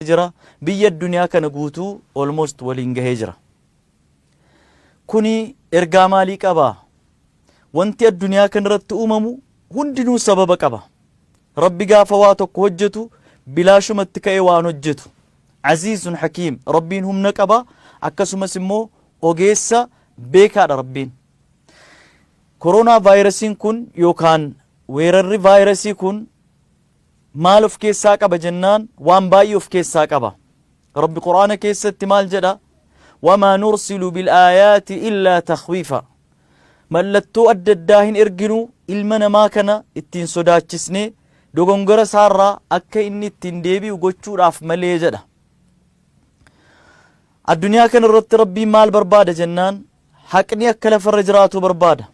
jira. Biyya addunyaa kana guutuu almost waliin gahee jira. Kuni ergaa maalii qaba? Wanti addunyaa kanarratti uumamu hundinuu sababa qaba. Rabbi gaafa waa tokko hojjetu bilaashumatti ka'ee waan hojjetu. Aziizun Hakiim, Rabbiin humna qaba, akkasumas immoo ogeessa beekaadha Rabbiin. Koronaa vaayirasiin kun yookaan weerarri vaayirasii kun maal of keessaa qaba jennaan waan baay'ee of keessaa qaba. Rabbi Qur'aana keessatti maal jedha? Wamaa nursilu bil-aayaati illaa takhwiifa. Mallattoo adda addaa hin erginu ilma namaa kana ittiin sodaachisnee dogongora isaarraa akka inni ittiin deebi'u gochuudhaaf malee jedha. Addunyaa kana irratti Rabbiin maal barbaada jennaan haqni akka lafarra jiraatu barbaada.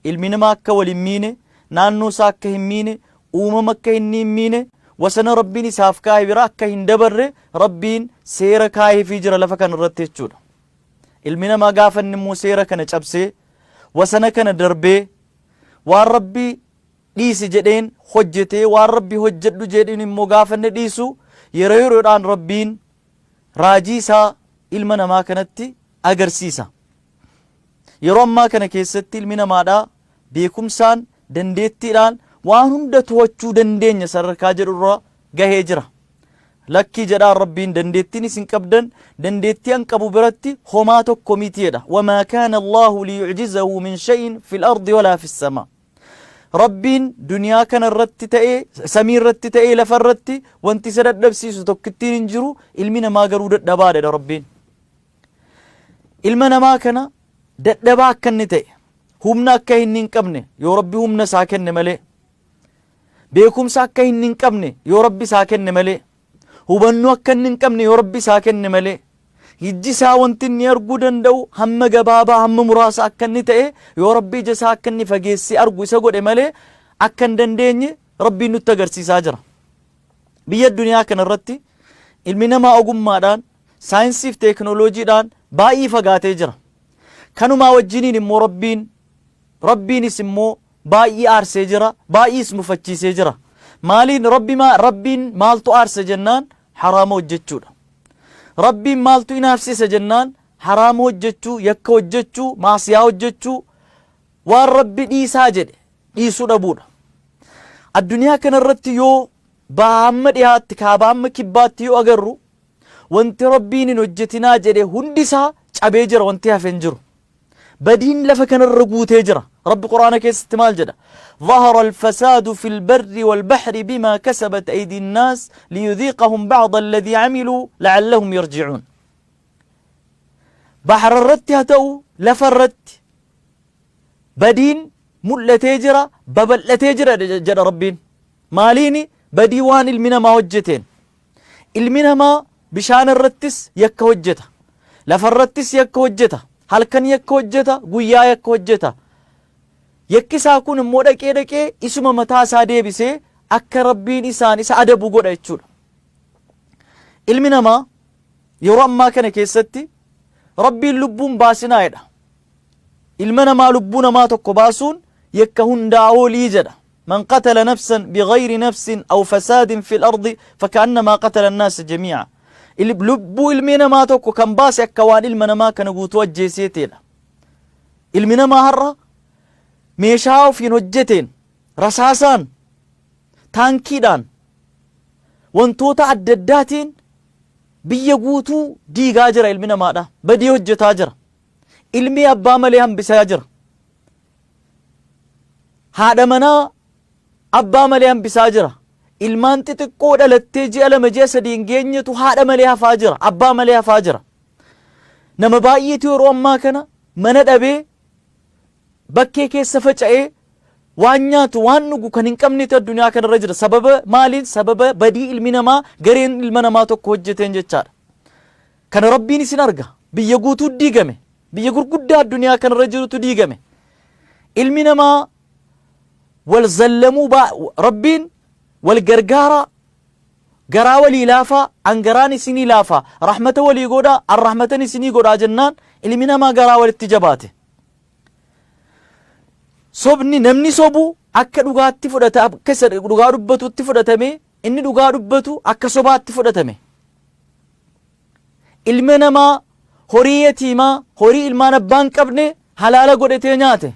Ilmi namaa akka wal hin miine, naannoo isaa akka hin miine, uumama akka inni hin miine, wasana Rabbiin isaaf kaa'e bira akka hin dabarre Rabbiin seera kaa'eefii jira lafa kana irratti jechuudha. Ilmi namaa gaafa inni immoo seera kana cabsee wasana kana darbee waan Rabbi dhiisi jedheen hojjetee waan Rabbi hojjedhu jedheen immoo gaafa inni dhiisu yeroo yeroodhaan Rabbiin raajii isaa ilma namaa kanatti agarsiisa. Yeroo ammaa kana keessatti ilmi namaadhaa beekumsaan dandeettiidhaan waan hunda to'achuu dandeenya sadarkaa jedhurra gahee jira. Lakkii jedhaan Rabbiin dandeettiin isin qabdan dandeettii an qabu biratti homaa tokko miti jedha. Wamaa kaana Allaahu liyu'jizahu min shay'in fil ardi walaa fis samaa. Rabbiin duniyaa kana irratti ta'ee samii irratti ta'ee lafa irratti wanti isa dadhabsiisu tokkittiin hin jiru ilmi namaa garuu dadhabaadha jedha Rabbiin. Ilma namaa kana dadhabaa akka inni ta'e humna akka inni hin qabne yoo Rabbi humna isaa kenne malee beekumsa akka inni hin qabne yoo Rabbi isaa kenne malee hubannoo akka inni hin qabne yoo Rabbi isaa kenne malee ijji isaa wanti inni arguu danda'u hamma gabaabaa hamma muraasa akka inni ta'e yoo Rabbi ija isaa akka inni fageessee argu isa godhe malee akka hin dandeenye Rabbiin nutti agarsiisaa jira. Biyya addunyaa kana irratti ilmi namaa ogummaadhaan saayinsii fi teekinooloojiidhaan baay'ee fagaatee jira. Kanumaa wajjiniin immoo Rabbiin Rabbiinis immoo baay'ee aarsee jira, baay'ees mufachiisee jira. Maaliin Rabbi maa Rabbiin maaltu aarse jennaan haraama hojjechuudha. Rabbiin maaltu inaafsise jennaan haraama hojjechuu, yakka hojjechuu, maasiyaa hojjechuu, waan Rabbi dhiisaa jedhe dhiisuu dhabuudha. Addunyaa kanarratti yoo baha hamma dhihaatti, kaaba hamma kibbaatti yoo agarru wanti Rabbiin hin hojjetinaa jedhe hundi isaa cabee jira wanti hafe hin jiru. Badiin lafa kanarra guutee jira. Rabbi Qur'aana keessatti maal jedha? ظهر الفساد في البر والبحر بما كسبت أيدي الناس ليذيقهم بعض الذي عملوا لعلهم يرجعون. بحر irratti haa ta'u lafa irratti badiin mul'atee jira babal'atee jira jedha Rabbiin. Maaliini badii waan ilmi namaa hojjeteen. Ilmi namaa bishaan irrattis yakka hojjeta. Lafa irrattis yakka hojjeta. Halkan yakka hojjeta, guyyaa yakka hojjeta. Yakki isaa kun immoo dhaqee dhaqee isuma mataa isaa deebisee akka Rabbiin isaan isa adabu godha jechuudha. Ilmi namaa yeroo ammaa kana keessatti Rabbiin lubbuun baasinaa jedha. Ilma namaa lubbuu namaa tokko baasuun yakka hundaa olii jedha. Man qatala nafsan bighayri nafsin aw fasaadin fil ardi faka'annamaa qatala annaasa jamii'a. Lubbuu ilmi namaa tokko kan baase akka waan ilma namaa kana guutuu ajjeeseeteedha. Ilmi namaa har'a meeshaa ofiin hojjeteen rasaasaan taankiidhaan wantoota adda addaatiin biyya guutuu diigaa jira ilmi namaadha. Badii hojjetaa jira. Ilmi abbaa malee hambisaa jira. Haadha manaa abbaa malee hambisaa jira. Ilmaan xixiqqoo dhalattee ji'a 2 ji'a 3 hin geenyetu haadha malee hafaa jira. Abbaa malee hafaa jira. Nama baay'eetu yeroo ammaa kana mana dhabee bakkee keessa faca'ee waan nyaatu waan dhugu kan hin qabnetu addunyaa kanarra jira. Sababa maaliin? Sababa badii ilmi namaa gareen ilma namaa tokko hojjeteen jechaadha. Kana Rabbiin isin arga. Biyya guutuu diigame. Biyya gurguddaa addunyaa kanarra jirutu diigame. Ilmi namaa wal zallamuu Rabbiin wal gargaaraa garaa walii laafaa an garaan isinii laafaa rahmata walii godhaa an rahmatan isinii godhaa jennaan ilmi namaa garaa walitti jabaate. Sobni namni sobu akka dhugaatti fudhata akka isa dhugaa dubbatutti fudhatame inni dhugaa dubbatu akka sobaatti fudhatame. Ilma namaa horii yatiimaa, horii ilmaan abbaa hin qabne halaala godhatee nyaate.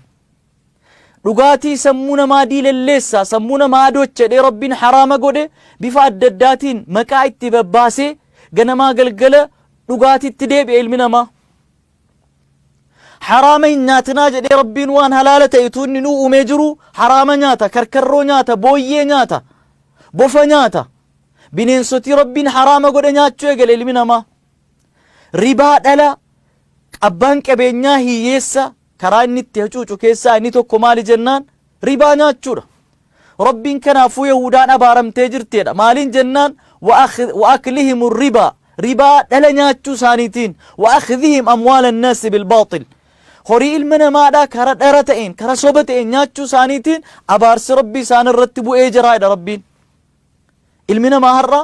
Dhugaatii sammuu namaa diilalleessa, sammuu namaa adoocha jedhee Rabbiin haraama godhe bifa adda addaatiin maqaa itti babbaasee ganamaa galgala dhugaatiitti deebi'e ilmi namaa. Haraama hin nyaatinaa jedhee Rabbiin waan halaala ta'e utuu inni nuu uumee jiru haraama nyaata, karkarroo nyaata, booyyee nyaata, bofa nyaata. Bineensotii Rabbiin haraama godhe nyaachuu eegale ilmi namaa. Ribaa dhala abbaan qabeenyaa hiyyeessa karaa inni itti hacuucu keessaa inni tokko maali jennaan ribaa nyaachuudha. Rabbiin kanaafuu Yahudaan abaaramtee jirteedha. Maaliin jennaan wa aklihimu ribaa ribaa dhala nyaachuu isaaniitiin wa akhdihim amwaala annaasi bilbaaxil horii ilma namaadhaa kara dhara ta'een kara soba ta'een nyaachuu isaaniitiin abaarsi Rabbii isaan irratti bu'ee jira jedha Rabbiin. Ilmi namaa har'a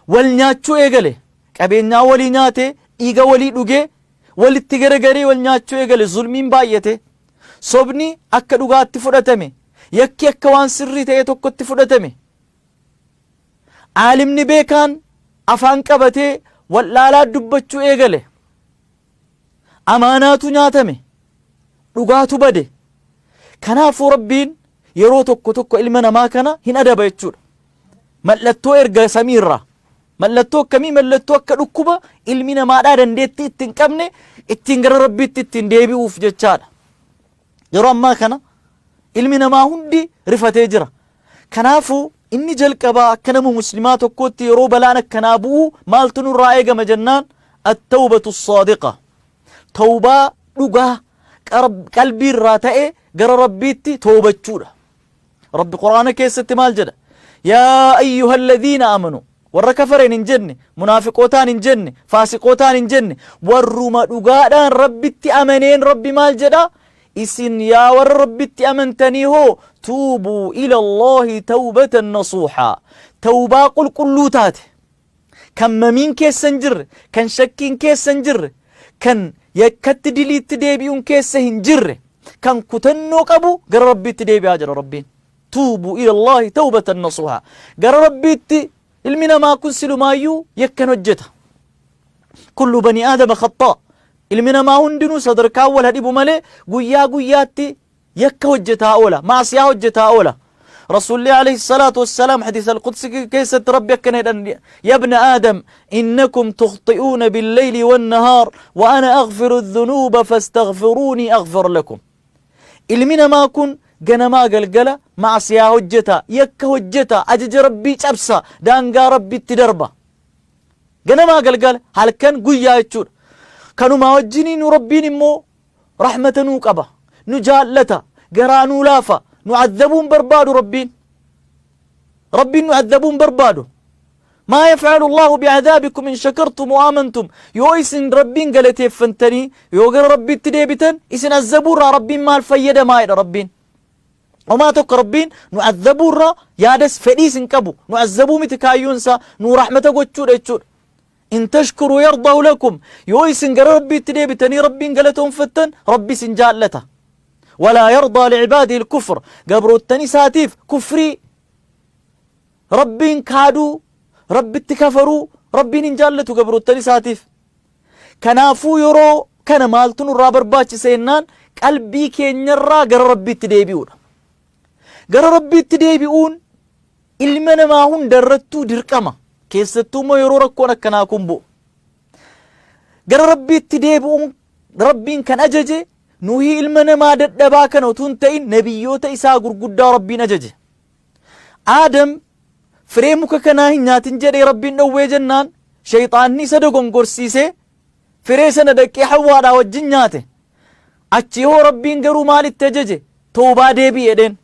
wal nyaachuu eegale. Qabeenyaa walii nyaatee, dhiiga walii dhugee, walitti garagaree wal nyaachuu eegale. Zulmiin baay'ate. Sobni akka dhugaatti fudhatame. Yakki akka waan sirrii ta'e tokkotti fudhatame. Aalimni beekaan afaan qabatee wal'aalaa dubbachuu eegale. Amaanaatu nyaatame. Dhugaatu bade. Kanaafuu Rabbiin yeroo tokko tokko ilma namaa kana hin adaba jechuudha. Mallattoo erga samiirraa. Mallattoo akkamii? Mallattoo akka dhukkuba ilmi namaadhaa dandeettii itti hin qabne ittiin gara Rabbiitti ittiin deebi'uuf jechaadha. Yeroo ammaa kana ilmi namaa hundi rifatee jira. Kanaafuu inni jalqabaa akka nama muslimaa tokkootti yeroo balaan akkanaa bu'u maaltu nurraa eegama jennaan at-tawbatu saadiqa. Tawbaa dhugaa qalbii irraa ta'e gara Rabbiitti toobachuudha. Rabbi Qur'aana keessatti maal jedha? Yaa ayyuha alladhiina amanu warra kafareen hin jenne, munaafiqootaan hin jenne, faasiqootaan hin jenne, warruma dhugaadhaan Rabbitti amaneen Rabbi maal jedha? Isin yaa warra Rabbitti amantanii hoo tuubuu ila Allaahi tawbatan nasuuhaa. Tawbaa qulqulluu taate. Kan mamiin keessa hin jirre, kan shakkiin keessa hin jirre, kan yakkatti diliitti deebi'uun keessa hin jirre, kan kutannoo qabu gara Rabbiitti deebi'aa jedha Rabbiin. Tuubuu ila Allaahi tawbatan nasuuhaa. Gara Rabbiitti ilmi namaa kun silumaayyuu yakkan hojjeta. Kullu bani aadama khaxaa. Ilmi namaa hundinuu sadarkaa wal dhibu malee guyyaa guyyaatti yakka hojjetaa oola, maasiyaa hojjetaa oola. Rasuulli alayhi salaatu wassalaam hadiisa al-qudsi keessatti Rabbi akkana jedhan ya ibna aadam innakum tukhxi'uuna billeyli wannahaar wa ana aghfiru dhunuuba fastaghfiruunii aghfir lakum. Ilmi namaa kun ganamaa galgala maasiyaa hojjeta, yakka hojjeta, ajaja Rabbii cabsa, daangaa Rabbitti darba. Ganamaa galgala halkan guyyaa jechuudha. Kanumaa wajjiniin Rabbiin immoo rahmata nuu qaba, nu jaallata, garaa nuu laafa, nu azzabuu hin barbaadu Rabbiin. Rabbiin nu azzabuu hin barbaadu. Maa yaf'alu Allahu bi'adaabikum in shakartum wa amantum. Yoo isin Rabbiin galateeffantanii yoo gara Rabbiitti deebitan isin azzabuu irraa Rabbiin maal fayyadamaa jedha Rabbiin. Homaa tokko Rabbiin nu azzabuu irraa yaadas fedhiis hin qabu. Nu azzabuu miti kaayyoon isaa nu rahmata gochuudha jechuudha. In tashkuruu yardahu lakum. Yoo isin gara Rabbiitti deebitanii Rabbiin galatoonfattan Rabbi isin jaallata. Walaa yardaa li'ibaadihi al-kufr. Gabroottan isaatiif kufrii Rabbiin kaaduu, Rabbitti kafaruu Rabbiin hin jaallatu gabroottan isaatiif. Kanaafuu yeroo kana maaltu nurraa barbaachisa jennaan qalbii keenyarraa gara Rabbiitti deebi'uudha. Gara Rabbiitti deebi'uun ilma namaa hunda irrattuu dirqama. Keessattuu immoo yeroo rakkoon akkanaa kun bu'u. Gara Rabbiitti deebi'uun Rabbiin kan ajaje nuyi ilma namaa dadhabaa kana utuu hin ta'in nabiyyoota isaa gurguddaa Rabbiin ajaje. Aadam firee muka kanaa hin nyaatin jedhee Rabbiin dhowwee jennaan shayxaanni isa dogongorsiisee firee sana dhaqee Hawwaadhaa wajjin nyaate. Achi hoo Rabbiin garuu maal itti ajaje? Tawbaa deebi'i jedheen.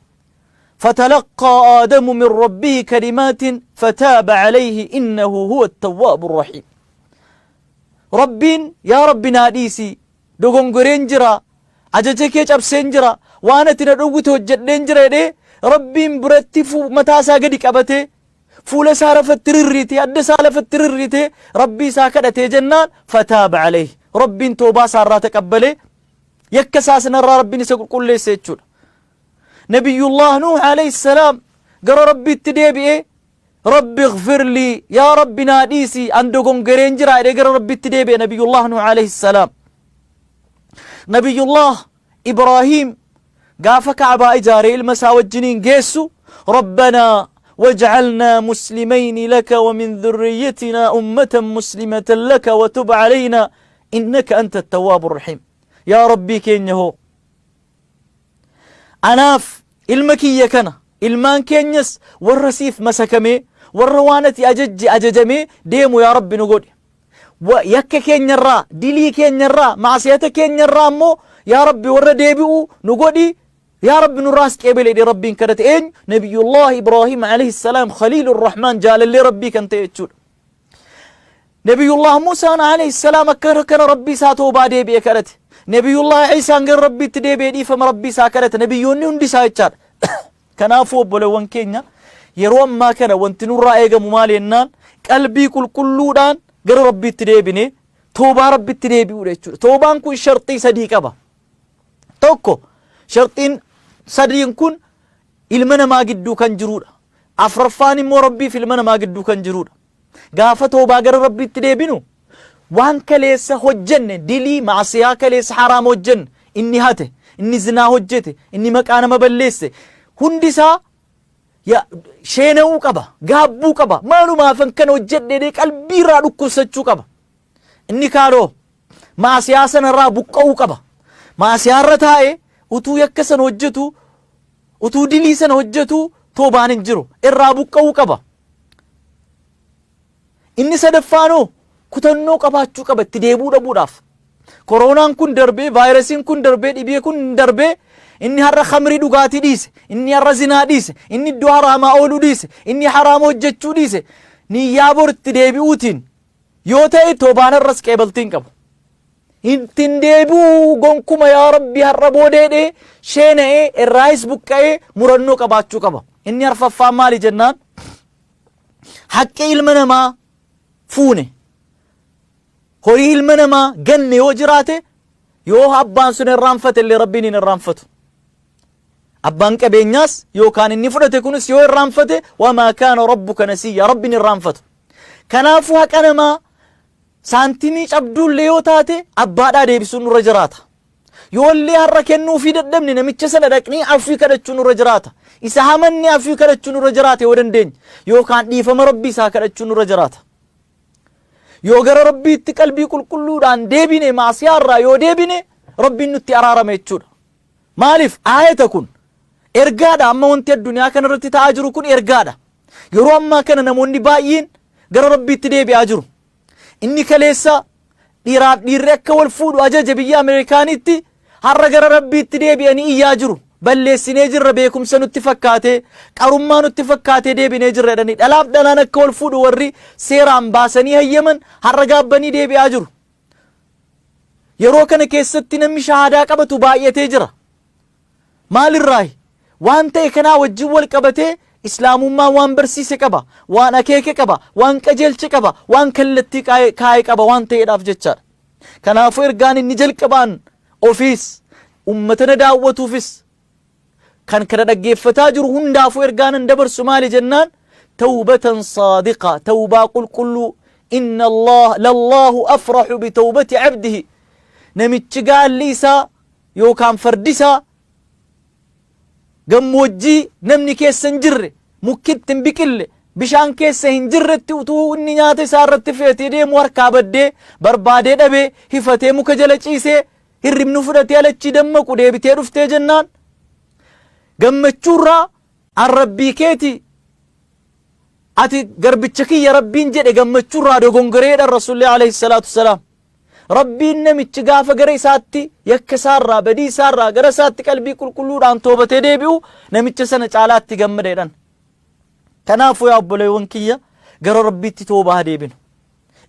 فتلقى آدم من ربه كلمات فتاب عليه إنه هو التواب الرحيم ربين يا رب ناديسي dogongoreen jira ajaja kee cabseen jira waan ati na dhowwite hojjedheen jira jedhee Rabbiin biratti mataa isaa gadi qabatee fuula isaa lafatti rirriitee adda isaa lafatti rirriitee Rabbii isaa kadhatee jennaan fataaba alayhi Rabbiin toobaa isaa irraa taqabbalee yakka isaa sanarraa Rabbiin isa qulqulleesse jechuudha. Nabiyyullah Nuuh alayhi salaam gara Rabbiitti deebi'ee Rabbi ighfir lii, yaa Rabbi naa dhiisi, an dogongereen jira jedhee gara Rabbitti deebi'e Nabiyyullah Nuh alayhi salaam. Nabiyyullah Ibraahiim gaafa Ka'baa ijaaree ilma isaa wajjiniin geessu, Rabbanaa waj'alnaa muslimayni laka wa min dhurriyyatinaa ummatan muslimatan laka wa tub alaynaa innaka anta attawwaabu rahiim. Yaa Rabbii keenya hoo, anaaf ilma kiyya kana, ilmaan keenyas warra siif masakamee, warra waan ati ajajje ajajamee deemu yaa Rabbi nu godhi. Yakka keenyarraa, dilii keenyarraa, maasiyata keenyarraa immoo yaa Rabbi warra deebi'u nu godhi, yaa Rabbi nurraas qeebale jedhee Rabbiin kadhate. Eenyu? Nabiyullah Ibraahim alayhi salaam, Khaliilur Rahmaan, jaalallee Rabbii kan ta'e jechuudha. Nabiyullah Muusaan alayhi salaam akka kana Rabbii isaa toobaa deebi'e kadhate. Nabiyullah Iisaan gara Rabbiitti deebi'ee dhiifama Rabbii isaa kadhate. Nabiyyoonni hundi isaa jechaadha. Kanaafuu obboleewwan keenya, yeroo ammaa kana wanti nurraa eegamu maali jennaan, qalbii qulqulluudhaan gara Rabbiitti deebinee toobaa Rabbitti deebi'uudha jechuudha. Toobaan kun sharxii sadii qaba. Tokko, sharxiin sadiin kun ilma namaa gidduu kan jiruudha. Afraffaan immoo Rabbiif ilma namaa gidduu kan jiruudha. Gaafa toobaa gara Rabbiitti deebinu, waan kaleessa hojjenne, dilii maasiyaa kaleessa haraama hojjenne, inni hate, inni zinaa hojjete, inni maqaa nama balleesse, hundi isaa sheena'uu qaba, gaabbuu qaba, maalumaafan kana hojjedhe jedhee qalbii irraa dhukkubsachuu qaba. Inni kaanoo maasiyaa sanarraa buqqa'uu qaba. Maasiyaa irra taa'ee utuu yakka sana hojjetu, utuu dilii sana hojjetu toobaan hin jiru, irraa buqqa'uu qaba. Inni sadaffaanoo kutannoo qabaachuu qaba itti deebi'uu dhabuudhaaf. Koroonaan kun darbee, vaayirasiin kun darbee, dhibee kun darbee, inni har'a khamrii dhugaatii dhiise, inni har'a zinaa dhiise, inni iddoo haraamaa ooluu dhiise, inni haraama hojjechuu dhiise, niyyaa bor itti deebi'uutiin yoo ta'e toobaan har'as qeebaltii hin qabu. Ittiin deebi'uu gonkuma, yaa Rabbi har'a boodeedhee sheena'ee irraayis buqqa'ee murannoo qabaachuu qaba. Inni arfaffaan maali jennaan, haqqi ilma namaa fuune, horii ilma namaa ganne yoo jiraate, yoo abbaan sun irraanfate illee Rabbiin hin irraanfatu. Abbaan qabeenyaas yookaan inni fudhate kunis yoo irraanfate, wamaa kaana rabbuka nasiyya, Rabbiin irraanfatu. Kanaafuu haqa namaa saantimii cabduullee yoo taate abbaadhaa deebisuun nurra jiraata. Yoollee har'a kennuufii dadhabne, namicha sana dhaqnee afii kadhachuun nurra jiraata. Isa hamanne afii kadhachuun nurra jiraata yoo dandeenye, yookaan dhiifama Rabbii isaa kadhachuun nurra jiraata. Yoo gara Rabbiitti qalbii qulqulluudhaan deebine, maasiyaa irraa yoo deebine, Rabbiin nutti araarama jechuudha. Maaliif aayata kun ergaadha? Amma wanti addunyaa kana irratti ta'aa jiru kun ergaadha. Yeroo ammaa kana namoonni baay'een gara Rabbiitti deebi'aa jiru. Inni kaleessa dhiiraaf dhiirri akka wal fuudhu ajaje biyya Ameerikaanitti har'a gara Rabbiitti deebi'anii iyyaa jiru. Balleessinee jirra, beekumsa nutti fakkaatee, qarummaa nutti fakkaatee deebinee jirra jedhanii, dhalaaf dhalaan akka wal fuudhu warri seeraan baasanii hayyaman har'a gaabbanii deebi'aa jiru. Yeroo kana keessatti namni shahaadaa qabatu baay'atee jira. Maalirraayi? Waan ta'e kanaa wajjin wal qabatee Islaamummaan waan barsiise qaba, waan akeeke qaba, waan qajeelche qaba, waan kallattii kaa'e qaba waan ta'eedhaaf jechaadha. Kanaafuu ergaan inni jalqabaan ofiis ummata na daawwatuufis kan kana dhaggeeffataa jiru hundaafuu ergaan an dabarsu maali jennaan, tawbatan saadiqa, tawbaa qulqulluu. Inna Allah lallaahu afrahu bitawbati abdihi, namichi gaalli isaa yookaan fardi isaa gammoojjii namni keessa hin jirre, mukkitti hin biqille, bishaan keessa hin jirretti utuu inni nyaata isaa irratti fe'atee deemu harkaa baddee, barbaadee dhabee, hifatee muka jala ciisee hirribni fudhatee alachii dammaqu deebitee dhuftee jennaan, gammachuurraa an Rabbii keeti, ati garbicha kiyya Rabbiin jedhe, gammachuurraa dogongoreedha Rasuulli alayhi salaatu wassalaam. Rabbiin namichi gaafa gara isaatti yakka isaarraa, badii isaarraa gara isaatti qalbii qulqulluudhaan toobatee deebi'u namicha sana caalaatti gammada jedhan. Kanaafuu yaa obboleewwan kiyya, gara Rabbiitti toobaa deebinu.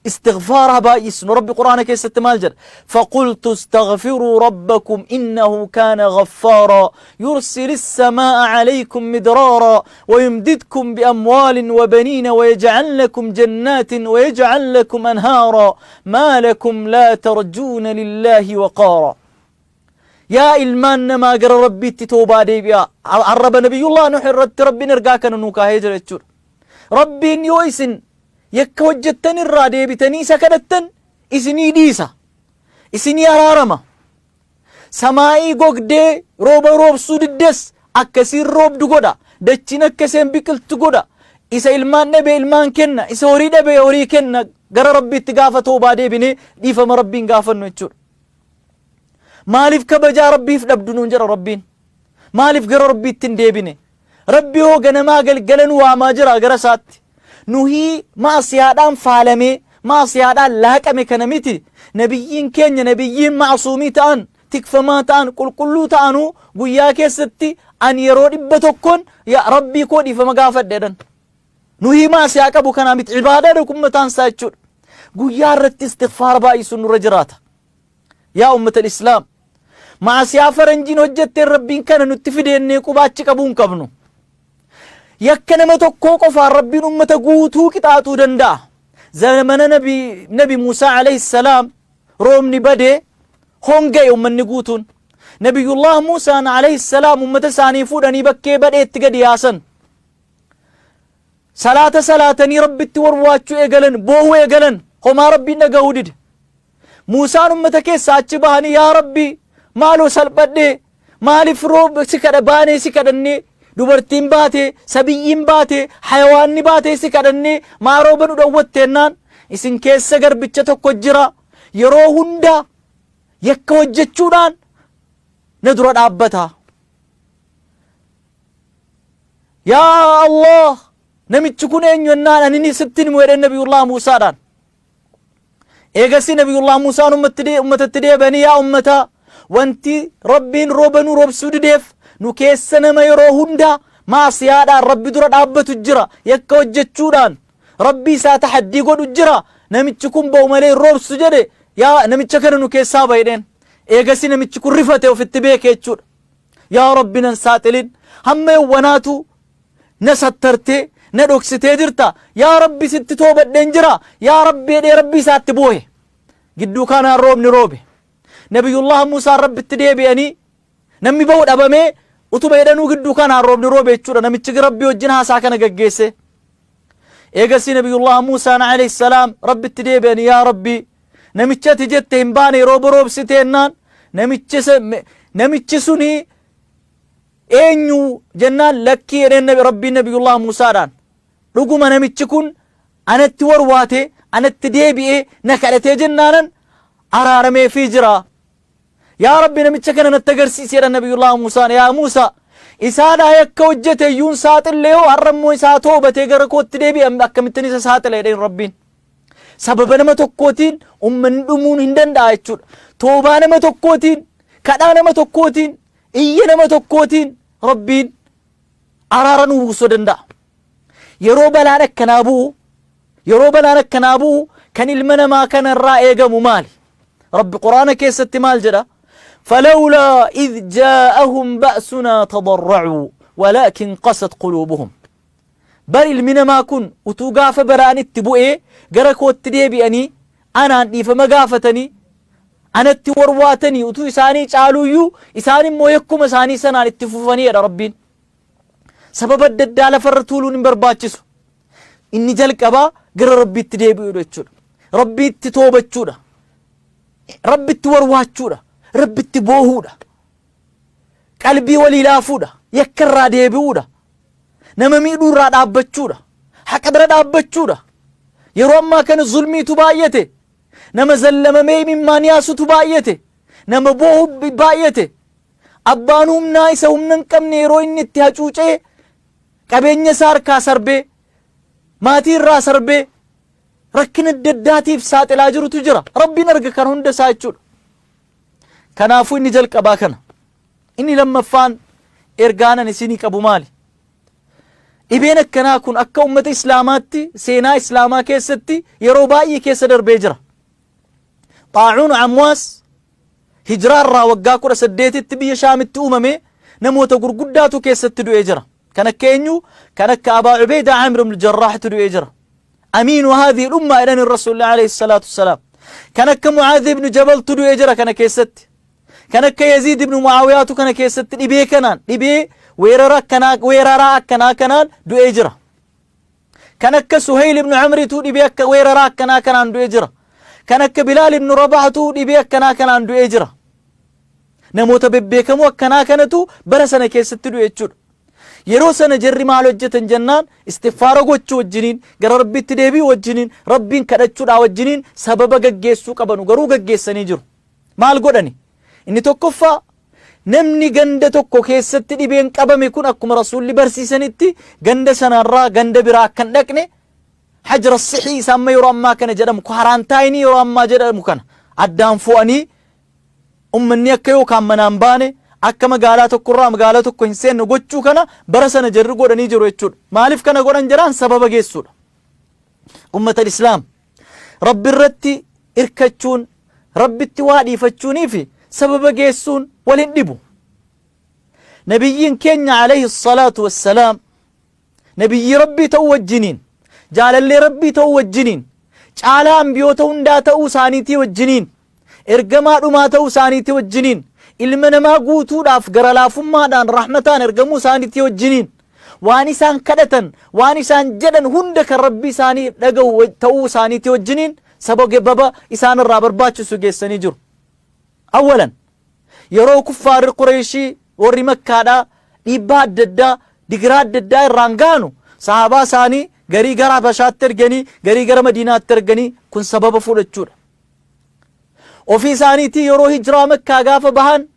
Istighfaara baay'isnu. Rabbi Qur'aana keessatti maal jedha? Faqultu istaghfiruu rabbakum innahu kaana ghaffaaraa yursilis samaa'a alaykum midraaraa ويمددكم بأموال وبنين ويجعل لكم جنات ويجعل لكم أنهارا ما لكم لا ترجون لله وقارا. Yaa ilmaan namaa, gara Rabbiitti toobaa deebi'aa. Arraba Nabiyyullah Nuh irratti Rabbiin ergaa kana nuu kaahee jira jechuudha. Rabbiin yoo isin yakka hojjettan irraa deebitanii isa kadhattan isinii dhiisa. Isinii araarama. Samaa'ii gogdee rooba roobsuu diddes akkasiin roobdu godha. Dachiin akka isheen biqiltu godha. Isa ilmaan dhabe ilmaan kenna. Isa horii dhabe horii kenna. Gara Rabbiitti gaafa toobaa deebinee dhiifama Rabbiin gaafannu jechuudha. Maaliif kabajaa Rabbiif dhabdu nuun jedha Rabbiin. Maaliif gara Rabbiitti hin deebine? Rabbi hoo ganamaa galgala nu waamaa jira gara isaatti. Nuhii maasiyaadhaan faalamee maasiyaadhaan laaqame kana miti. Nabiyyiin keenya nabiyyiin maasuumii ta'an tikfamaa ta'an qulqulluu ta'anuu guyyaa keessatti ani yeroo 100n yaa Rabbii koo dhiifama gaafadhe jedhan. Nuhii maasiyaa qabu kanaa miti ibaadaadha kun mataan isaa jechuudha. Guyyaa irratti istighfaara baay'isuun nurra jiraata. Yaa ummata islaam maasiyaa faranjiin hojjetteen Rabbiin kana nutti fideennee quba achi qabuu hin qabnu. Yakka nama tokkoo qofaan Rabbiin ummata guutuu qixaaxuu danda'a. Zamana nabi Muusaa alayhi salaam roobni badee honga'e ummanni guutuun. Nabiyullah Muusaan alayhi salaam ummata isaanii fuudhanii bakkee badheetti gadi yaasan. Salaata salaatanii Rabbitti warwaachuu eegalan, boohuu eegalan, homaa Rabbiin dhagahuu dide. Muusaan ummata keessaa achi bahanii yaa Rabbi maaloo salphadhee maaliif rooba si kadha baanee si kadhannee dubartiin baate sabiyyiin baate hayawaanni baatee si kadhannee maa rooba nu dhowwatteennaan isin keessa garbicha tokko jira yeroo hunda yakka hojjechuudhaan na dura dhaabbata. Yaa Allah namichi kun eenyu jennaan ani ni sitti himu jedheen Nabiyullah Muusaadhaan. Eegasii Nabiyullah Muusaan ummatatti deebi'anii yaa ummataa wanti Rabbiin rooba nu roobsuu dideef nu keessa nama yeroo hunda maasiyaadhaan Rabbi dura dhaabbatu jira yakka hojjechuudhaan Rabbii isaa tahaddii godhu jira namichi kun ba'u malee hin roobsu jedhe yaa namicha kana nu keessaa ba'edheen. Eegasii namichi kun rifate ofitti beeke jechuudha. Yaa Rabbi nan saaxilin hamma yawwanaatu na sattartee na dhoksitee jirta yaa Rabbi sitti toobadheen jira yaa Rabbi jedhee Rabbi isaatti boohe. Gidduu kanaan roobni roobe. Nabiyullah Muusaan Rabbitti deebi'anii namni ba'u dhabamee utuma jedhanuu gidduu kanaan roobni roobe jechuudha. Namichi Rabbi wajjin haasaa kana gaggeesse. Eegasii Nabiyullah Muusaan alayhi salaam Rabbitti deebi'anii yaa Rabbi namicha ati jette hin baane rooba roobsiteennaan namichi suni eenyu jennaan lakkii jedheen nabi Rabbiin Nabiyullah Muusaadhaan dhuguma namichi kun anatti warwaate anatti deebi'ee na kadhatee jennaanan araarameefii jira. Yaa Rabbi namicha kana natti agarsiisi jedhan Nabiyullah Muusaan yaa Muusaa isaadhaa yakka hojjete iyyuun saaxillee hoo har'a immoo isaa toobatee gara kootti deebi'e akkamittiin isa saaxila jedheen Rabbiin. Sababa nama tokkootiin ummanni dhumuun hin danda'a jechuudha. Toobaa nama tokkootiin, kadhaa nama tokkootiin, iyya nama tokkootiin Rabbiin araara nuu buusuu danda'a. Yeroo balaan akkanaa bu'u, yeroo balaan akkanaa bu'u kan ilma namaa kanarraa eegamu maali? Rabbi Quraana keessatti maal jedha? Falawlaa idh jaa'ahum ba'sunaa tadarra'uu walaakin qasat quluubuhum. Bar ilmi namaa kun utuu gaafa balaan itti bu'ee gara kootti deebi'anii anaan dhiifama gaafatanii anatti warwaatanii utuu isaanii caaluuyyuu isaan immoo yakkuma isaanii sanaan itti fufanii jedha Rabbiin. Sababa adda addaa lafarra tuuluun hin barbaachisu. Inni jalqabaa gara Rabbiitti deebi'uudha jechuudha. Rabbiitti toobachuudha. Rabbitti warwaachuudha. Rabbitti boohuudha. Qalbii walii laafuudha. Yakka irraa deebi'uudha. Nama miidhuu irraa dhaabbachuudha. Haqa bira dhaabbachuudha. Yeroo ammaa kana zulmiitu baay'ate. Nama zallamamee imimmaan yaasutu baay'ate. Nama boohu baay'ate. Abbaan humnaa isa humna hin qabne yeroo inni itti hacuucee qabeenya isaa harkaa sarbee maatii irraa sarbee rakkina adda addaatiif saaxilaa jirutu jira. Rabbiin arga kan hunda isaa jechuudha. Kanaafuu inni jalqabaa kana. Inni lammaffaan ergaan ani isinii qabu maali? Dhibeen akkanaa kun akka ummata Islaamaatti seenaa Islaamaa keessatti yeroo baay'ee keessa darbee jira. Xaacuun Amwaas hijiraa irraa waggaa 18tti biyya Shaamitti uumame namoota gurguddaatu keessatti du'ee jira. Kan akka eenyu? Kan akka Abaa Ubeeydaa Aamir ibn Jarraahtu du'ee jira. Amiinu haadhihi ummaa jedhani Rasuulli alayhi salaatu wassalaam. Kan akka Mucaadh ibn Jabaltu du'ee jira kana keessatti. Kan akka Yaziid ibn Mu'aawiyaatu kana keessatti dhibee kanaan dhibee weerara akkanaa weeraraa akkanaa kanaan du'ee jira. Kan akka Suhayl ibnu Amriitu dhibee akka weeraraa akkanaa kanaan du'ee jira. Kan akka Bilaal ibnu Rabaahtu dhibee akkanaa kanaan du'ee jira. Namoota bebbeekamoo akkanaa kanatu bara sana keessatti du'e jechuudha. Yeroo sana jarri maal hojjetan jennaan istigfaara gochuu wajjiniin gara Rabbiitti deebi'uu wajjiniin Rabbiin kadhachuudhaa wajjiniin sababa gaggeessuu qabanu garuu gaggeessanii jiru. Maal godhani? Inni tokkoffaa namni ganda tokko keessatti dhibeen qabame kun akkuma Rasuulli barsiisanitti ganda sanarraa ganda biraa akka hin dhaqne hajra sixii isa amma yeroo ammaa kana jedhamu kwaaraantaayinii yeroo ammaa jedhamu kana addaan fo'anii ummanni akka yookaan manaan baane akka magaalaa tokkorraa magaalaa tokko hin seenne gochuu kana bara sana jarri godhanii jiru jechuudha. Maaliif kana godhan jedhaan sababa geessuudha. Ummata Islaam Rabbi irratti irkachuun Rabbitti waa dhiifachuunii fi sababa geessuun wal hin dhibu. Nabiyyiin keenya alayhi salaatu wassalaam Nabiyyii Rabbii ta'uu wajjiniin, jaalallee Rabbii ta'uu wajjiniin, caalaa anbiyoota hundaa ta'uu isaaniitii wajjiniin, ergamaa dhumaa ta'uu isaaniitii wajjiniin, ilma namaa guutuudhaaf gara laafummaadhaan rahmataan ergamuu isaaniitii wajjiniin, waan isaan kadhatan, waan isaan jedhan hunda kan Rabbii isaanii dhaga'u ta'uu isaaniitii wajjiniin sababa isaan irraa barbaachisu geessanii jiru. Awwalan Yeroo kuffaarri Qureeyshii warri Makkaadhaa dhiibbaa adda addaa, digiraa adda addaa irraan gahanu sahaabaa isaanii garii gara Habashaatti erganii, garii gara Madiinaatti erganii kun sababa fudhachuudha. Ofii isaaniitii yeroo hijraa Makkaa gaafa bahan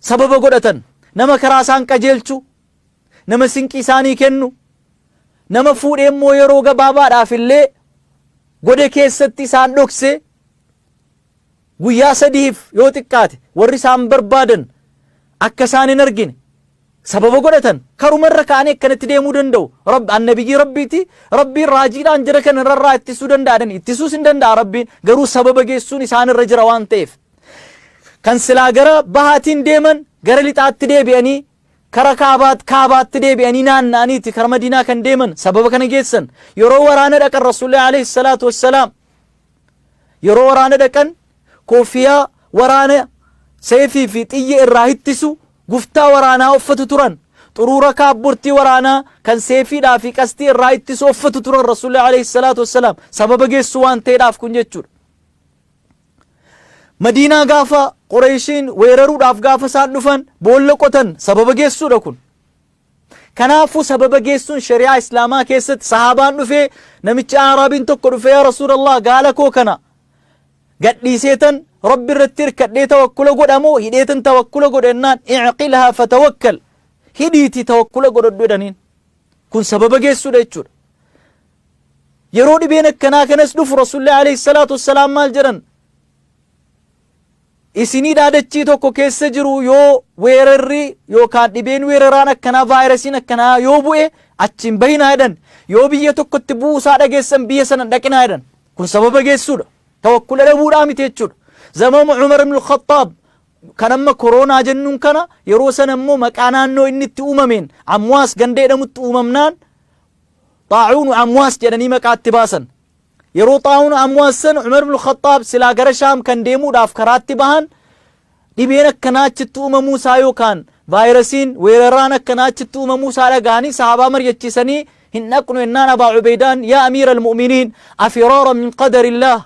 sababa godhatan. Nama karaa isaan qajeelchu, nama sinqii isaanii kennu, nama fuudhee immoo yeroo gabaabaadhaaf illee goda keessatti isaan dhokse Guyyaa sadiif yoo xiqqaate warri isaan barbaadan akka isaan hin argine sababa godhatan karuma irra ka'anii akkanatti deemuu danda'u. Rabbi annabiyyii Rabbiiti. Rabbiin raajiidhaan jara kana irraa ittisuu danda'a jedhani. Ittisuus hin danda'a Rabbiin garuu sababa geessuun isaan irra jira waan ta'eef. Kan silaa gara bahaatiin deeman gara lixaatti deebi'anii kara kaabaat kaabaatti deebi'anii naanna'aniiti kara Madiinaa kan deeman sababa kana geessan. Yeroo waraana dhaqan Rasuulli alayhi salaatu wassalaam Yeroo waraana dhaqan koofiyaa waraana seefii fi xiyya irraa hittisu guftaa waraanaa uffatu turan. Xuruura kaabbortii waraanaa kan seefiidhaa fi qastii irraa ittisu uffatu turan Rasuulli alayhi salaatu wassalaam. Sababa geessu waan ta'eedhaaf kun jechuudha. Madiinaa gaafa Qureeshiin weeraruudhaaf gaafa isaan dhufan boolla qotan sababa geessuudha kun. Kanaafuu sababa geessuun shari'aa Islaamaa keessatti sahaabaan dhufee namichi Aaraabiin tokko dhufee yaa Rasuulallah gaala koo kana gadhiiseetan Rabbi irratti hirkadhee tawakkula godha moo hidheetan tawakkula godha jennaan i'qilhaa fatawakkal hidhiitii tawakkula godhadhu jedhaniin. Kun sababa geessuudha jechuudha. Yeroo dhibeen akkanaa kanas dhufu Rasuulli alayhi salaatu wassalaam maal jedhan? Isinii dhaadachii tokko keessa jiru yoo weerarri yookaan dhibeen weeraraan akkanaa vaayirasiin akkanaa yoo bu'e achi hin bahinaa jedhan. Yoo biyya tokkotti bu'uu isaa dhageessan biyya sana hin dhaqinaa jedhan. Kun sababa geessuudha. Tawakkula dhabuudhaa miti jechuudha. Zamama Umar ibn Khattaab kan amma koroonaa jennuun kana yeroo sana immoo maqaa naannoo inni itti uumameen Amwaas ganda jedhamutti uumamnaan xaacuunu Amwaas jedhanii maqaa itti baasan. Yeroo xaa'uun Amwaas san Umar ibn Khaxxaab silaa gara Shaam kan deemuudhaaf karaatti bahan dhibeen akkanaa achitti uumamuu isaa yookaan vaayirasiin weeraraan akkanaa achitti uumamuu isaa dhaga'anii sahaabaa mari'achiisanii hin dhaqnu jennaan Abaa Ubeydaan yaa amiira al-mu'miniin afiraara min qadarillaah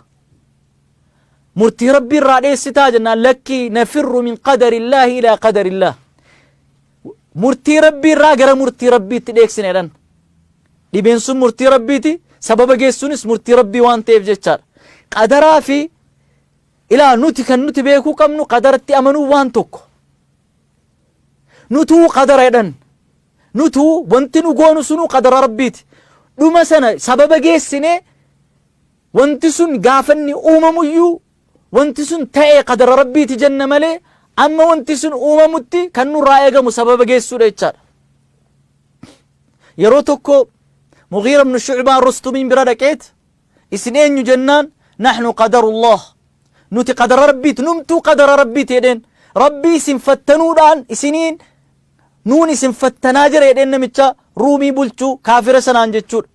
murtii rabbii irraa dheessitaa jennaan lakkii nafirru min qadarillaahi ilaa qadarillaah murtii rabbii irraa gara murtii rabbiitti dheeksine jedhan. Dhibeen sun murtii Rabbiiti, sababa geessuunis murtii Rabbii waan ta'eef jechaadha. Qadaraa fi ilaa nuti kan nuti beekuu qabnu qadaratti amanuu waan tokko. Nutuu qadara jedhan. Nutuu wanti nu goonu sunuu qadara Rabbiiti. Dhuma sana sababa geessinee wanti sun gaafa inni uumamuyyuu wanti sun ta'e qadara Rabbiiti jenna malee amma wanti sun uumamutti kan nurraa eegamu sababa geessuudha jechaadha. Yeroo tokko Mughiira ibn Shu'baan Rustumiin bira dhaqeet isin eenyu jennaan nahnu qadarullah nuti qadara Rabbiiti numtuu qadara Rabbiiti jedheen Rabbii isin fattanuudhaan isiniin nuun isin fattanaa jira jedheen namicha Ruumii bulchuu kaafira sanaan jechuudha.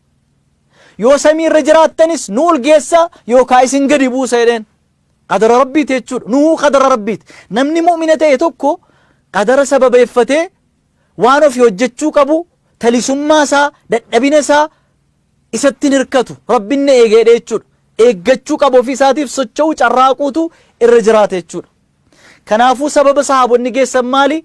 Yoo samii irra jiraattanis nu ol geessa yookaa isin gadi buusa jedheen. Qadara Rabbiiti jechuudha. Nuhuu qadara Rabbiiti. Namni mu'mina ta'e tokko qadara sababeeffatee waan ofii hojjechuu qabu Talisummaa isaa, dadhabina isaa isatti hin hirkatu. Rabbiin na eega jedhee jechuudha. Eeggachuu qaba ofii isaatiif socho'uu carraaquutu irra jiraata jechuudha. Kanaafuu sababa sahaabonni geessan maali?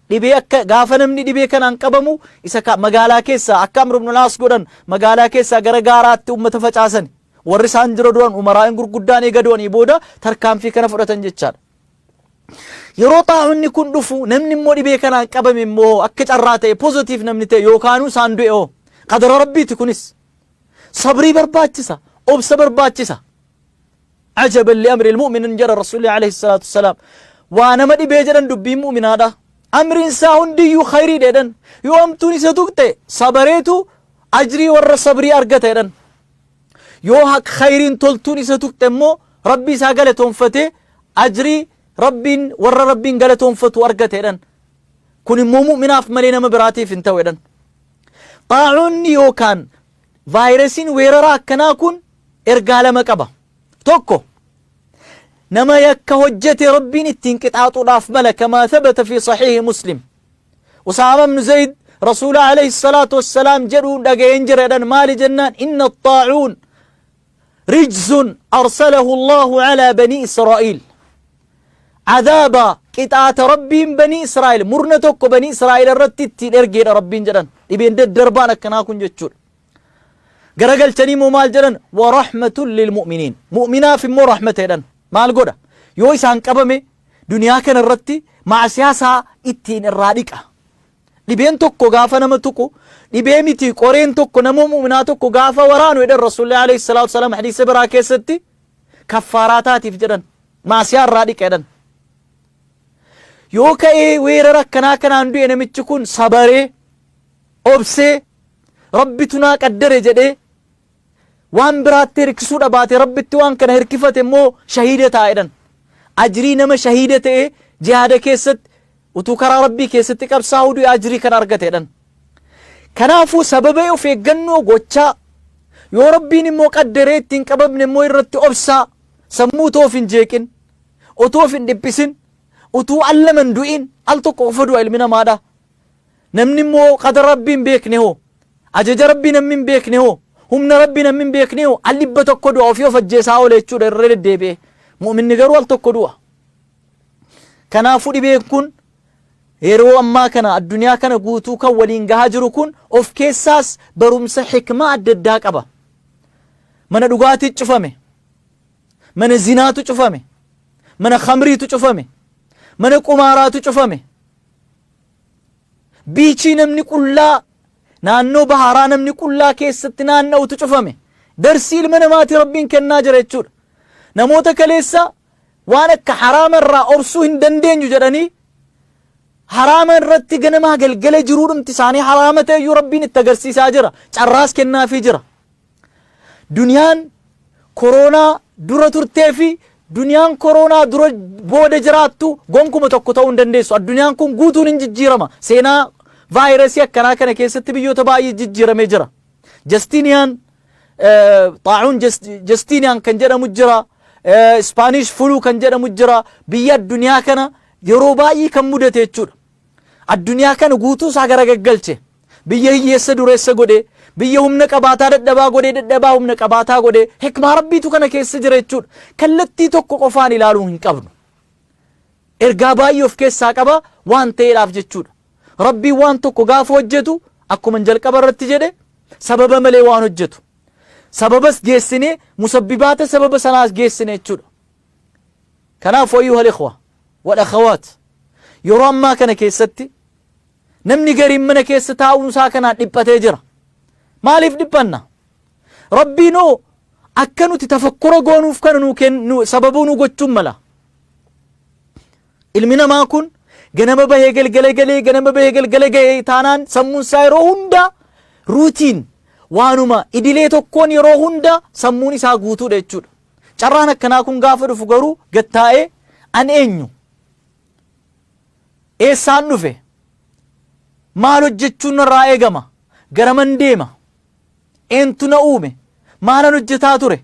Dhibee akka gaafa namni dhibee kanaan qabamu isa magaalaa keessaa akka Amr ibn al-Aas godhan magaalaa keessaa gara gaaraatti ummata facaasan. Warri isaan dura du'an umaraa'in gurguddaan eega du'anii booda tarkaanfii kana fudhatan jechaadha. Yeroo xaa'unni kun dhufu namni immoo dhibee kanaan qabame immoo akka carraa ta'e pozitiif namni ta'e yookaanuu isaan du'e hoo qadara rabbiiti kunis. Sabrii barbaachisa, obsa barbaachisa. Ajaban li amri mu'minin jedha Rasuulli alayhi salaatu wassalaam. Waa nama dhibee jedhan dubbiin mu'minaadha. Amriin isaa hundiyyuu khayriidha jedhan. Yoo hamtuun isa tuqxe sabareetu ajrii warra sabrii argata jedhan. Yoo haq khayriin toltuun isa tuqxe immoo Rabbi isaa galatoonfatee ajrii Rabbiin warra Rabbiin galatoonfatu argate jedhan. Kun immoo mu'minaaf malee nama biraatiif hin ta'u jedhan. Xaa'oonni yookaan vaayirasiin weeraraa akkanaa kun ergaa lama qaba. Tokko nama yakka hojjete Rabbiin ittiin qixaaxuudhaaf mala kamaa thabata fi sahihi Muslim. Usaama ibn Zayd Rasuula alayhi salaatu wassalaam jedhuun dhaga'een jira jedhan maali jennaan inna xaacuun rijzun arsalahu Allahu alaa banii Israa'iil. Cadaaba qixaata Rabbiin banii Israa'el murna tokko banii Israa'el irratti ittiin ergeedha Rabbiin jedhan dhibeen daddarbaan akkanaa kun jechuudha. Garagalchanii immoo maal jedhan wa rahmatun lil mu'miniin mu'minaaf immoo rahmata jedhan maal godha yoo isaan qabame duniyaa kana irratti maasiyaa isaa ittiin irraa dhiqa. Dhibeen tokko gaafa nama tuqu dhibee miti qoreen tokko nama mu'minaa tokko gaafa waraanu jedhan Rasuulli alayhi salaatu wasalaam hadiisa biraa keessatti kaffaaraa taatiif jedhan maasiyaa irraa dhiqa jedhan. Yoo ka'ee weerara akkanaa kanaan du'e namichi kun sabaree obsee Rabbitu naa qaddare jedhee waan biraatti hirkisuu dhabaate Rabbitti waan kana hirkifate immoo shahiida ta'a jedhan. Ajrii nama shahiida ta'e jihaada keessatti utuu karaa Rabbii keessatti qabsaa'uu du'e ajrii kana argate jedhan. Kanaafuu sababa of eeggannoo gochaa yoo Rabbiin immoo qaddaree ittiin qabamne immoo irratti obsaa sammuu utuu of hin jeeqin utuu of hin dhiphisin utuu al lama hin du'in al tokko qofa du'a ilmi namaadha. Namni immoo qadara Rabbii hin beekne hoo? Ajaja Rabbii namni hin beekne hoo? Humna Rabbii namni hin beekne hoo? Al 100 du'a ofii of ajjeesaa oola jechuudha irra deddeebi'ee. Mu'minni garuu al tokko du'a. Kanaafuu dhibeen kun yeroo ammaa kana addunyaa kana guutuu kan waliin gahaa jiru kun of keessaas barumsa hikmaa adda addaa qaba. Mana dhugaatii cufame. Mana zinaatu cufame. Mana khamriitu cufame. Mana qumaaraatu cufame. Biichii namni qullaa naannoo bahaaraa namni qullaa keessatti naanna'utu cufame. Darsii ilma namaati Rabbiin kennaa jira jechuudha. Namoota kaleessa waan akka haraama irraa obsuu hin dandeenyu jedhanii haraama irratti ganamaa galgala jiruudhumti isaanii haraama ta'eyyuu Rabbiin itti agarsiisaa jira. Carraas kennaafii jira. Duniyaan koroonaa dura turtee fi duniyaan koroonaa dura booda jiraattu gonkuma tokko ta'uu hin dandeessu. Addunyaan kun guutuun hin jijjiirama. Seenaa vaayirasii akkanaa kana keessatti biyyoota baay'ee jijjiiramee jira. Jastiniyaan xaa'uun Jastiniyaan kan jedhamu jira. Ispaanish fuluu kan jedhamu jira. Biyya addunyaa kana yeroo baay'ee kan mudate jechuudha. Addunyaa kana guutuu isaa garagaggalche. Biyya hiyyeessa dureessa godhee, biyya humna qabaataa dadhabaa godhee, dadhabaa humna qabaataa godhee, hikmaa Rabbiitu kana keessa jira jechuudha. Kallattii tokko qofaan ilaaluu hin qabnu. Ergaa baay'ee of keessaa qaba waan ta'eedhaaf jechuudha. Rabbiin waan tokko gaafa hojjetu akkuma jalqaba irratti jedhe sababa malee waan hojjetu. Sababas geessinee musabbibaata sababa sanaas geessine jechuudha. Kanaaf ayyuhal ikhwa wal akhawaat yeroo ammaa kana keessatti Namni gariin mana keessa taa'uun isaa kanaan dhiphatee jira. Maaliif dhiphanna? Rabbiin hoo akka nuti tafakkura goonuuf kana nuu kennu sababuu nu gochuun mala. Ilmi namaa kun ganama bahee galgala galee ganama bahee galgala gahee taanaan sammuun isaa yeroo hunda ruutiin waanuma idilee tokkoon yeroo hunda sammuun isaa guutuudha jechuudha. Carraan akkanaa kun gaafa dhufu garuu gattaa'ee an eenyu? Eessaan dhufe? Maal hojjechuun narraa eegama? Garaman deema? Eentu na uume? Maalan hojjetaa ture?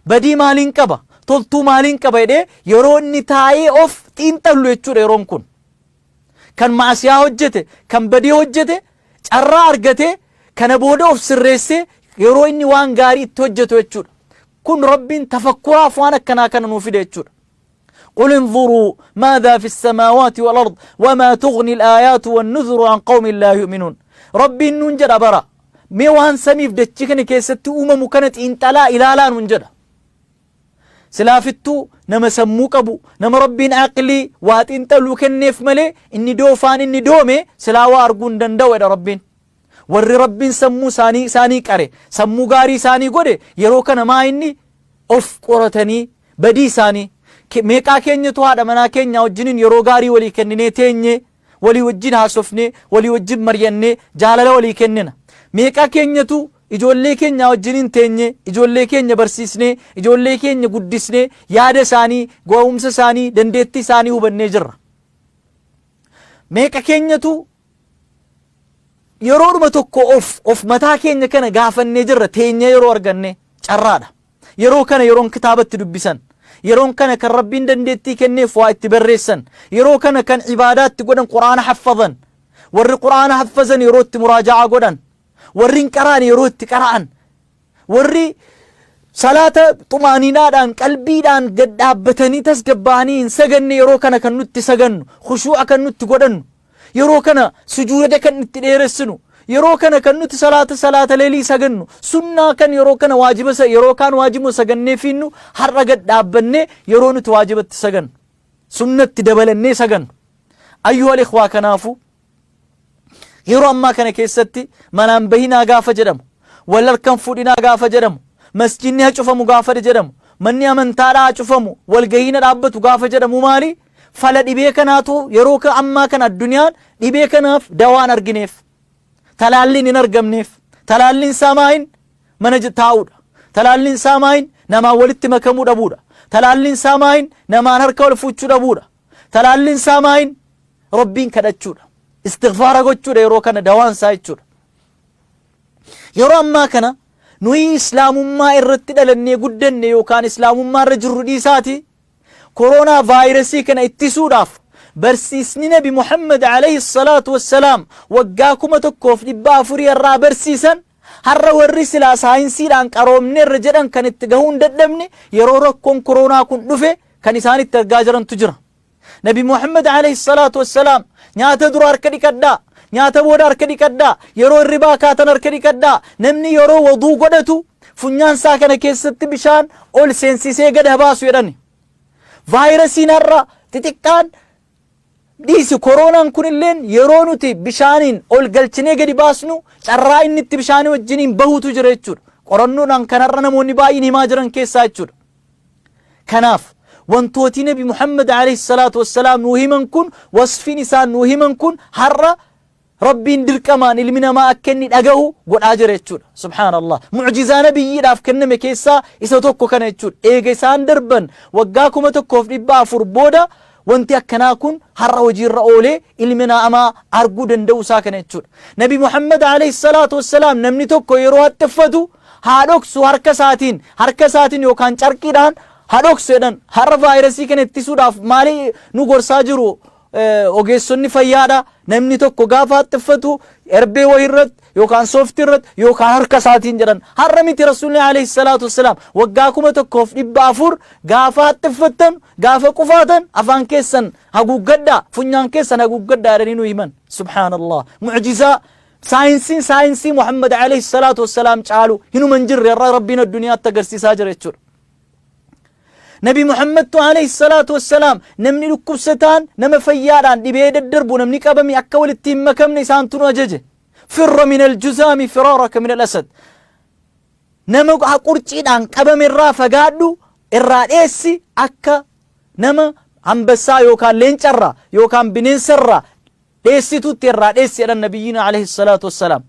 Badii maaliin qaba? Toltuu maaliin qaba jedhee yeroo inni taa'ee of xiinxallu jechuudha yeroon kun. Kan maasiyaa hojjete, kan badii hojjete Carraa argatee kana booda of sirreessee yeroo inni waan gaarii itti hojjetu jechuudha. Kun Rabbiin tafakkuraaf waan akkanaa kana nuu fide jechuudha. قل انظروا ماذا في السماوات والأرض وما تغني الآيات والنذر عن قوم لا يؤمنون. ربي نون جدا برا mee waan samiif dachii kana keessatti uumamu kana xiinxalaa ilaalaa nuun jedha. Silaafittuu nama sammuu qabu, nama Rabbiin aqlii waa xiinxaluu kenneef malee, inni doofaan inni doome silaa waa arguu hin danda'u jedha Rabbiin. Warri Rabbiin sammuu isaanii qare, sammuu gaarii isaanii godhe, yeroo kana maa inni of qoratanii badii isaanii. Meeqaa keenyatu haadha manaa keenya wajjiniin yeroo gaarii walii kenninee teenyee, walii wajjin haasofnee, walii wajjin mari'annee jaalala walii kennina? Meeqaa keenyatu ijoollee keenya wajjiniin teenyee, ijoollee keenya barsiisnee, ijoollee keenya guddisnee, yaada isaanii, ga'umsa isaanii, dandeettii isaanii hubannee jirra? Meeqa keenyatu yeroodhuma tokko of mataa keenya kana gaafannee jirra teenyee yeroo arganne? Carraadha. Yeroo kana yeroon kitaabatti dubbisan, yeroon kana kan Rabbiin dandeettii kenneef waa itti barreessan, yeroo kana kan ibaadaatti godhan, Quraana haffazan, warri Quraana haffazan yeroo itti muraaja'aa godhan, warri hin qara'an yeroo itti qara'an, warri salaata xumaaniinaadhaan qalbiidhaan gad dhaabbatanii tasgabbaa'anii hin saganne yeroo kana kan nutti sagannu, khushuu'a kan nutti godhannu, yeroo kana sujuuda kan itti dheeressinu, yeroo kana kan nuti salaata leelii sagannu, sunnaa kan yeroo kana waajiba, yeroo kaan waajiba sagannee fiinnu, har'a gad dhaabbannee yeroo nuti waajibatti sagannu, sunnatti dabalannee sagannu. أيها الإخوة, kanaafu yeroo ammaa kana keessatti manaan bahinaa gaafa jedhamu, wal harkan fuudhinaa gaafa jedhamu, masjidni haa cufamu gaafa jedhamu, manni amantaadhaa haa cufamu, walgahiina dhaabbatu gaafa jedhamu, maali fala dhibee kanaatu? Yeroo ammaa kana addunyaan dhibee kanaaf dawaan argineef, talaalliin hin argamneef. Talaalliin isaa maayin? Mana taa'uudha. Talaalliin isaa maayin? Namaan walitti makamuu dhabuudha. Talaalliin isaa maayin? Namaan harka wal fuuchuu dhabuudha. Talaalliin isaa maayin? Rabbiin kadhachuudha, istighfaara gochuudha yeroo kana dawaan isaa jechuudha. Yeroo ammaa kana nuyi Islaamummaa irratti dhalannee guddanne yookaan Islaamummaa irra jirru dhiisaati, koronaa vaayirasii kana ittisuudhaaf barsiisni Nabi Muhammad عليه الصلاة والسلام waggaa 1400 irraa barsiisan, har'a warri silaa saayinsiidhaan qaroomneerra jedhan kan itti gahuu hin dadhabne, yeroo rakkoon koronaa kun dhufe kan isaan itti argaa jirantu jira. Nabi Muhammad عليه الصلاة والسلام nyaata dura harka dhiqadhaa, nyaata booda harka dhiqadhaa, yeroo hirribaa kaatan harka dhiqadhaa, namni yeroo waduu godhatu funyaan isaa kana keessatti bishaan ol seensisee gad baasu jedhani. Vaayirasiin har'a xixiqqaan dhiisi, koronaan kunilleen yeroo nuti bishaaniin ol galchinee gadi baasnu carraa inni itti bishaanii wajjiniin bahutu jira jechuudha. Qorannoodhaan kanarra namoonni baay'een himaa jiran keessaa jechuudha. Kanaaf wantooti Nabi Muhammad عليه الصلاة والسلام nuu himan kun, wasfiin isaan nuu himan kun, har'a Rabbiin dirqamaan ilmi namaa akka inni dhagahu godhaa jira jechuudha. سبحان الله. Mucjizaa nabiyyiidhaaf kenname keessaa isa tokko kana jechuudha. Eega isaan darban waggaa 1400 booda wanti akkanaa kun har'a hojiirra oolee ilmi namaa arguu danda'u isaa kana jechuudha. Nabi Muhammad عليه الصلاة والسلام namni tokko yeroo haxxiffatu haa dhoksu, harka isaatiin yookaan carqiidhaan haa dhoksu jedhan. Har'a vaayirasii kana ittisuudhaaf maali nu gorsaa jiru ogeessonni fayyaadha? Namni tokko gaafa haxxiffatu erbee wayii irratti yookaan sooftii irratti yookaan harka isaatiin jedhan. Har'a miti, Rasuulli عليه الصلاة والسلام waggaa 1400 gaafa haxxiffattan, gaafa qufaatan afaan keessan haguuggadhaa, funyaan keessan haguuggadhaa jedhanii nu himan. سبحان الله. Mucjizaa saayinsii Muhammad عليه الصلاة والسلام caalu hinuma hin jirre irraa Rabbiin addunyaatti agarsiisaa jira jechuudha. Nabi Muhammadtu عليه الصلاة والسلام namni dhukkubsataan nama fayyaadhaan dhibee daddarbu namni qabame akka walitti hin makamne isaantu nu ajaje. فر من الجزام فرارك من الأسد. Nama qurciidhaan qabame irraa fagaadhu, irraa dheessi, akka nama hambassaa yookaan leencarraa yookaan bineensarraa dheessitutti irraa dheessi jedhan nabiyyiin عليه الصلاة والسلام.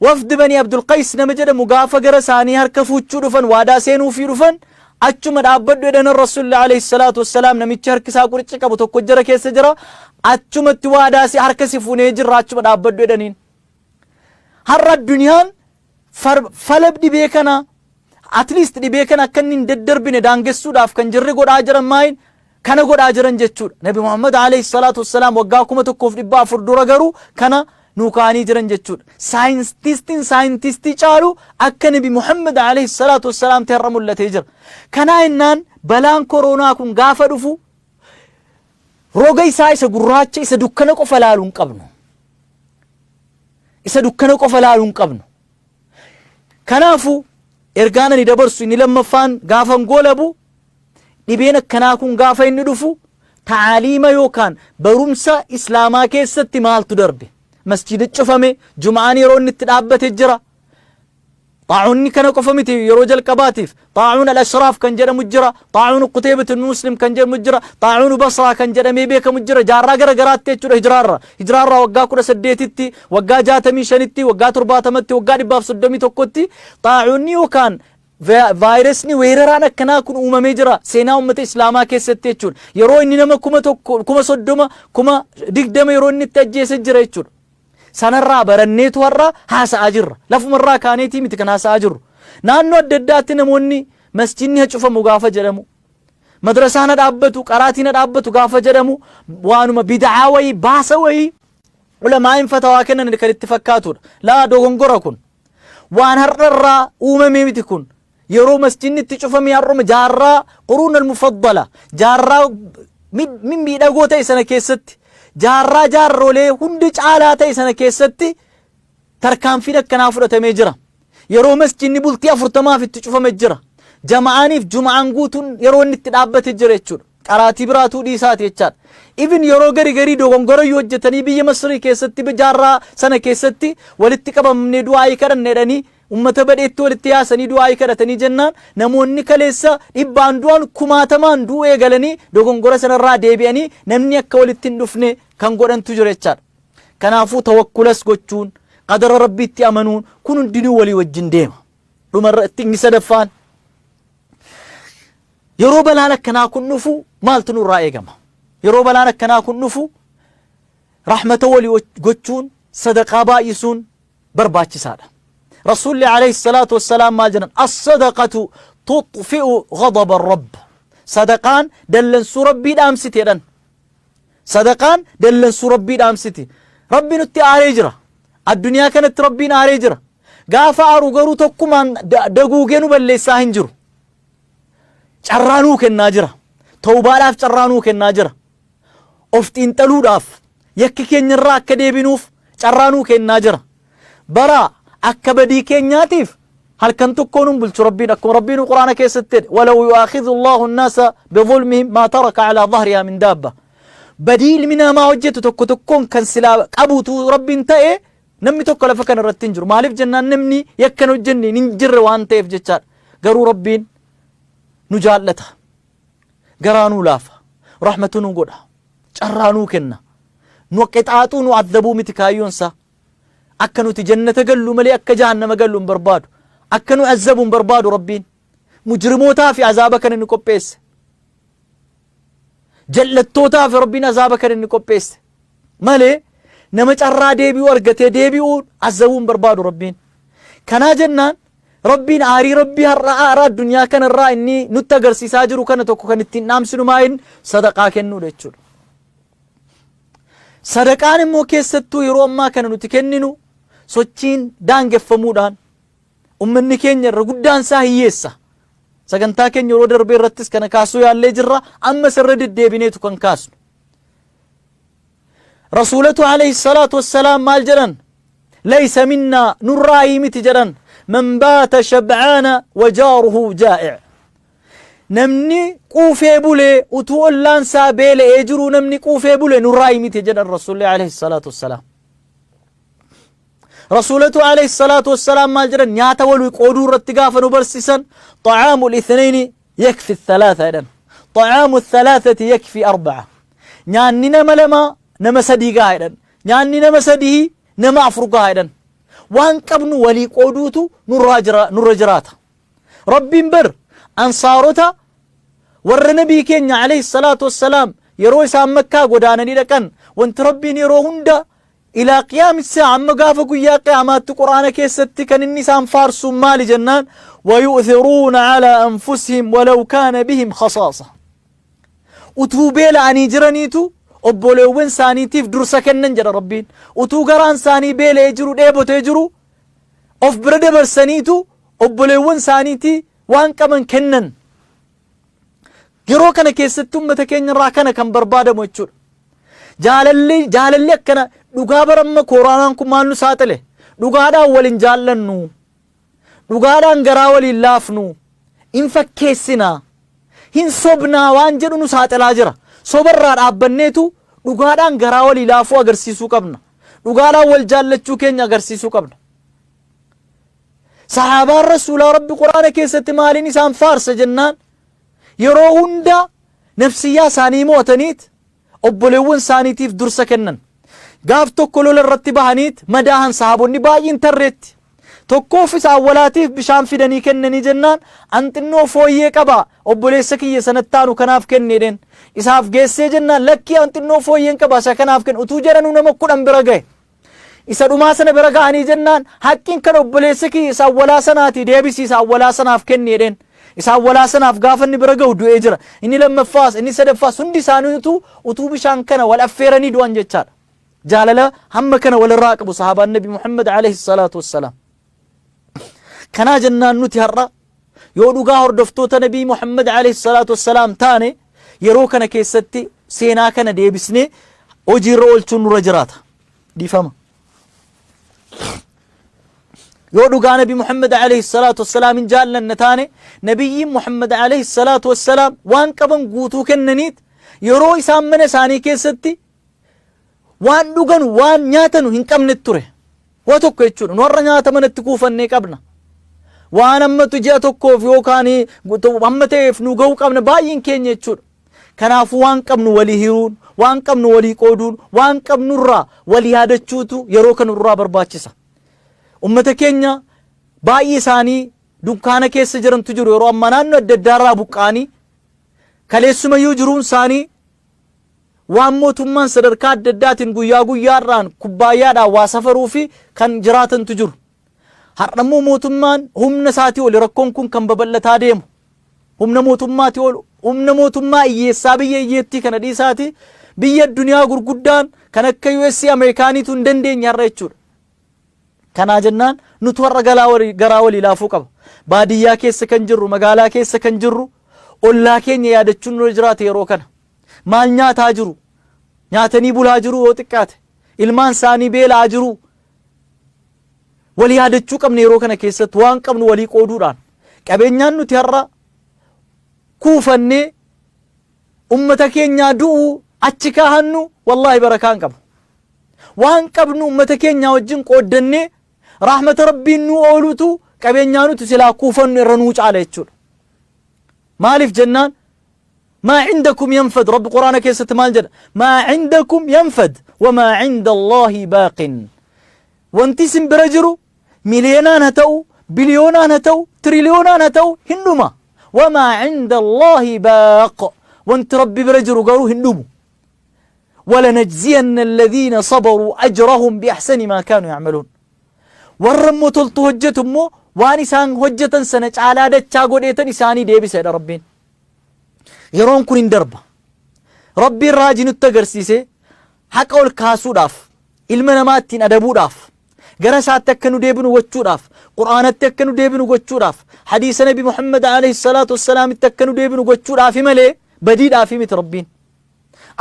Wafdi Banii Abdulqays nama jedhamu gaafa gara isaanii harka fuuchuu dhufan, waadaa seenuufii dhufan, achuma dhaabbadhu jedhan Rasuulli عليه الصلاة والسلام. Namichi harki isaa qurci qabu tokko jara keessa jira. Achumatti waadaa si harka si fuunee jirra, achuma dhaabbadhu jedhaniin. Har'a addunyaan fala dhibee kana, at least dhibee kana akka inni hin daddarbine daangessuudhaaf kan jirri godhaa jiran maayin kana godhaa jiran jechuudha. Nabi Muhammad عليه الصلاة والسلام waggaa 1400 dura garuu kana nuu kaa'anii jiran jechuudha. Saayintistiin saayintistii caalu akka Nabi Muhammad alayhi salaatu wassalaam ta'e har'a mul'atee jira. Kanaa jennaan balaan koroonaa kun gaafa dhufu roga isaa isa gurraacha isa dukkana qofa laaluu hin qabnu. Isa dukkana qofa laaluu hin qabnu. Kanaafuu ergaan ani dabarsu inni lammaffaan gaafan goolabu dhibeen akkanaa kun gaafa inni dhufu ta'aliima yookaan barumsa islaamaa keessatti maaltu darbe? Masjiida cufame, jum'aan yeroo inni itti dhaabbate jira. Xaa'uunni kana qofa miti yeroo jalqabaatiif. Xaa'uun al-Ashraaf kan jedhamu jira. Xaa'uun Quteebat Muslim kan jedhamu jira. Xaa'uun Basraa kan jedhamee beekamu jira. Jaarraa gara garaatti jechuudha hijiraarra. Hijiraarraa waggaa 18tti, waggaa 65tti, waggaa 70tti, waggaa 131tti xaa'uunni yookaan vaayirasni weeraraan akkanaa kun uumamee jira seenaa uummata islaamaa keessatti jechuudha. Yeroo inni nama 1000, 30,000, 20,000 yeroo inni itti ajjeese jira jechuudha. Sanarraa baranneetu har'a haasa'aa jirra. Lafumarraa kaaneetii miti kan haasa'aa jirru. Naannoo adda addaatti namoonni masjidni ha cufamu gaafa jedhamu, madrasaan ha dhaabbatu, qaraatiin ha dhaabbatu gaafa jedhamu waanuma bid'aa wayii baasa wayii ulamaa'in fatawaa kennan kan itti fakkaatudha. Laa dogongora kun. Waan har'arraa uumamee miti kun. Yeroo masjidni itti cufame har'uma jaarraa quruun al-mufaddala jaarraa mimmiidhagoo ta'e sana keessatti jaarraa jaarrolee hundi caalaa ta'e sana keessatti tarkaanfiin akkanaa fudhatamee jira. Yeroo masjidni bultii 40f itti cufame jira. Jama'aaniif juma'aan guutuun yeroo inni itti dhaabbate jira jechuudha. Qaraatii biraatuu dhiisaati jechaadha. Even yeroo gari garii dogongora yoo hojjetanii biyya Masrii keessatti jaarraa sana keessatti walitti qabamnee du'aayii kadhanne jedhanii ummata badheetti walitti yaasanii du'aayii kadhatanii jennaan namoonni kaleessa dhibbaan du'an kumaatamaan du'uu eegalanii dogongora sanarraa deebi'anii namni akka walitti hin dhufne kan godhantu jira jechaadha. Kanaafuu tawakkulas gochuun qadara Rabbiitti amanuun kun hundinuu walii wajjin deema. Dhumarratti inni sadaffaan yeroo balaan akkanaa kun dhufu maaltu nurraa eegama? Yeroo balaan akkanaa kun dhufu rahmata walii gochuun sadaqaa baay'isuun barbaachisaadha. Rasuulli alayhi salaatu wassalaam maal jedhan? As-sadaqatu tuxfi'u ghadaba rabb. Sadaqaan dallansuu Rabbii dhaamsiti jedhan. Sadaqaan dallansuu Rabbii dhaamsiti. Rabbi nutti aaree jira. Addunyaa kanatti Rabbiin aaree jira. Gaafa aaru garuu tokkumaan daguugee nu balleessaa hin jiru. Carraa nuu kennaa jira. Tawbaadhaaf carraa nuu kennaa jira. Of xiinxaluudhaaf yakki keenyarraa akka deebinuuf carraa nuu kennaa jira. Bara akka badii keenyaatiif halkan tokkoo nun bulchu Rabbiin akkuma Rabbiin Quraana keessatti jedhe walaw yu'aakhidhu Allahu an-naasa bidhulmihim maa taraka alaa dhahrihaa min daabba. Badii ilmi namaa hojjetu tokko tokkoon kan silaa qabuutu Rabbiin ta'e namni tokko lafa kana irratti hin jiru. Maaliif jennaan namni yakka hin hojjenne hin jirre waan ta'eef jechaadha. Garuu Rabbiin nu jaallata. Garaa nuu laafa. Rahmata nuu godha. Carraa nuu kenna. Nu qixaaxuu nu azzabuu miti kaayyoon isaa. Akka nuti jannata gallu malee akka jahannama gallu hin barbaadu. Akka nu azzabu hin barbaadu Rabbiin. Mujrimootaa fi azaaba kana inni qopheesse. Jallattootaa fi Rabbiin azaaba kana inni qopheesse. Malee nama carraa deebi'uu argatee deebi'uu azabuu hin barbaadu Rabbiin. Kanaa jennaan Rabbiin aarii Rabbii har'a aara addunyaa kanarraa inni nutti agarsiisaa jiru kana tokko kan ittiin dhaamsinu maayin sadaqaa kennuudha jechuudha. Sadaqaan immoo keessattuu yeroo ammaa kana nuti kenninu sochiin daangeffamuudhaan ummanni keenya irra guddaan isaa hiyyeessa. Sagantaa keenya yeroo darbee irrattis kana kaasuu yaallee jirra ammas irra deddeebineetu kan kaasnu. Rasuulatu alayhi salaatu wassalaam maal jedhan? Laysa minnaa nurraayii miti jedhan. Man baata shab'aana wa jaaruhu jaa'i'. Namni quufee bulee utuu ollaan isaa beela'ee jiruu namni quufee bule nurraayii miti jedhan Rasuulli alayhi salaatu wassalaam. Rasuulatu alayhi salaatu wassalaam maal jedhan nyaata walii qooduu irratti gaafa nu barsiisan xa'aamu ithnayni yakfi thalaatha jedhan. Xa'aamu thalaathati yakfi arba'a. Nyaanni nama lama nama sadii gaha jedhan. Nyaanni nama sadii nama afur gaha jedhan. Waan qabnu walii qooduutu nurraa jira nurra jiraata. Rabbiin bar ansaarota warra nabii keenya alayhi salaatu wassalaam yeroo isaan makkaa godaananii dhaqan wanti Rabbiin yeroo hunda ilaa qiyaami saa'a amma gaafa guyyaa qiyaamaatti quraana keessatti kan inni isaan faarsuun maali jennaan wayu'thiruuna alaa anfusihim walaw kaana bihim khasaasa utuu beela'anii jiraniitu Obboleewwan isaaniitiif dursa kennan jedha Rabbiin. Utuu garaan isaanii beela'ee jiru, dheebotee jiru, of bira dabarsaniitu obboleewwan isaaniitii waan qaban kennan. Yeroo kana keessatti ummata keenya irraa kana kan barbaadamu jechuudha. Jaalalli jaalalli akkana dhugaa baramma kooraanaan kun maal nu saaxile? Dhugaadhaan wal hin jaallannu. Dhugaadhaan garaa waliin laafnu. Hin fakkeessina. Hin sobnaa waan jedhu nu saaxilaa jira. Sobarraa dhaabbanneetu dhugaadhaan garaa walii laafuu agarsiisuu qabna. Dhugaadhaan wal jaallachuu keenya agarsiisuu qabna. Sahaabaan Rasuulaa Rabbi Quraana keessatti maaliin isaan faarsa jennaan yeroo hunda nafsiyyaa isaanii mo'ataniit obboleewwan isaaniitiif dursa kennan. Gaaf tokko lola irratti bahaniit madaahan sahaabonni baay'een tarreetti. Tokkoof isa awwalaatiif bishaan fidanii kennanii jennaan an xinnoo fooyyee qaba obboleessa kiyya sanatti aanu kanaaf kenni jedheen. Isaaf geessee jennaan lakkii an xinnoo fooyyeen qaba isa kanaaf kenni utuu jedhanuu nama 10 bira gahe. Isa dhumaa sana bira ga'anii jennaan haqqiin kan obboleessa kiyya isa awwalaa sanaatii deebisi isa awwalaa sanaaf kenni jedheen. Isa awwalaa sanaaf gaafa inni bira ga'u du'ee jira. Inni lammaffaas inni sadaffaas hundi isaaniitu utuu bishaan kana wal affeeranii du'an jechaadha. Jaalala hamma kana walirraa qabu sahaabaan Nabi Muhammad alayhi salaatu wassalaam. Kanaa jennaan nuti har'a yoo dhugaa hordoftoota Nabii Muhammad alayhi salaatu wassalaam taane yeroo kana keessatti seenaa kana deebisnee hojiirra oolchuun nurra jiraata. Dhiifama. Yoo dhugaa Nabi Muhammad alayhi salaatu wassalaam hin jaallanne taane Nabiyyiin Muhammad alayhi salaatu wassalaam waan qaban guutuu kennaniit yeroo isaan mana isaanii keessatti waan dhuganu waan nyaatanu hin qabne ture. Waa tokko jechuudha. Nu har'a nyaata manatti kuufannee qabna. Waan ammatu ji'a tokkoof yookaan hamma ta'eef nu ga'uu qabna baay'een keenya jechuudha. Kanaafuu waan qabnu walii hiruun, waan qabnu walii qooduun, waan qabnurraa walii yaadachuutu yeroo kanurraa barbaachisa. Ummata keenya baay'ee isaanii dunkaana keessa jirantu jiru yeroo ammaa naannoo adda addaarraa buqqa'anii kaleessumayyuu jiruun isaanii waan mootummaan sadarkaa adda addaatiin guyyaa guyyaarraan kubbaayyaadhaan waa safaruu fi kan jiraatantu jiru. Har'ammoo mootummaan humna isaatii oli rakkoon kun kan babal'ataa deemu. Humna mootummaatii ol humna mootummaa hiyyeessaa biyya hiyyeettii kana dhiisaati biyya addunyaa gurguddaan kan akka US Ameerikaaniitu hin dandeenye har'a jechuudha. Kanaa jennaan nutu har'a galaa walii, garaa walii laafuu qaba. Baadiyyaa keessa kan jirru, magaalaa keessa kan jirru ollaa keenya yaadachuun nurra jiraata yeroo kana. Maal nyaataa jiru? Nyaatanii bulaa jiru yoo xiqqaate. Ilmaan isaanii beela'aa jiru. Wal yaadachuu qabna yeroo kana keessatti waan qabnu walii qooduudhaan. Qabeenyaan nuti har'a kuufannee ummata keenyaa du'uu achi kaahannu wallaahi barakaa hin qabu. Waan qabnu ummata keenyaa wajjin qooddannee rahmata Rabbiin nuu oolutu qabeenyaa nuti silaa kuufannu irra nuu caala jechuudha. Maaliif jennaan maa cindakum yanfad Rabbi quraana keessatti maal jedha maa cindakum yanfad wamaa cinda Allaahi baaqin. Wanti isin bira jiru miliyoonaan haa ta'u biliyoonaan haa ta'u tiriliyoonaan haa ta'u hin dhuma. Wamaa cinda Allaahi baaq wanti Rabbi bira jiru garuu hin dhumu. Walanajziyanna alladhiina sabaruu ajrahum biahsani maa kaanuu ya'maluun. Warra immoo toltu hojjetu immoo waan isaan hojjetan sana caalaa dachaa godheetan isaanii deebisa jedha Rabbiin. Yeroon kun hin darba. Rabbiin raajii nutti agarsiisee haqa ol kaasuudhaaf, ilma namaa ittiin adabuudhaaf, gara isaatti akka nu deebinu gochuudhaaf, Qur'aanatti akka nu deebinu gochuudhaaf, hadiisa Nabi Muhammad alayhi salaatu wassalaamitti akka nu deebinu gochuudhaafi malee badiidhaafi miti Rabbiin.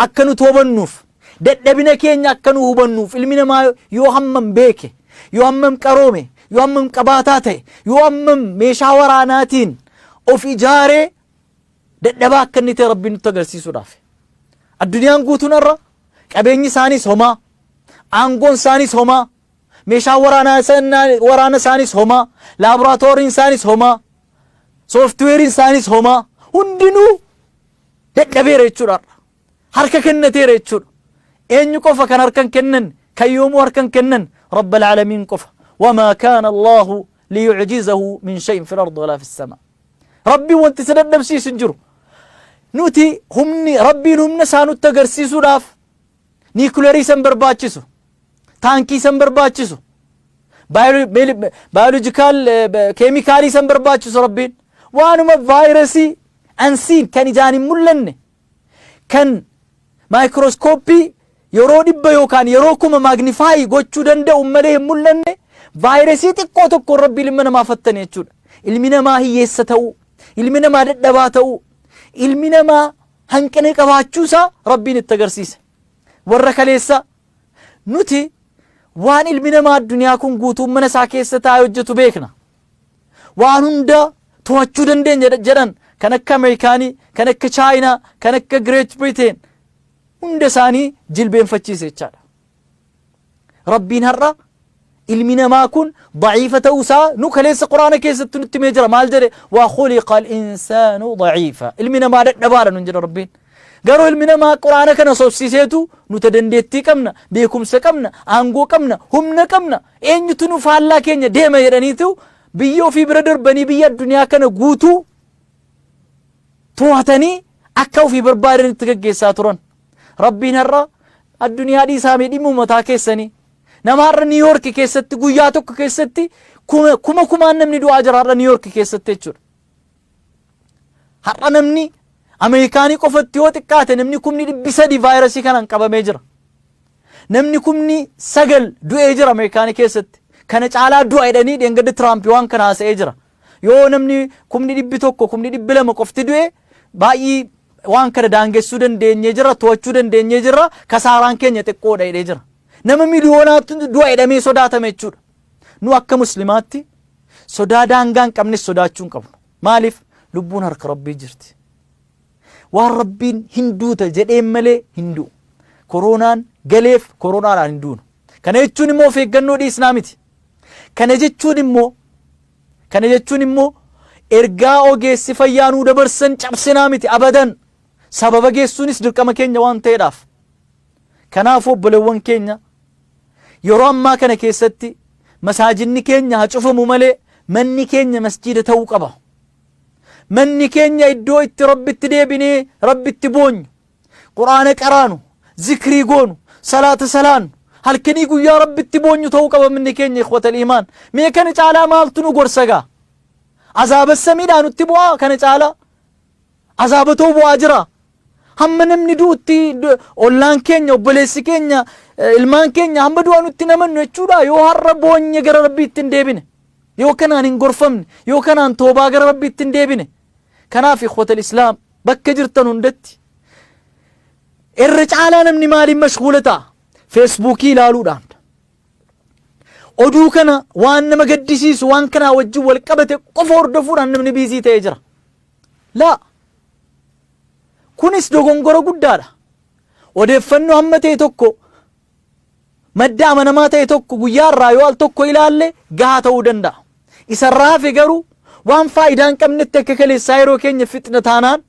Akka nu toobannuuf, dadhabina keenya akka nu hubannuuf ilmi namaa yoo hammam beeke, yoo hammam qaroome, yoo hammam qabaataa ta'e, yoo hammam meeshaa waraanaatiin of ijaaree dadhabaa akka inni ta'e Rabbiin nutti agarsiisuudhaaf. Addunyaan guutuun har'a qabeenyi isaaniis homaa, aangoon isaaniis homaa, meeshaan waraana isaaniis homaa, laaboraatooriin isaaniis homaa, sooftiweeriin isaaniis homaa, hundinuu dadhabeera jechuudha har'a. Harka kennateera jechuudha. Eenyu qofa kan harka hin kennan, kan yoomuu harka hin kennan, Rabbal Aalamiin qofa. Wamaa kaana Allaahu liyucjizahu min shay'in fil ardi walaa fis samaa. Rabbiin wanti isa dadhabsiisu hin jiru. Nuti humni Rabbiin humna isaa nutti agarsiisuudhaaf niikuleerii isa hin barbaachisu, taankii isa hin barbaachisu, baayoloojikaal keemikaalii isa hin barbaachisu Rabbiin. Waanuma vaayirasii ansiin kan ijaan hin mul'anne kan Maayikirooskooppii yeroo 100 yookaan yeroo 1000 maagnifaayi gochuu danda'u malee hin mul'anne vaayirasii xiqqoo tokkoon Rabbi ilma namaa fattane jechuudha. Ilmi namaa hiyyeessa ta'uu, ilmi namaa dadhabaa ta'uu, ilmi namaa hanqina qabaachuu isaa Rabbiin itti agarsiise. Warra kaleessa nuti waan ilmi namaa addunyaa kun guutuun mana isaa keessa taa'ee hojjetu beekna. Waan hunda to'achuu dandeenya jedhan kan akka Ameerikaanii, kan akka Chaayinaa, kan akka Great Britain hunda isaanii jilbeenfachiise jechaadha. Rabbiin har'a ilmi namaa kun daciifa ta'uu isaa nu kaleessa quraana keessatti nutti himee jira. Maal jedhe? Waa khuliqa al-insaanu daciifa. Ilmi namaa dadhabaadha nun jedha Rabbiin. Garuu ilmi namaa quraana kana sobsiiseetu nuta dandeettii qabna, beekumsa qabna, aangoo qabna, humna qabna, eenyutu nu faallaa keenya deema jedhaniitu biyya ofii bira darbanii biyya addunyaa kana guutuu to'atanii akka ofii barbaadanitti gaggeessaa turan. Rabbiin har'a addunyaa dhiisaa mee dhimma mataa keessanii. Nama har'a Niw Yoork keessatti guyyaa tokko keessatti kuma kumaan namni du'aa jira har'a Niw Yoork keessatti jechuudha. Har'a namni Ameerikaanii qofatti yoo xiqqaate namni 300,000 vaayirasii kanaan qabamee jira. Namni 9,000 du'ee jira Ameerikaanii keessatti. Kana caalaa du'a jedhanii dheengadda Tiraamp waan kana haasa'ee jira. Yoo namni 100,000 200,000 qofti du'e baay'ee waan kana daangessuu dandeenyee jirra, to'achuu dandeenyee jirra, kasaaraan keenya xiqqoodha jedhee jira. Nama miliyoonaatti du'a jedhamee sodaatame jechuudha. Nu akka muslimaatti sodaa daangaa hin qabnes sodaachuu hin qabnu. Maaliif? Lubbuun harka Rabbii jirti. Waan Rabbiin hin duuta jedheen malee hin du'u. Koroonaan galeef koroonaadhaan hin duunu. Kana jechuun immoo of eeggannoo dhiisnaa miti. Kana jechuun immoo kana jechuun immoo ergaa ogeessi fayyaa nuu dabarsan cabsinaa miti abadan. Sababa geessuunis dirqama keenya waan ta'eedhaaf. Kanaafuu obboleewwan keenya yeroo ammaa kana keessatti masaajinni keenya haa cufamu malee manni keenya masjiida ta'uu qaba. Manni keenya iddoo itti Rabbitti deebinee Rabbitti boonyu, Qur'aana qaraanu, zikrii goonu, salaata salaannu, halkanii guyyaa Rabbitti boonyu ta'uu qaba manni keenya ikhwatal iimaan. Mee kana caalaa maaltu nu gorsa gaa? Azaaba samiidhaa nutti bu'aa kana caalaa? Azaaba ta'uu bu'aa jira. Hamma namni du'utti ollaan keenya, obboleessi keenya, ilmaan keenya hamma du'a nutti namannu jechuudha. Yoo har'a boonye gara Rabbiitti hin deebine. Yoo kanaan hin gorfamne, yoo kanaan toobaa gara Rabbiitti hin deebine. Kanaaf ikhwatal islaam bakka jirtan hundatti irra caalaa namni maaliin mashguula ta'a? Feesbuukii ilaaluudhaan. Oduu kana waan nama gaddisiisu waan kanaa wajjin wal qabate qofa hordofuudhaan namni biizii ta'ee jira. Laa. Kunis dogongora guddaadha. Odeeffannoo hamma ta'e tokko madda amanamaa ta'e tokko guyyaa irraa yoo al tokko ilaalle gahaa ta'uu danda'a. Isarraa hafe garuu waan faayidaa hin qabnetti akka kaleessaa yeroo keenya fixna taanaan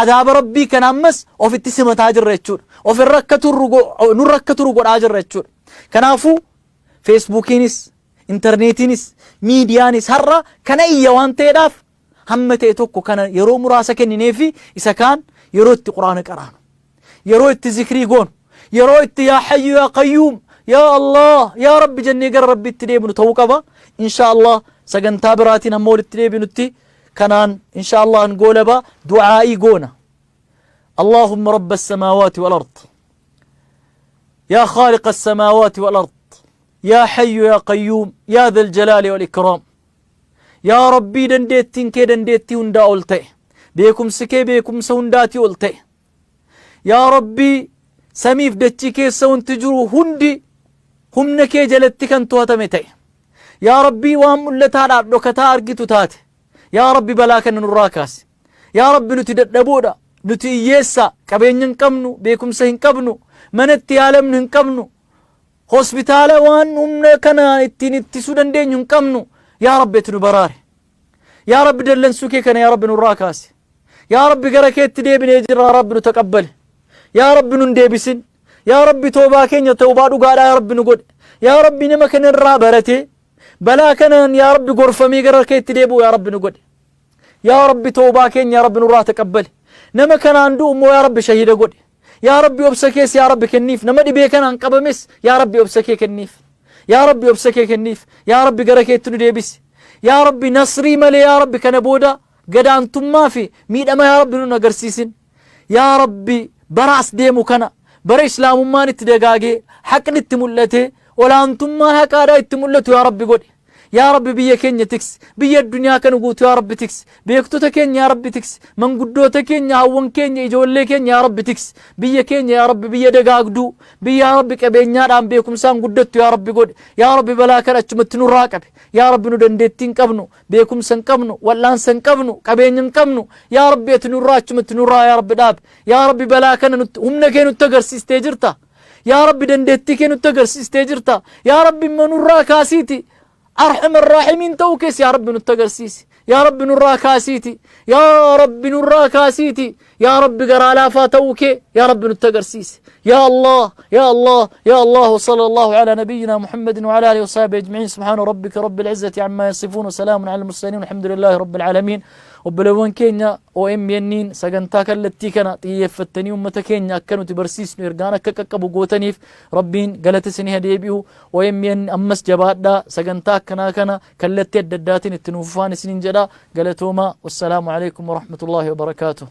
adaaba Rabbii kana ammas ofitti simataa jirra jechuudha. Ofirra akka turru nurra akka turu godhaa jirra jechuudha. Kanaafuu feesbuukiinis intarneetiinis miidiyaanis har'a kana iyya waan ta'eedhaaf hamma ta'e tokko kana yeroo muraasa kennineefi isa kaan yeroo itti quraana qaraanu yeroo itti zikrii goonu yeroo itti yaa hayyu yaa qayyuum yaa Allah yaa Rabbi jennee gara Rabbiitti deebinu ta'uu qaba. Insha Allah sagantaa biraatiin hamma walitti deebinutti kanaan insha Allah an goolaba du'aa'ii goona. اللهم رب السماوات والأرض يا خالق السماوات والأرض يا حي يا قيوم يا ذا الجلال والإكرام Yaa Rabbii dandeettiin kee dandeettii hundaa ol ta'e. Beekumsi kee beekumsa hundaatii ol ta'e. Yaa Rabbii samiif dachii keessa wanti jiru hundi humna kee jalatti kan to'atame ta'e. Yaa Rabbii waan mul'ataadhaaf dhokataa argitu taate. Yaa Rabbi balaa kana nurraa kaasi. Yaa Rabbi nuti dadhaboodha. Nuti hiyyeessa qabeenya hin qabnu, beekumsa hin qabnu, mana itti yaalamnu hin qabnu. Hospitaala waan humna kana ittiin ittisuu dandeenyu hin qabnu. Yaa Rabbi ati nu baraari. Yaa Rabbi dallansuu kee kana yaa Rabbi nurraa kaasi. Yaa Rabbi gara keetti deebinee jirra yaa Rabbi nu taqabbali. Yaa Rabbi nun deebisin. Yaa Rabbi toobaa keenya toobaa dhugaadhaa yaa Rabbi nu godhi. Yaa Rabbi nama kanarraa baratee balaa kanaan yaa Rabbi gorfamee gara keetti deebi'u yaa Rabbi nu godhi. Yaa Rabbi toobaa keenya yaa Rabbi nurraa taqabbali. Nama kanaan du'u immoo yaa Rabbi shahiida godhi. Yaa Rabbi obsa kees yaa Rabbi kenniif. Nama dhibee kanaan qabames yaa Rabbi obsa kee kenniif. Yaa Rabbi obsa kee kenniif. Yaa Rabbi gara keetti nu deebisi. Yaa Rabbi nasrii malee yaa Rabbi kana booda gadaantummaa fi miidhama yaa Rabbi nun agarsiisin. Yaa Rabbi Bara as deemu kana bara Islaamummaan itti dagaagee, haqni itti mul'atee, olaantummaan haqaadhaa itti mul'atu yaa Rabbi godhi. Yaa Rabbi biyya keenya tiksi. Biyya addunyaa kana guutuu yaa Rabbi tiksi. Beektota keenya yaa Rabbi tiksi. Manguddoota keenya, hawwan keenya, ijoollee keenya yaa Rabbi tiksi. Biyya keenya yaa Rabbi biyya dagaagduu, biyya yaa Rabbi qabeenyaadhaan beekumsaan guddattu yaa Rabbi godhi. Yaa Rabbi balaa kana achumatti nurraa qabi. Yaa Rabbi nu dandeettii hin qabnu, beekumsa hin qabnu, wal'aansa hin qabnu, qabeenya hin qabnu. Yaa Rabbi ati nurraa achumatti nurraa yaa Rabbi dhaabi. Yaa Rabbi balaa kana nutti humna kee nutti agarsiistee jirta. Yaa Rabbi dandeettii kee nutti agarsiistee jirta. Yaa Rabbi immoo nurraa kaasiiti. Arham arraahimiin ta'uu kees yaa Rabbi nutti agarsiisi. Yaa Rabbi nurraa kaasiiti. Yaa Rabbi nurraa kaasiiti. Yaa Rabbi garaa laafaa ta'uu kee yaa Rabbi nutti agarsiisi. Yaa Allah, yaa Allah, yaa Allah wa sallallahu ala nabiyyina Muhammadin wa ala alihi wa sahbihi ajma'in. Subhaana rabbika rabbil izzati amma yasifuun wa salaamun ala al-mursalin. Alhamdulillahi rabbil alamin. Obboleewwan keenya OMN'n sagantaa kallattii kana xiyyeeffattanii uummata keenya akka nuti barsiisnu ergaan akka qaqqabu gootaniif Rabbiin galata isinii ha deebi'u. OMN ammas jabaadhaa sagantaa akkanaa kana kallattii adda addaatiin itti nuuf fufaan isiniin jedha. Galatoomaa. Wassalaamu alaikum warahmatullaahi wabarakaatuh.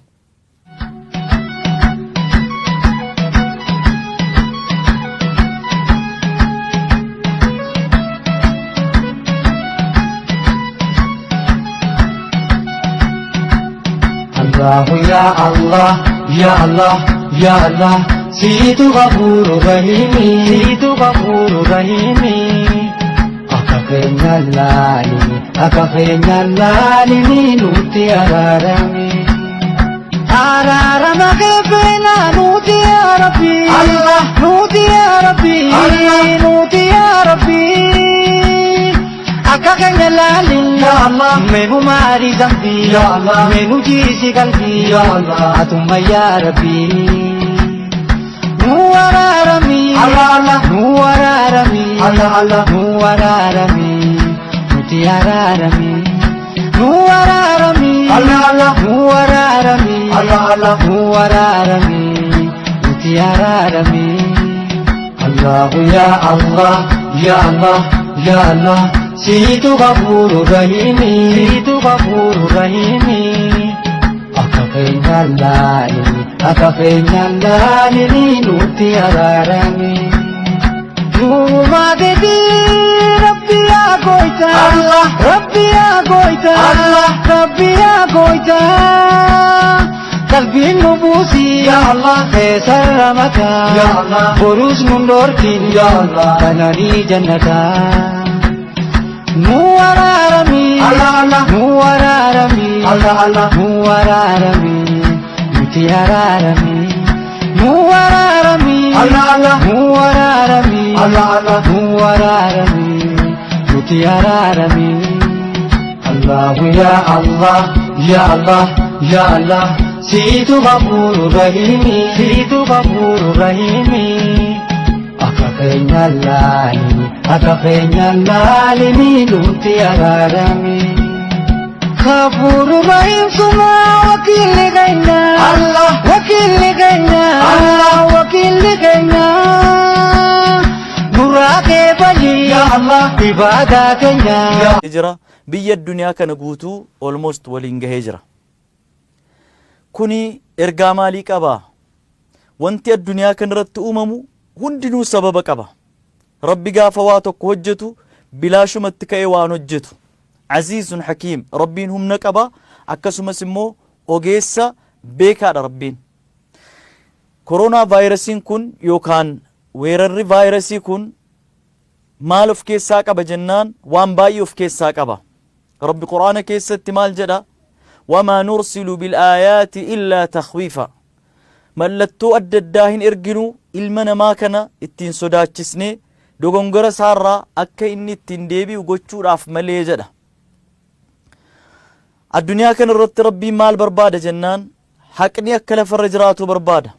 Allahu ya Allah, ya Allah, ya Allah, siitu ghafuuru rahiimi, siitu ghafuuru rahiimi. Akka keenya laali, akka keenya laali nutti araarami. Araarama kee feena nuti yaa Rabbi, Allah, nuti yaa Rabbi, Allah, nuti yaa Rabbi. Akka keenya laalin ya Allah, menu maari zambi ya Allah, menu jiisi qalbii ya Allah, atumma ya Rabbi. Nu araarami, Allah Allah, nu araarami, Allah Allah, nu araarami, nuti araarami. Nu araarami, Allah Allah, nu araarami, Allah Allah, nu araarami, nuti araarami. Allahu ya Allah, ya Allah, ya Allah, siitu ghafuuru rahiimi, siitu ghafuuru rahiimi. Akka keenya laali, akka keenya laali nutti araarami. Nuuma gadi Rabbi yaa goyta, Allah, Rabbi yaa goyta, Allah, Rabbi yaa goyta. Qalbiin nu buusi, Ya Allah, keessa ramata, Ya Allah, borus nun dhorkin, Ya Allah, kananii jannata. Nu araarami, Allah, Allah, nu araarami, Allah, Allah, nu araarami, nuti araarami. Nu araarami, Allah, Allah, nu araarami, Allah, Allah, nu araarami, nuti araarami. Allahu ya Allah, ya Allah, ya Allah, siitu ghafuuru rahiimi, siitu ghafuuru rahiimi. Akka keenya laali, akka keenya laali nuti araarami. Ghafuuru rahiim suma wakiilli keenya, Allah, wakiilli keenya, Allah, wakiilli keenya. Nurraa kee bali, ya Allah, ibaadaa keenya. Jira biyya addunyaa kana guutuu almost waliin gahee jira. Kuni ergaa maalii qaba? Wanti addunyaa kanarratti uumamu hundinuu sababa qaba. Rabbi gaafa waa tokko hojjetu bilaashumatti ka'ee waan hojjetu. Aziizun Hakiim Rabbiin humna qaba akkasumas immoo ogeessa beekaadha Rabbiin. Koronaa vaayirasiin kun yookaan weerarri vaayirasii kun maal of keessaa qaba jennaan waan baay'ee of keessaa qaba. Rabbi Qur'aana keessatti maal jedha? Wamaa nursilu bil-aayaati illaa takhwiifa. Mallattoo adda addaa hin erginu ilma namaa kana ittiin sodaachisnee dogongora isaarraa akka inni ittiin deebi'u gochuudhaaf malee jedha. Addunyaa kana irratti Rabbiin maal barbaada jennaan haqni akka lafarra jiraatu barbaada.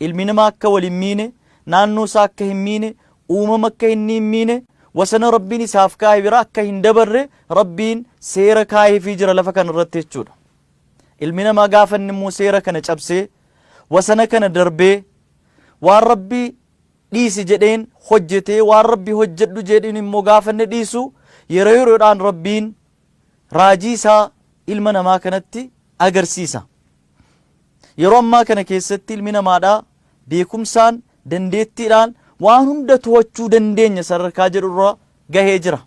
Ilmi namaa akka wal hin miine, naannoo isaa akka hin miine, uumama akka inni hin miine, wasana Rabbiin isaaf kaa'e bira akka hin dabarre Rabbiin seera kaa'eefii jira lafa kana irratti jechuudha. Ilmi namaa gaafa inni immoo seera kana cabsee wasana kana darbee waan Rabbi dhiisi jedheen hojjetee waan Rabbi hojjedhu jedheen immoo gaafa inni dhiisu yeroo yeroodhaan Rabbiin raajii isaa ilma namaa kanatti agarsiisa. Yeroo ammaa kana keessatti ilmi namaadhaa beekumsaan, dandeettiidhaan waan hunda to'achuu dandeenya sadarkaa jedhurra gahee jira.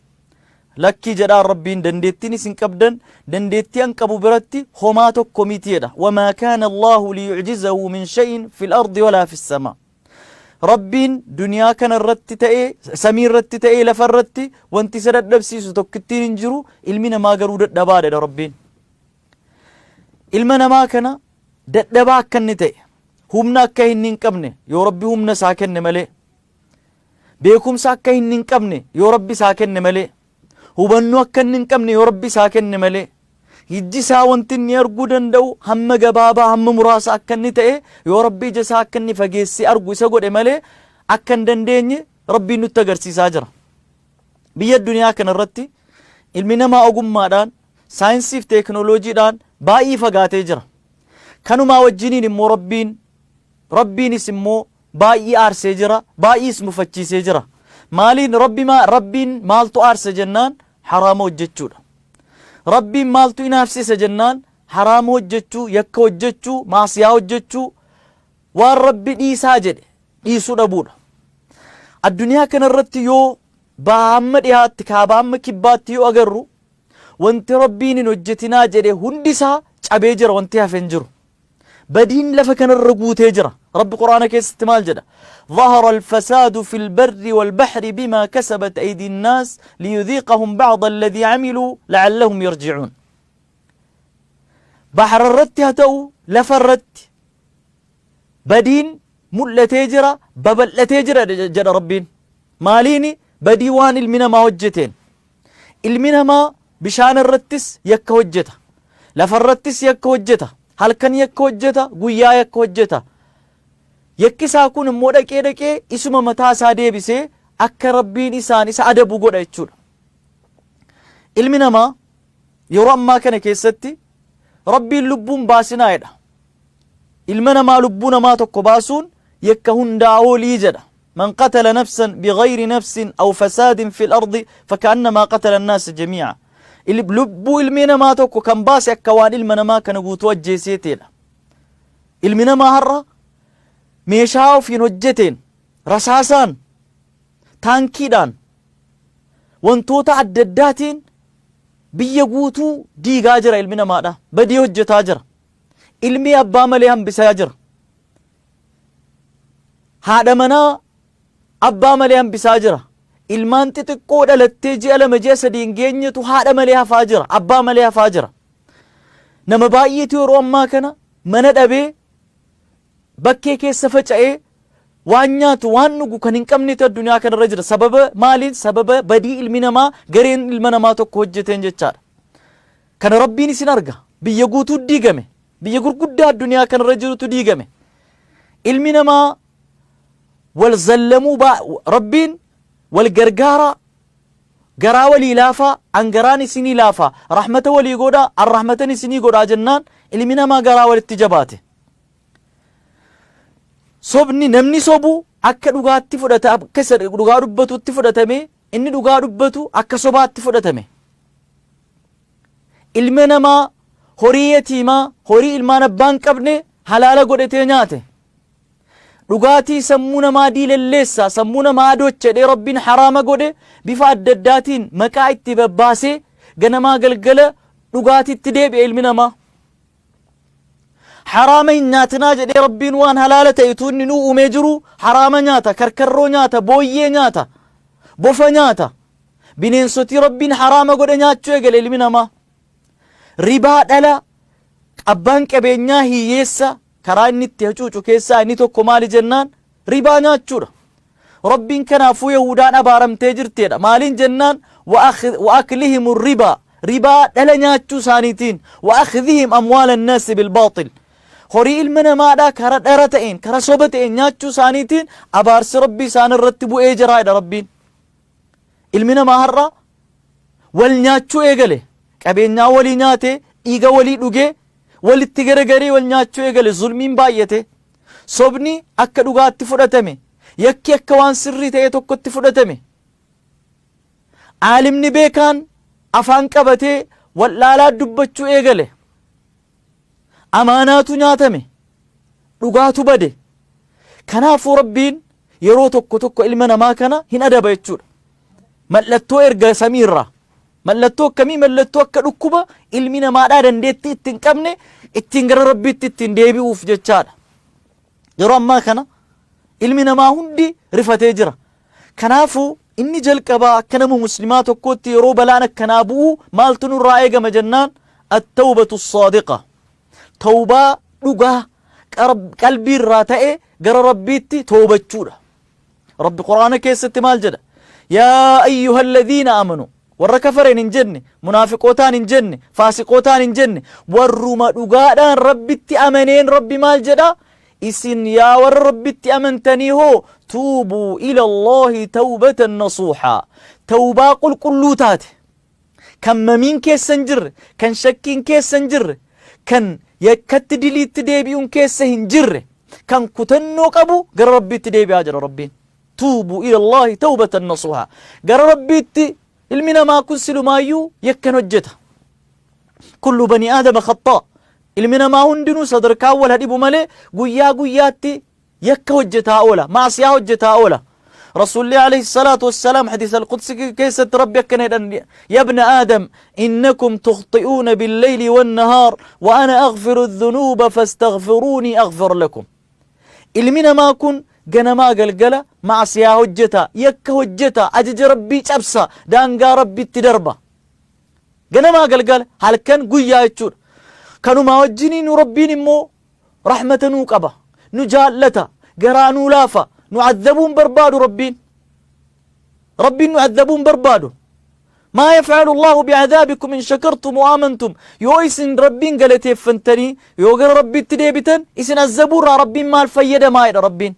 Lakkii jedhaan Rabbiin, dandeettiin isin qabdan dandeettii an qabu biratti homaa tokko miti jedha. Wamaa kaana Allaahu liyu'jizahu min shay'in fil ardi walaa fis samaa. Rabbiin duniyaa kana irratti ta'ee, samii irratti ta'ee, lafa irratti wanti isa dadhabsiisu tokkittiin hin jiru, ilmi namaa garuu dadhabaadha jedha Rabbiin. Ilma namaa kana dadhabaa akka inni ta'e, humna akka inni hin qabne yoo Rabbi humna isaa kenne malee, beekumsa akka inni hin qabne yoo Rabbi isaa kenne malee, hubannoo akka inni hin qabne yoo Rabbi isaa kenne malee, ijji isaa wanti inni arguu danda'u hamma gabaabaa, hamma muraasa akka inni ta'e yoo Rabbi ija isaa akka inni fageessee argu isa godhe malee akka hin dandeenye Rabbiin nutti agarsiisaa jira. Biyya addunyaa kana irratti ilmi namaa ogummaadhaan, saayinsiif teekinooloojiidhaan baay'ee fagaatee jira. Kanumaa wajjiniin immoo Rabbiinis immoo baay'ee aarsee jira, baay'ees mufachiisee jira. Maaliin Rabbi maa Rabbiin maaltu aarse jennaan haraama hojjechuudha. Rabbiin maaltu inaafsise jennaan haraama hojjechuu, yakka hojjechuu, maasiyaa hojjechuu, waan Rabbi dhiisaa jedhe dhiisuu dhabuudha. Addunyaa kanarratti yoo baha hamma dhihaatti, kaaba hamma kibbaatti yoo agarru, wanti Rabbiin hin hojjetinaa jedhe hundi isaa cabee jira, wanti hafe hin jiru. Badiin lafa kanarra guutee jira. Rabbi Qur'aana keessatti maal jedha? ظهر الفساد في البر والبحر بما كسبت أيدي الناس ليذيقهم بعض الذي عملوا لعلهم يرجعون. بحر irratti haa ta'u lafa irratti badiin mul'atee jira, babal'atee jira jedha Rabbiin. Maaliini? Badii waan ilmi namaa hojjeteen. Ilmi namaa bishaan irrattis yakka hojjeta. Lafa irrattis yakka hojjeta. Halkan yakka hojjeta, guyyaa yakka hojjeta. Yakki isaa kun immoo dhaqee dhaqee isuma mataa isaa deebisee akka Rabbiin isaan isa adabu godha jechuudha. Ilmi namaa yeroo ammaa kana keessatti Rabbiin lubbuun baasinaa jedha. Ilma namaa, lubbuu namaa tokko baasuun yakka hundaa olii jedha. Man qatala nafsan bighayri nafsin aw fasaadin fil ardi faka'annamaa qatala annaasa jamii'a. Lubbuu ilmi namaa tokko kan baase akka waan ilma namaa kana guutuu ajjeeseeteedha. Ilmi namaa har'a meeshaa ofiin hojjeteen, rasaasaan, taankiidhaan, wantoota adda addaatiin biyya guutuu diigaa jira ilmi namaadha. Badii hojjetaa jira. Ilmi abbaa malee hambisaa jira. Haadha manaa abbaa malee hambisaa jira. Ilmaan xixiqqoo dhalattee ji'a 2, ji'a 3 hin geenyetu haadha malee hafaa jira. Abbaa malee hafaa jira. Nama baay'eetu yeroo ammaa kana mana dhabee bakkee keessa faca'ee waan nyaatu waan dhugu kan hin qabnetu addunyaa kanarra jira. Sababa maaliin? Sababa badii ilmi namaa, gareen ilma namaa tokko hojjeteen jechaadha. Kana Rabbiin isin arga. Biyya guutuu diigame. Biyya gurguddaa addunyaa kanarra jirutu diigame. Ilmi namaa wal zallamuu, Rabbiin wal gargaaraa, garaa walii laafaa, an garaan isinii laafaa, rahmata walii godhaa, an rahmatan isinii godhaa jennaan ilmi namaa garaa walitti jabaate. Sobni namni sobu akka dhugaatti fudhata, akka isa dhugaa dubbatutti fudhatame, inni dhugaa dubbatu akka sobaatti fudhatame. Ilma namaa horii yatiimaa, horii ilmaan abbaa hin qabne halaala godhatee nyaate. Dhugaatii sammuu namaa diilalleessa, sammuu namaa adoocha jedhee Rabbiin haraama godhe bifa adda addaatiin maqaa itti babbaasee ganamaa galgala dhugaatiitti deebi'e ilmi namaa. Haraama hin nyaatinaa jedhee Rabbiin waan halaala ta'e utuu inni nuu uumee jiru haraama nyaata, karkarroo nyaata, booyyee nyaata, bofa nyaata. Bineensotii Rabbiin haraama godhe nyaachuu eegale ilmi namaa. Ribaa, dhala abbaan qabeenyaa hiyyeessa karaa inni itti hacuucu keessaa inni tokko maali jennaan ribaa nyaachuudha. Rabbiin kanaafuu Yahudaan abaaramtee jirteedha. Maaliin jennaan wa aklihimu ribaa, ribaa, dhala nyaachuu isaaniitiin, wa akhdihim amwaala annaasi bilbaaxil, horii ilma namaadhaa kara dhara ta'een, kara soba ta'een nyaachuu isaaniitiin abaarsi Rabbii isaan irratti bu'ee jira jedha Rabbiin. Ilmi namaa har'a wal nyaachuu eegale. Qabeenyaa walii nyaate, dhiiga walii dhugee, walitti garagaree wal nyaachuu eegale. Zulmiin baay'ate. Sobni akka dhugaatti fudhatame. Yakki akka waan sirrii ta'e tokkotti fudhatame. Aalimni beekaan afaan qabatee wallaalaa dubbachuu eegale. Amaanaatu nyaatame. Dhugaatu bade. Kanaafuu Rabbiin yeroo tokko tokko ilma namaa kana hin adaba jechuudha. Mallattoo erga samiirraa. Mallattoo akkamii? Mallattoo akka dhukkuba ilmi namaadhaa dandeettii itti hin qabne ittiin gara Rabbiitti ittiin deebi'uuf jechaadha. Yeroo ammaa kana ilmi namaa hundi rifatee jira. Kanaafuu inni jalqabaa akka nama muslimaa tokkootti yeroo balaan akkanaa bu'u maaltu nurraa eegama jennaan attawbatu saadiqa. Tawbaa dhugaa qalbii irraa ta'e gara Rabbiitti toobachuudha. Rabbi Qur'aana keessatti maal jedha? Yaa ayyuhalladhiina amanu warra kafareen hin jenne, munaafiqootaan hin jenne, faasiqootaan hin jenne, warruma dhugaadhaan Rabbitti amaneen Rabbi maal jedha? Isin yaa warra Rabbitti amantanii hoo tuubuu ila Allaahi tawbatan nasuuhaa. Tawbaa qulqulluu taate. Kan mamiin keessa hin jirre, kan shakkiin keessa hin jirre, kan yakkatti diliitti deebi'uun keessa hin jirre, kan kutannoo qabu gara Rabbiitti deebi'aa jira Rabbiin. Tuubuu ila Allaahi tawbatan nasuuhaa. Gara Rabbiitti ilmi namaa kun silumaayyuu yakkan hojjeta. Kullu bani aadama khaxaa. Ilmi namaa hundinuu sadarkaa wal dhibu malee guyyaa guyyaatti yakka hojjetaa oola, maasiyaa hojjetaa oola. Rasuulli alayhi salaatu wassalaam hadiisa al-qudsi keessatti Rabbi akkana jedhan: ya ibna aadam innakum tukhxi'uuna billeyli wannahaar wa ana aghfiru dhunuuba fastaghfiruunii aghfir lakum. Ilmi namaa kun ganamaa galgala maasiyaa hojjeta, yakka hojjeta, ajaja Rabbii cabsa, daangaa Rabbitti darba. Ganamaa galgala, halkan guyyaa jechuudha. Kanumaa wajjiniin Rabbiin immoo rahmata nuu qaba, nu jaallata, garaa nuu laafa, nu azabuu hin barbaadu Rabbiin. Rabbiin nu azabuu hin barbaadu. Maa yaf'alu Allahu bi'adaabikum in shakartum wa amantum. Yoo isin Rabbiin galateeffantanii yoo gara Rabbiitti deebitan isin azabuu irraa Rabbiin maal fayyadamaa jedha Rabbiin.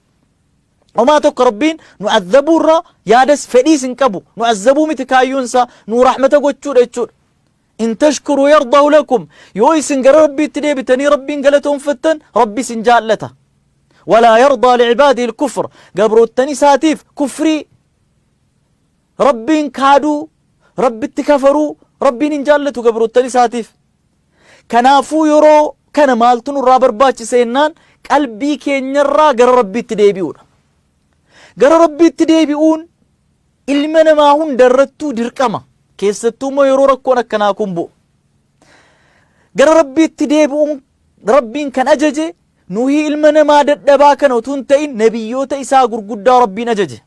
Homaa tokko Rabbiin nu azabuu irraa yaadas fedhiis hin qabu. Nu azabuu miti kaayyoon isaa nu rahmata gochuudha jechuudha. In tashkuruu yardahu lakum. Yoo isin gara Rabbiitti deebitanii Rabbiin galatoonfattan Rabbi isin jaallata. Walaa yardaa li'ibaadihi al-kufr. Gabroottan isaatiif kufrii Rabbiin kaaduu, Rabbitti kafaruu Rabbiin hin jaallatu gabroottan isaatiif. Kanaafuu yeroo kana maaltu nurraa barbaachisa jennaan qalbii keenyarraa gara Rabbiitti deebi'uudha. Gara Rabbiitti deebi'uun ilma namaa hunda irrattuu dirqama. Keessattuu immoo yeroo rakkoon akkanaa kun bu'u. Gara Rabbiitti deebi'uun Rabbiin kan ajaje nuyi ilma namaa dadhabaa kana utuu hin ta'in nabiyyoota isaa gurguddaa Rabbiin ajaje.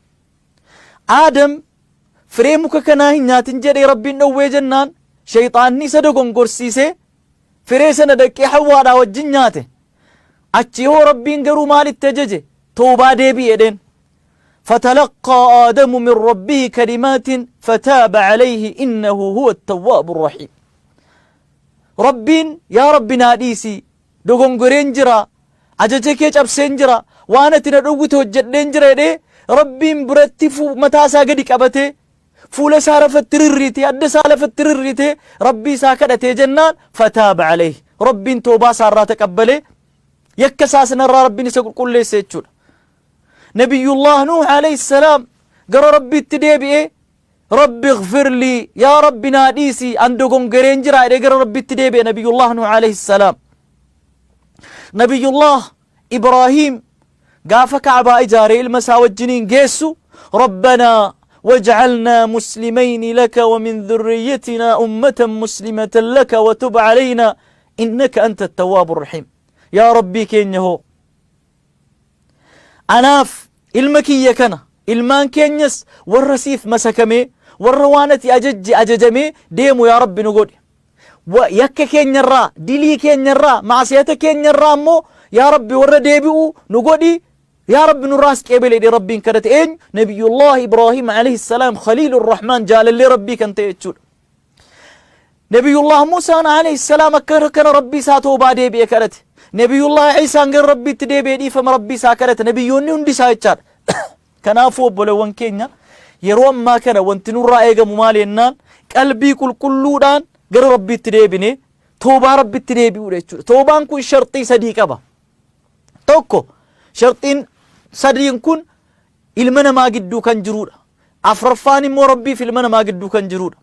Aadam firee muka kanaa hin nyaatin jedhee Rabbiin dhowwee jennaan shayxaanni isa dogongorsiisee firee sana dhaqee Hawwaadhaa wajjin nyaate. Achi hoo Rabbiin garuu maalitti ajaje? Toobaa deebi'i jedheen. فتلقى آدم من ربه كلمات فتاب عليه إنه هو التواب الرحيم. Rabbiin yaa Rabbi naa dhiisi dogongoreen jira ajaja kee cabseen jira waan ati na dhowwite hojjedheen jira jedhee Rabbiin biratti mataa isaa gadi qabatee fuula isaa lafatti rirriitee adda isaa lafatti rirriitee Rabbii isaa kadhatee jennaan fataaba alayhi Rabbiin toobaa isaa irraa taqabbalee yakka isaa sanarraa Rabbiin isa qulqulleesse jechuudha. Nabiyyullah Nuuh alayhi salaam gara Rabbiitti deebi'ee Rabbi ighfir lii yaa Rabbi naa dhiisi an dogongoreen jira jedhee gara Rabbiitti deebi'e Nabiyyullah Nuuh alayhi salaam. Nabiyyullah Ibraahiim gaafa Ka'baa ijaaree ilma isaa wajjiniin geessu Rabbanaa waj'alnaa muslimayni laka wa min dhurriyyatinaa ummatan muslimatan laka wa tub alaynaa innaka anta attawwaabu rahiim. Yaa Rabbii keenya hoo anaaf ilma kiyya kana ilmaan keenyas warra siif masakamee warra waan ati ajajje ajajamee deemu yaa Rabbi nu godhi. Yakka keenyarraa, dilii keenyarraa, maasiyata keenyarraa immoo yaa Rabbi warra deebi'u nu godhi. Yaa Rabbi nurraas qeebale jedhee Rabbiin kadhate eenyu? Nabiyyullah Ibraahim alayhi salaam Khaliilur Rahmaan jaalallee Rabbii kan ta'e jechuudha. Nabiyyullah Muusaan alayhi salaam akka kana Rabbii isaa toobaa deebi'e kadhate. Nabiyyullah Iisaan gara Rabbiitti deebi'ee dhiifama Rabbii isaa kadhate. Nabiyyoonni hundi isaa jechaadha. Kanaafuu obboleewwan keenya yeroo ammaa kana wanti nurraa eegamu maali jennaan qalbii qulqulluudhaan gara Rabbiitti deebinee toobaa Rabbitti deebi'uudha jechuudha. Toobaan kun sharxii sadii qaba. Tokko sharxiin sadiin kun ilma namaa gidduu kan jiruudha. Afraffaan immoo Rabbiif ilma namaa gidduu kan jiruudha.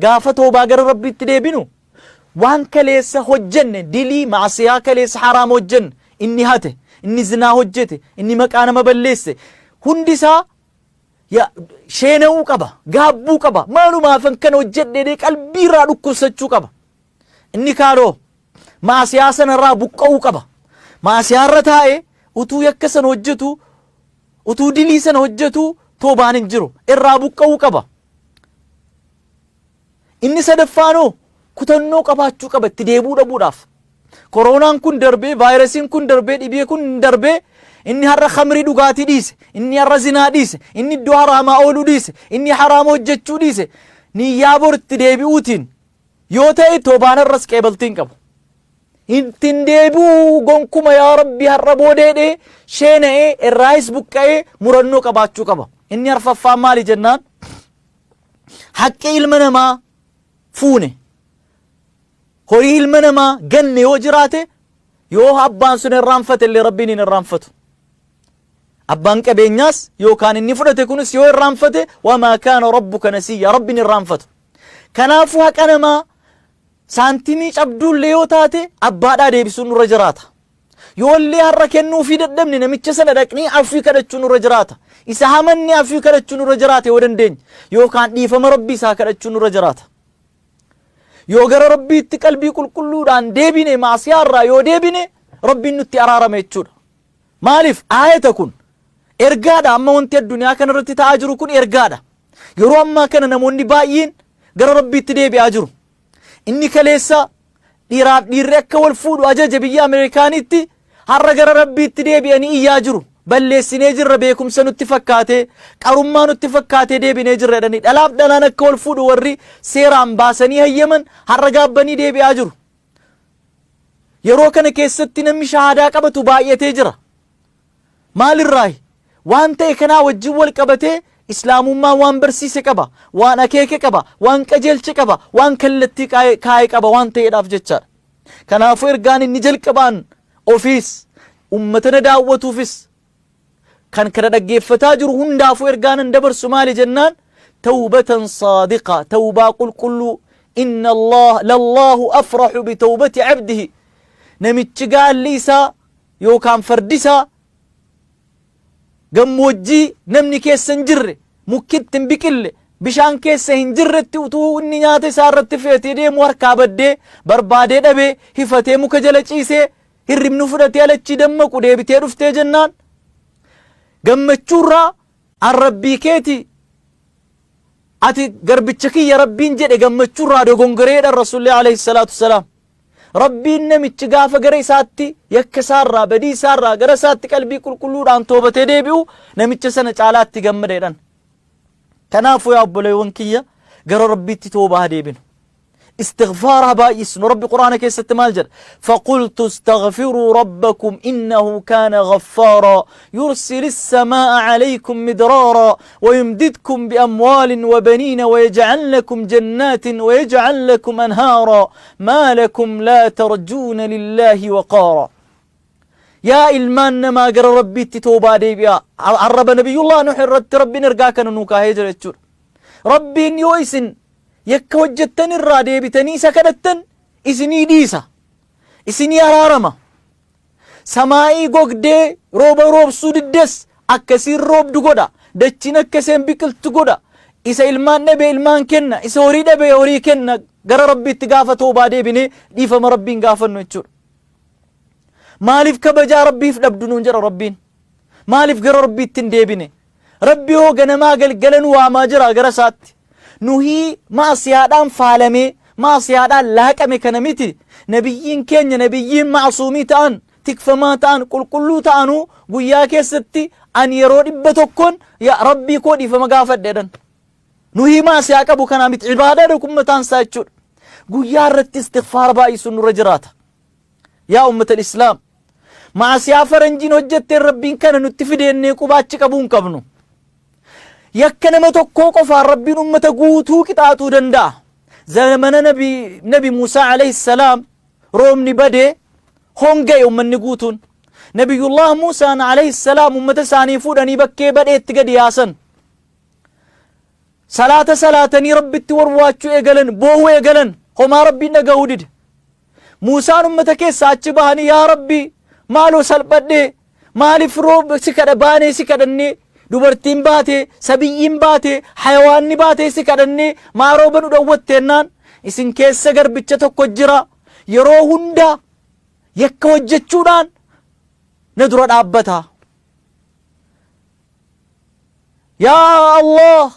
Gaafa toobaa gara Rabbiitti deebinu waan kaleessa hojjenne dilii maasiyaa kaleessa haraama hojjenne inni hate inni zinaa hojjete, inni maqaa nama balleesse hundi isaa sheena'uu qaba, gaabbuu qaba. Maalumaafan kana hojjedhe jedhee qalbii irraa dhukkubsachuu qaba. Inni kaanoo maasiyaa sanarraa buqqa'uu qaba. Maasiyaarra taa'ee utuu yakka sana hojjetu, utuu dilii sana hojjetu toobaan hin jiru. Irraa buqqa'uu qaba. Inni sadaffaanoo kutannoo qabaachuu qaba itti deebi'uu dhabuudhaaf. Koroonaan kun darbee, vaayirasiin kun darbee, dhibee kun darbee inni har'a khamrii dhugaatii dhiise, inni har'a zinaa dhiise, inni iddoo haraamaa ooluu dhiise, inni haraama hojjechuu dhiise, niyyaa bor itti deebi'uutiin yoo ta'e toobaan har'as qeebaltii hin qabu. Ittiin deebi'uu gonkuma yaa Rabbi har'a boodeedhee sheena'ee irraayis buqqa'ee murannoo qabaachuu qaba. Inni arfaffaan maali jennaan? Haqqi ilma namaa fuune horii ilma namaa ganne yoo jiraate yoo abbaan sun irraanfate illee Rabbiin hin irraanfatu. Abbaan qabeenyaas yookaan inni fudhate kunis yoo irraanfate wamaa kaana rabbuka nasiyya Rabbiin irraanfatu. Kanaafuu haqa namaa saantimii cabduullee yoo taate abbaadhaa deebisuun nurra jiraata. Yoollee har'a kennuufii dadhabne namicha sana dhaqnee afwii kadhachuun nurra jiraata. Isa hamanne afwii kadhachuun nurra jiraata yoo dandeenye yookaan dhiifama Rabbii isaa kadhachuun nurra jiraata. Yoo gara Rabbiitti qalbii qulqulluudhaan deebine maasiyaa irraa yoo deebine Rabbiin nutti araarama jechuudha. Maaliif aayata kun ergaadha amma wanti addunyaa kanarratti ta'aa jiru kun ergaadha. Yeroo ammaa kana namoonni baay'een gara Rabbiitti deebi'aa jiru. Inni kaleessa dhiiraaf dhiirri akka wal fuudhu ajaje biyya Ameerikaanitti har'a gara Rabbiitti deebi'anii iyyaa jiru. Balleessinee jirra beekumsa nutti fakkaatee qarummaa nutti fakkaatee deebinee jirra jedhanii dhalaaf dhalaan akka wal fuudhu warri seeraan baasanii hayyaman har'a gaabbanii deebi'aa jiru. Yeroo kana keessatti namni shahaadaa qabatu baay'atee jira. Maalirraayi? Waan ta'e kanaa wajjin wal qabatee Islaamummaan waan barsiise qaba, waan akeeke qaba, waan qajeelche qaba, waan kallattii kaa'e qaba waan ta'eedhaaf jechaadha. Kanaafuu ergaan inni jalqabaan ofiis ummata na daawwatuufis kan kana dhaggeeffataa jiru hundaafuu ergaan an dabarsu maali jennaan tawbatan saadiqa tawbaa qulqulluu inna Allah lallaahu afrahu bitawbati abdihi namichi gaalli isaa yookaan fardi isaa gammoojjii namni keessa hin jirre mukki itti hin biqille bishaan keessa hin jirretti utuu inni nyaata isaa irratti fe'atee deemu harkaa baddee barbaadee dhabee hifatee muka jala ciisee hirribni fudhatee alachii dammaqu deebitee dhuftee jennaan gammachuurraa an rabbii keeti ati garbicha kiyya rabbiin jedhe gammachuurraa dogongoreedha rasuulli alayhi salaatu wasalaam. Rabbiin namichi gaafa gara isaatti yakka isaarraa badii isaarraa gara isaatti qalbii qulqulluudhaan toobatee deebi'u namicha sana caalaatti gammada jedhan. Kanaafuu yaa obboleewwan kiyya gara Rabbiitti toobaa deebinu. Istighfaara haa baay'isnu. Rabbi Qur'aana keessatti maal jedha? Faqultu istaghfiruu rabbakum innahu kaana ghaffaaraa yursilis samaa'a alaykum midraaraa ويمددكم بأموال وبنين ويجعل لكم جنات ويجعل لكم أنهارا ما لكم لا ترجون لله وقارا yaa ilmaan namaa gara Rabbiitti toobaa deebi'aa. Arraba Nabiyyullah Nuh irratti Rabbiin ergaa kana nuu kaahee jira jechuudha. Rabbiin yoo isin yakka hojjettan irraa deebitanii isa kadhattan isinii dhiisa. Isinii araarama. Samaa'ii gogdee rooba roobsuu diddes akkasiin roobdu godha. Dachiin akka isheen biqiltu godha. Isa ilmaan dhabe ilmaan kenna. Isa horii dhabe horii kenna. Gara Rabbiitti gaafa toobaa deebinee dhiifama Rabbiin gaafannu jechuudha. Maaliif kabajaa Rabbiif dhabdu nuun jedha Rabbiin. Maaliif gara Rabbiitti hin deebine? Rabbi hoo ganamaa galgala nu waamaa jira gara isaatti. Nuhii maasiyaadhaan faalamee maasiyaadhaan laaqame kana miti. Nabiyyiin keenya nabiyyiin maasuumii ta'an tikfamaa ta'an qulqulluu ta'anuu guyyaa keessatti ani yeroo 100n yaa Rabbii koo dhiifama gaafadhe jedhan. Nuhii maasiyaa qabu kanaa miti ibaadaadha kun mataan isaa jechuudha. Guyyaa irratti istighfaara baay'isuun nurra jiraata. Yaa ummata islaam maasiyaa faranjiin hojjetteen Rabbiin kana nutti fideennee qubaachi qabuu hin qabnu. Yakka nama tokkoo qofaan Rabbiin ummata guutuu qixaaxuu danda'a. Zamana nabi Muusaa alayhi salaam roobni badee honga'e ummanni guutuun. Nabiyullah Muusaan alayhi salaam ummata isaanii fuudhanii bakkee badheetti gadi yaasan. Salaata salaatanii Rabbitti warwaachuu eegalan, boohuu eegalan, homaa Rabbiin dhaga'uu dide. Muusaan ummata keessaa achi bahanii yaa Rabbi maaloo salphadhee Maaliif rooba si kadha baanee si kadhannee dubartiin baatee sabiyyiin baatee hayawaanni baatee si kadhannee maa rooba nu dhowwattennaan isin keessa garbicha tokko jira yeroo hunda yakka hojjechuudhaan na dura dhaabbata. Yaa Allah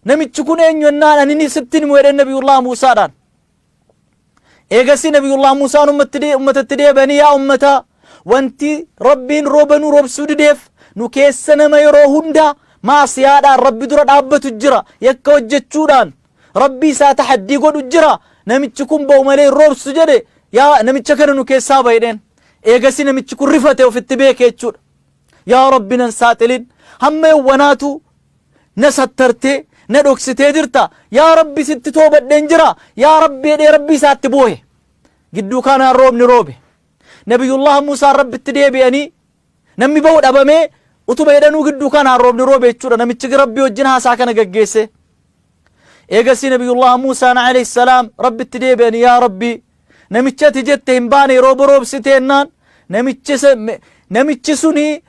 namichi kun eenyu jennaan ani ni sitti himu jedheen Nabiyullah Muusaadhaan. Eegasii Nabiyullah Muusaan ummatatti deebi'anii yaa ummataa wanti Rabbiin rooba nu roobsuu dideef nu keessa nama yeroo hunda maasiyaadhaan Rabbi dura dhaabbatu jira yakka hojjechuudhaan Rabbi isaa tahaddii godhu jira namichi kun ba'u malee hin roobsu jedhe yaa namicha kana nu keessaa ba'edheen. Eegasii namichi kun rifate ofitti beeke jechuudha. Yaa Rabbi nan saaxilin hamma yawwanaatu na sattartee na dhoksitee jirta yaa Rabbi sitti toobadheen jira yaa Rabbi jedhee Rabbi isaatti boohe. Gidduu kanaan roobni roobe. Nabiyullah Muusaan Rabbitti deebi'anii namni ba'u dhabamee utuma jedhanuu gidduu kanaan roobni roobe jechuudha. Namichi Rabbi wajjin haasaa kana gaggeesse. Eegasii Nabiyullah Muusaan alayhi salaam Rabbitti deebi'anii yaa Rabbi namicha ati jette hin baane rooba roobsiteennaan namichi suni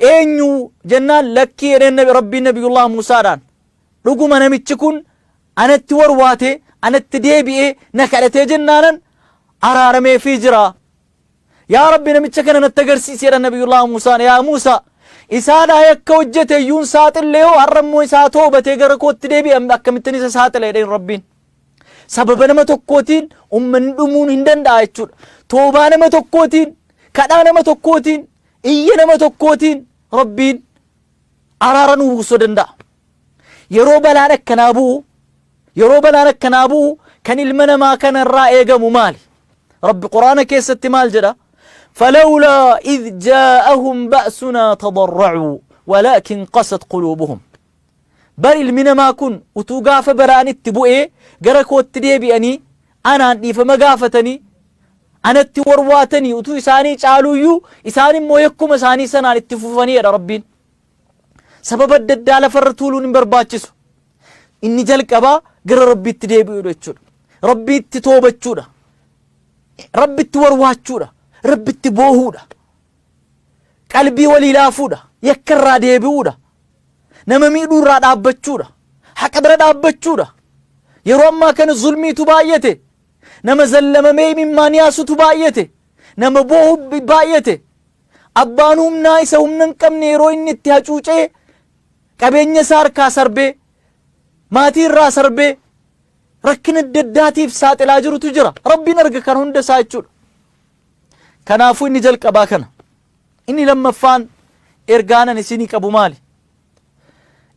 eenyu jennaan lakkii jedheen nabi Rabbiin Nabiyullah Muusaadhaan dhuguma namichi kun anatti warwaatee anatti deebi'ee na kadhatee jennaanan araarameefii jira. Yaa Rabbi namicha kana natti agarsiisi jedhan Nabiyullah Muusaan yaa Muusaa isaadhaa yakka hojjete iyyuun saaxillee hoo har'a immoo isaa toobatee gara kootti deebi'e akkamittiin isa saaxila jedheen Rabbiin. Sababa nama tokkootiin ummanni dhumuun hin danda'a jechuudha. Toobaa nama tokkootiin, kadhaa nama tokkootiin, iyya nama tokkootiin Rabbiin araara nuu buusuu danda'a. Yeroo balaan akkanaa bu'u, yeroo balaan akkanaa bu'u kan ilma namaa kanarraa eegamu maali? Rabbi Quraana keessatti maal jedha? Falawlaa idh jaa'ahum ba'sunaa tadarra'uu walaakin qasat quluubuhum. Bar ilmi namaa kun utuu gaafa balaan itti bu'ee gara kootti deebi'anii anaan dhiifama gaafatanii anatti warwaatanii utuu isaanii caaluuyyuu isaan immoo yakkuma isaanii sanaan itti fufanii jedha Rabbiin. Sababa adda addaa lafarra tuuluun hin barbaachisu. Inni jalqabaa gara Rabbiitti deebi'uudha jechuudha. Rabbiitti toobachuudha. Rabbitti warwaachuudha. Rabbitti boohuudha. Qalbii walii laafuudha. Yakka irraa deebi'uudha. Nama miidhuu irraa dhaabbachuudha. Haqa bira dhaabbachuudha. Yeroo ammaa kana zulmiitu baay'ate. Nama zallamamee imimmaan yaasutu baay'ate. Nama boohu baay'ate. Abbaan humnaa isa humna hin qabne yeroo inni itti hacuucee qabeenya isaa harkaa sarbee maatii irraa sarbee rakkina adda addaatiif saaxilaa jirutu jira. Rabbiin arga kan hunda isaa jechuudha. Kanaafuu inni jalqabaa kana. Inni lammaffaan ergaan ani isinii qabu maali?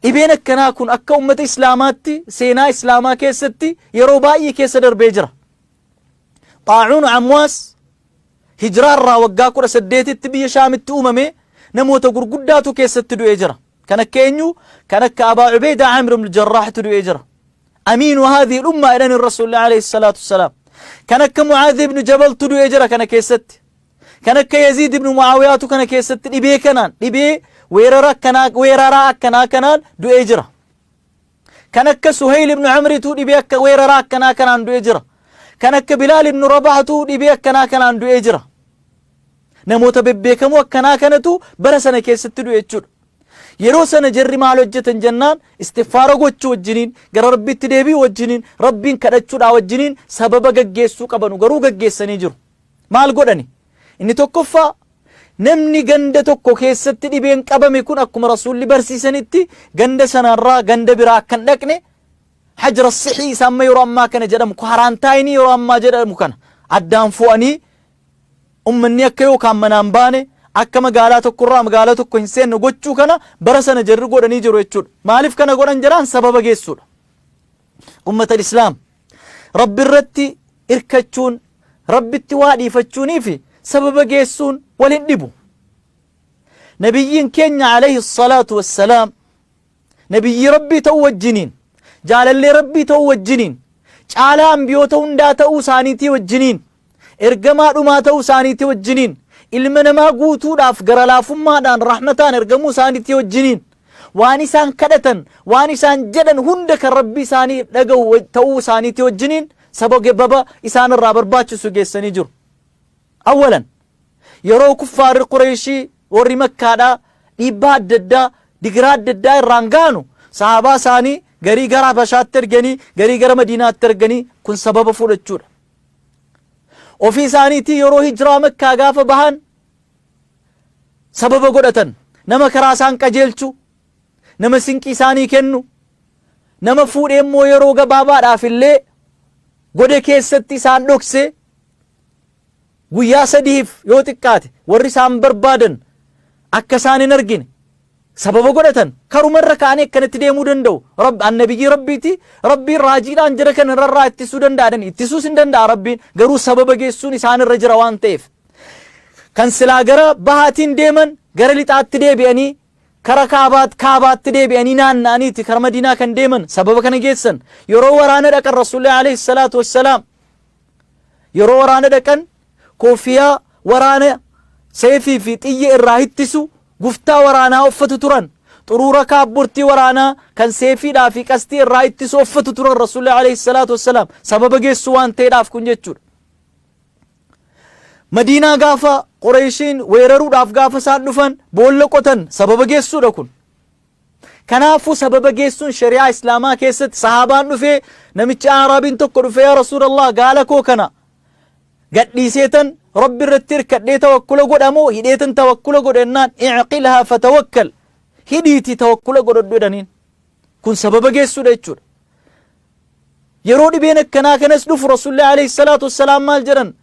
Dhibeen akkanaa kun akka ummata Islaamaatti seenaa Islaamaa keessatti yeroo baay'ee keessa darbee jira. Xaacuun Amwaas hijiraa irraa waggaa 18tti biyya Shaamitti uumame namoota gurguddaatu keessatti du'ee jira. Kan akka eenyu? Kan akka Abaa Ubeeydaa Amir ibn Jarraahtu du'ee jira. Amiinu haadhihi ummaa jedhani Rasuulli alayhi salaatu wassalaam. Kan akka Mucaadh ibn Jabaltu du'ee jira kana keessatti. Kan akka Yaziid ibn Mucaawiyaatu kana keessatti dhibee kanaan dhibee weerara akkanaa weeraraa akkanaa kanaan du'ee jira. Kan akka Suhayl ibn Amritu dhibee akka weeraraa akkanaa kanaan du'ee jira. Kan akka Bilaal ibn Rabaahtu dhibee akkanaa kanaan du'ee jira. Namoota bebbeekamoo akkanaa kanatu bara sana keessatti du'e jechuudha. Yeroo sana jarri maal hojjetan jennaan istigfaara gochuu wajjiniin gara Rabbiitti deebi'uu wajjiniin Rabbiin kadhachuudhaa wajjiniin sababa gaggeessuu qabanu garuu gaggeessanii jiru. Maal godhani? Inni tokkoffaa namni ganda tokko keessatti dhibeen qabame kun akkuma Rasuulli barsiisanitti ganda sanarraa ganda biraa akka hin dhaqne hajra sixii isa amma yeroo ammaa kana jedhamu kwaaraantaayinii yeroo ammaa jedhamu kana addaan fo'anii ummanni akka yookaan manaan baane akka magaalaa tokkorraa magaalaa tokko hin seenne gochuu kana bara sana jarri godhanii jiru jechuudha. Maaliif kana godhan jedhaan sababa geessuudha. Ummata Islaam Rabbi irratti irkachuun Rabbitti waa dhiifachuunii fi sababa geessuun wal hin dhibu. Nabiyyiin keenya alayhi salaatu wassalaam nabiyyii Rabbii ta'uu wajjiniin jaalallee Rabbii ta'uu wajjiniin caalaa ambiyoota hundaa ta'uu isaaniitii wajjiniin ergamaa dhumaa ta'uu isaaniitii wajjiniin ilma namaa guutuudhaaf gara laafummaadhaan rahmataan ergamuu isaaniitii wajjiniin waan isaan kadhatan waan isaan jedhan hunda kan Rabbii isaanii dhaga'u ta'uu isaaniitii wajjiniin sababa isaan irraa barbaachisu geessanii jiru. Awwalan yeroo kuffaarri Qureeshii warri Makkaadhaa dhiibbaa adda addaa digiraa adda addaa irraan ga'anu sahaabaa isaanii garii gara Habashaatti erganii garii gara Madiinaatti erganii kun sababa fudhachuudha. Ofii isaaniitii yeroo hijiraa Makkaa gaafa bahan sababa godhatan nama karaa isaan qajeelchu nama sinqii isaanii kennu nama fuudhee immoo yeroo gabaabaadhaaf illee goda keessatti isaan dhokse guyyaa sadiif yoo xiqqaate warri isaan barbaadan akka isaan hin argine sababa godhatan karumarra ka'anii akkanatti deemuu danda'u. Rabb annabiyyii Rabbiiti Rabbiin raajiidhaan jara kana irraa ittisuu danda'an ittisuus hin danda'a Rabbiin garuu sababa geessuun isaan irra jira waan ta'eef. Kan silaa gara bahaatiin deeman gara lixaatti deebi'anii kara kaabaatti deebi'anii naanna'aniiti kara Madiinaa kan deeman sababa kana geessan. Yeroo waraana dhaqan Rasuulli alayhi salaatu wassalaam yeroo waraana dhaqan koofiyaa waraana seefii fi xiyya irraa hittisu guftaa waraanaa uffatu turan. Xuruura kaabbortii waraanaa kan seefiidhaa fi qastii irraa ittisu uffatu turan Rasuulli alayhi salaatu wassalaam sababa geessu waan ta'eedhaaf kun jechuudha. Madiinaa gaafa Qureeshiin weeraruudhaaf gaafa isaan dhufan boolla qotan sababa geessuudha kun. Kanaafuu sababa geessuun shari'aa Islaamaa keessatti sahaabaan dhufee namichi Araabiin tokko dhufee yaa Rasuulallah gaala koo kana gadhiiseetan Rabbi irratti hirkadhee tawakkula godhamoo hidheetan tawakkula godhe jennaan i'qilhaa fatawakkal hidhiitii tawakkula godhadhu jedhaniin. Kun sababa geessuudha jechuudha. Yeroo dhibeen akkanaa kanas dhufu Rasuulli alayhi salaatu wassalaam maal jedhan?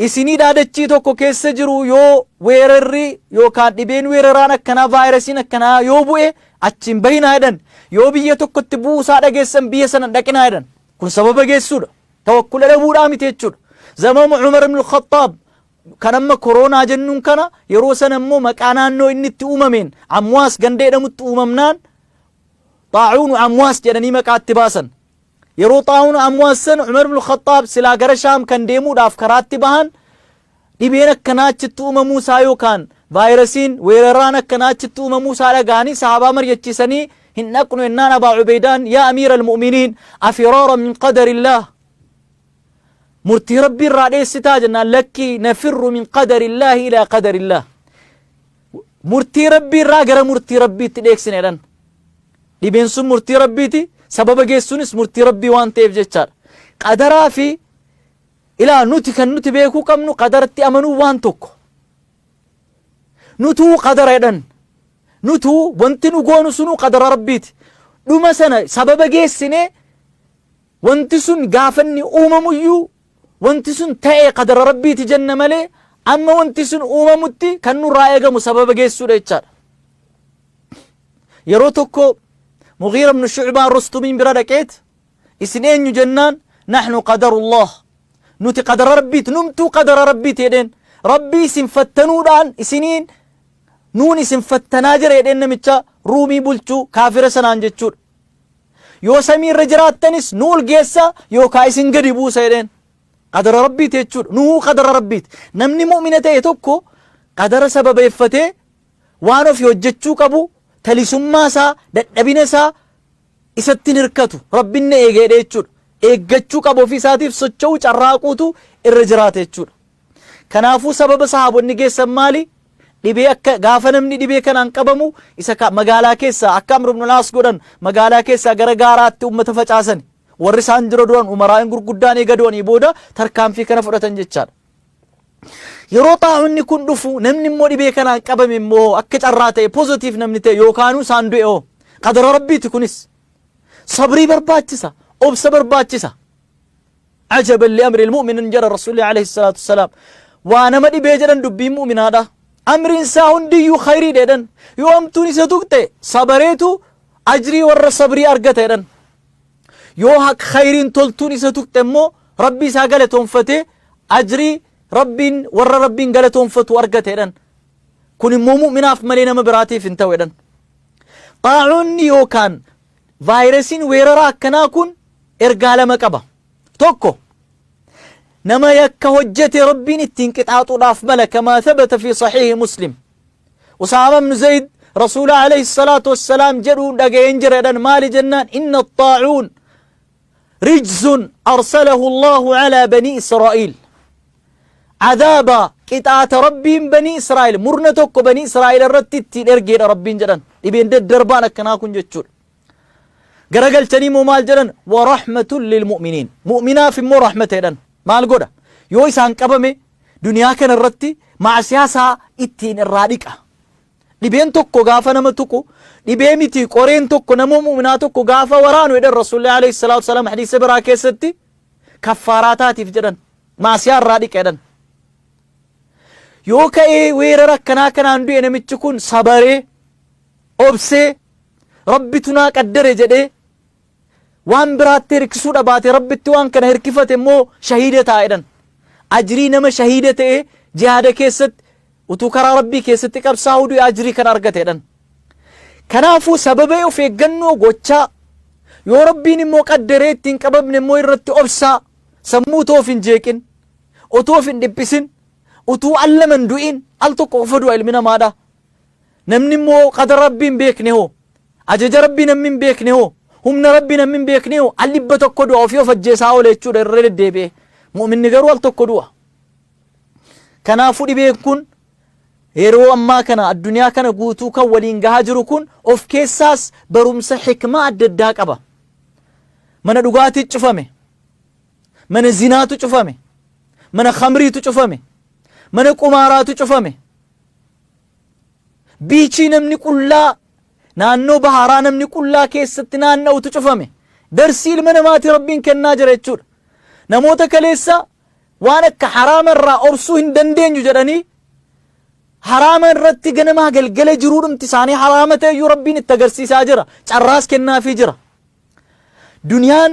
Isinii dhaadachii tokko keessa jiru yoo weerarri yookaan dhibeen weeraraan akkanaa vaayirasiin akkanaa yoo bu'e achiin bahinaa jedhan. Yoo biyya tokkotti bu'uusaa dhageessan biyya sana dhaqinaa jedhan. Kun sababa geessuudha. Tawakkula dhabuudhaa miti jechuudha. Zamama Umar ibn al-Khattaab kan amma koronaa jennuun kana yeroo sana immoo maqaa naannoo inni itti uumameen Amwaas ganda jedhamutti uumamnaan xaa'uunu Amwaas jedhanii maqaa itti baasan. Yeroo xaa'uunu Amwaas sana Umar ibn Khattaab silaa gara Shaam kan deemuudhaaf karaatti bahan dhibeen akkanaa achitti uumamuu isaa yookaan vaayirasiin weeraraan akkanaa achitti uumamuu isaa dhaga'anii sahaabaa mari'achiisanii hin dhaqnu jennaan Abaa Ubeydaan yaa amiira al-mu'miniin afiraara min qadarillaah murtii Rabbii irraa dheessitaa jennaan lakkii nafirru min qadarillaahi ilaa qadarillaah murtii Rabbii irraa gara murtii Rabbiitti dheeksine jedhan. Dhibeen sun murtii Rabbiiti sababa geessuunis murtii Rabbii waan ta'eef jechaadha. Qadaraa fi ilaa nuti kan nuti beekuu qabnu qadaratti amanuu waan tokko. Nutuu qadara jedhan. Nutuu wanti nu goonu sunuu qadara Rabbiiti. Dhuma sana sababa geessine wanti sun gaafa inni uumamuyyuu wanti sun ta'e qadara Rabbiiti jenna malee amma wanti sun uumamutti kan nurraa eegamu sababa geessuudha jechaadha. Yeroo tokko Mughiira ibn Shu'baan Rustumiin bira dhaqeet isin eenyu jennaan nahnu qadarullah nuti qadara Rabbiiti numtuu qadara Rabbiiti jedheen Rabbii isin fattanuudhaan isiniin nuun isin fattanaa jira jedheen namicha Ruumii bulchuu kaafira sanaan jechuudha. Yoo samii irra jiraattanis nu ol geessa yookaan isin gadi buusa jedheen. Qadara Rabbiiti jechuudha. Nuhuu qadara Rabbiiti. Namni mu'mina ta'e tokko qadara sababeeffatee waan ofii hojjechuu qabu talisummaa isaa dadhabina isaa isatti hin hirkatu. Rabbiin na eega jedhee jechuudha. Eeggachuu qabu ofii isaatiif socho'uu carraaquutu irra jiraata jechuudha. Kanaafuu sababa sahaabonni geessan maali? Dhibee akka gaafa namni dhibee kanaan qabamu isa magaalaa keessaa akka Amr ibn al-As godhan magaalaa keessaa gara gaaraatti uummata facaasan. Warri isaan dura du'an umaraa'in gurguddaan eega du'anii booda tarkaanfii kana fudhatan jechaadha. Yeroo xaa'unni kun dhufu namni immoo dhibee kanaan qabame immoo akka carraa ta'e pozitiif namni ta'e yookaanuu isaan du'e hoo qadara Rabbiiti kunis. Sabrii barbaachisa, obsa barbaachisa. Ajaban li amri al-mu'min jedha Rasuulli alayhi salaatu wassalaam. Waa nama dhibee jedhan dubbiin mu'minaadha. Amriin isaa hundiyyuu khayriidha jedhan. Yoo hamtuun isa tuqxe sabareetu ajrii warra sabrii argata jedhan. Yoo khayriin toltuun isa tuqxe immoo Rabbi isaa galatoonfatee ajrii Rabbiin warra Rabbiin galatoonfatu argata jedhan. Kun immoo mu'minaaf malee nama biraatiif hin ta'u jedhan. Xaa'oonni yookaan vaayirasiin weeraraa akkanaa kun ergaa lama qaba. Tokko nama yakka hojjete Rabbiin ittiin qixaaxuudhaaf mala kamaa thabata fi sahihi Muslim. Usaama ibn Zayd Rasuula alayhi salaatu wassalaam jedhuun dhaga'een jira jedhan maali jennaan inna xaacuun rijzun arsalahu Allahu alaa banii Israa'iil. Adaaba, qixaata Rabbiin banii Israa'el murna tokko banii Israa'el irratti ittiin ergeedha Rabbiin jedhan. Dhibeen daddarbaan akkanaa kun jechuudha. Garagalchanii immoo maal jedhan? Wa rahmatun lil mu'miniin. Mu'minaaf immoo rahmata jedhan. Maal godha? Yoo isaan qabame duniyaa kana irratti maasiyaa isaa ittiin irraa dhiqa. Dhibeen tokko gaafa nama tuqu, dhibee miti qoreen tokko nama mu'minaa tokko gaafa waraanu jedhan Rasuulli alayhi salaatu wasalaam hadiisa biraa keessatti kaffaaraa taatiif jedhan. Maasiyaa irraa dhiqa jedhan. Yoo ka'ee weerara akkanaa kanaan du'e namichi kun sabaree obsee Rabbitu naa qaddare jedhee waan biraatti hirkisuu dhabaate Rabbitti waan kana hirkifate immoo shahiida ta'a jedhan. Ajrii nama shahiida ta'e jihaada keessatti utuu karaa Rabbii keessatti qabsaa'uu du'e ajrii kana argate jedhan. Kanaafuu sababa of eeggannoo gochaa yoo Rabbiin immoo qaddaree ittiin qabamne immoo irratti obsaa sammuu utuu of hin jeeqin utuu of hin dhiphisin utuu al lama hin du'in al tokko qofa du'a ilmi namaadha. Namni immoo qadara Rabbii hin beekne hoo? Ajaja Rabbii namni hin beekne hoo? Humna Rabbii namni hin beekne hoo? Al 100 du'a ofii of ajjeesaa oola jechuudha irra deddeebi'ee. Mu'minni garuu al tokko du'a. Kanaafuu dhibeen kun yeroo ammaa kana addunyaa kana guutuu kan waliin gahaa jiru kun of keessaas barumsa hikmaa adda addaa qaba. Mana dhugaatii cufame. Mana zinaatu cufame. Mana khamriitu cufame. Mana qumaaraatu cufame. Biichii namni qullaa naannoo bahaaraa namni qullaa keessatti naanna'utu cufame. Darsii ilma namaati Rabbiin kennaa jira jechuudha. Namoota kaleessa waan akka haraama irraa obsuu hin dandeenyu jedhanii haraama irratti ganamaa galgala jiruudhumti isaanii haraama ta'eyyuu Rabbiin itti agarsiisaa jira. Carraas kennaafii jira. Duniyaan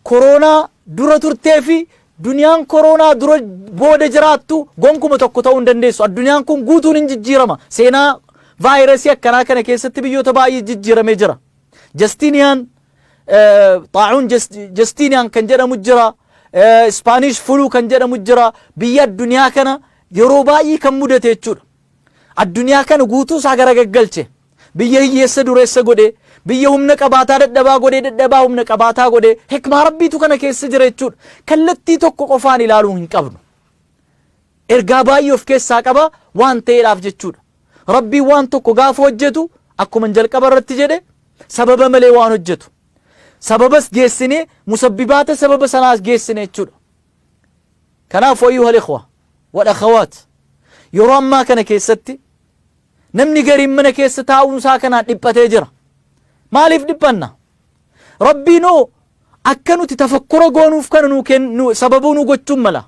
koroonaa dura turtee fi duniyaan koroonaa dura booda jiraattu gonkuma tokko ta'uu hin dandeessu. Addunyaan kun guutuun hin jijjiirama. Seenaa vaayirasii akkanaa kana keessatti biyyoota baay'ee jijjiiramee jira. Jastiniyaan xaa'uun Jastiniyaan kan jedhamu jira. Ispaanish fuluu kan jedhamu jira. Biyya addunyaa kana yeroo baay'ee kan mudate jechuudha. Addunyaa kana guutuu isaa garagaggalche. Biyya hiyyeessa dureessa godhee, biyya humna qabaataa dadhabaa godhee, dadhabaa humna qabaataa godhee, hikmaa Rabbiitu kana keessa jira jechuudha. Kallattii tokko qofaan ilaaluu hin qabnu. Ergaa baay'ee of keessaa qaba waan ta'eedhaaf jechuudha. Rabbiin waan tokko gaafa hojjetu akkuma jalqaba irratti jedhe sababa malee waan hojjetu. Sababas geessinee musabbibaata sababa sanaas geessine jechuudha. Kanaaf ayyuhal ikhwa wal akhawaat yeroo ammaa kana keessatti Namni gariin mana keessa taa'uun isaa kanaan dhiphatee jira. Maaliif dhiphanna? Rabbiin hoo akka nuti tafakkura goonuuf kana nuu kennu sababuu nu gochuun mala.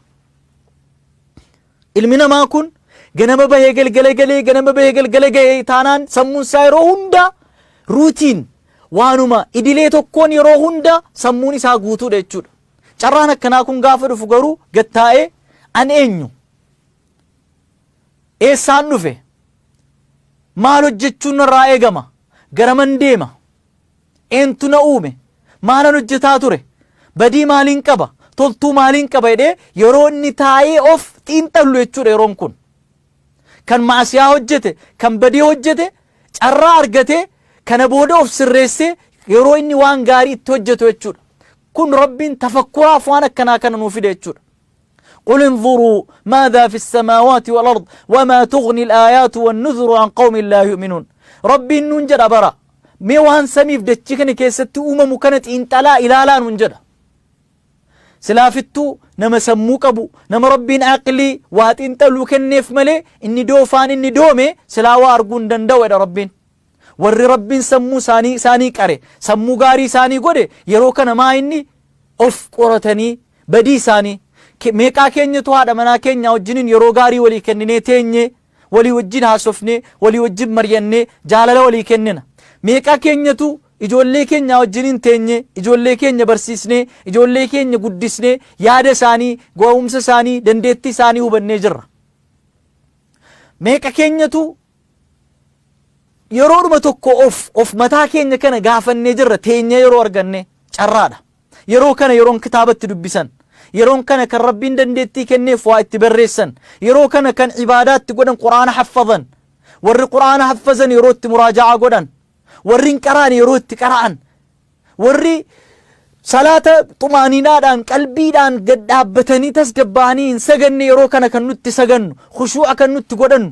Ilmi namaa kun ganama bahee galgala galee ganama bahee galgala gahee taanaan sammuun isaa yeroo hunda ruutiin waanuma idilee tokkoon yeroo hunda sammuun isaa guutuudha jechuudha. Carraan akkanaa kun gaafa dhufu garuu gattaa'ee an eenyu? Eessaan dhufe? Maal hojjechuun narraa eegama? Garaman deema? Eentu na uume? Maalan hojjetaa ture? Badii maaliin qaba? Toltuu maaliin qaba jedhee yeroo inni taa'ee of xiinxallu jechuudha yeroon kun. Kan maasiyaa hojjete, kan badii hojjete carraa argatee kana booda of sirreessee yeroo inni waan gaarii itti hojjetu jechuudha. Kun Rabbiin tafakkuraaf waan akkanaa kana nuu fide jechuudha. قل انظروا ماذا في السماوات والأرض وما تغني الآيات والنذر عن قوم لا يؤمنون ربي نون جدا برا mee waan samiif dachii kana keessatti uumamu kana xiinxalaa ilaalaa nuun jedha. Silaafittuu nama sammuu qabu nama Rabbiin aqlii waa xiinxaluu kenneef malee inni doofaan inni doome silaa waa arguu hin danda'u jedha Rabbiin. Warri Rabbiin sammuu isaanii isaanii qare sammuu gaarii isaanii godhe yeroo kana maa inni of qoratanii badii isaanii meeqaa keenyatu haadha manaa keenyaa wajjiniin yeroo gaarii walii kenninee teenyee walii wajjin haasofnee walii wajjin mari'annee jaalala walii kennina. Meeqaa keenyatu ijoollee keenyaa wajjiniin teenyee ijoollee keenya barsiisnee ijoollee keenya guddisnee yaada isaanii ga'umsa isaanii dandeettii isaanii hubannee jirra. Meeqa keenyatu yeroodhuma tokko of of mataa keenya kana gaafannee jirra teenyee yeroo arganne carraadha. Yeroo kana yeroon kitaaba itti dubbisan, yeroon kana kan Rabbiin dandeettii kenneef waa itti barreessan, yeroo kana kan ibaadaa itti godhan Qur'aana haffazan, warri Qur'aana haffazan yeroo itti muraaja'aa godhan, warri hin qaraane yeroo itti qara'an, warri Salaata xumaaniinaadhaan qalbiidhaan gad dhaabbatanii tasgabbaa'anii hin saganne yeroo kana kan nutti sagannu, khushuu'a kan nutti godhannu,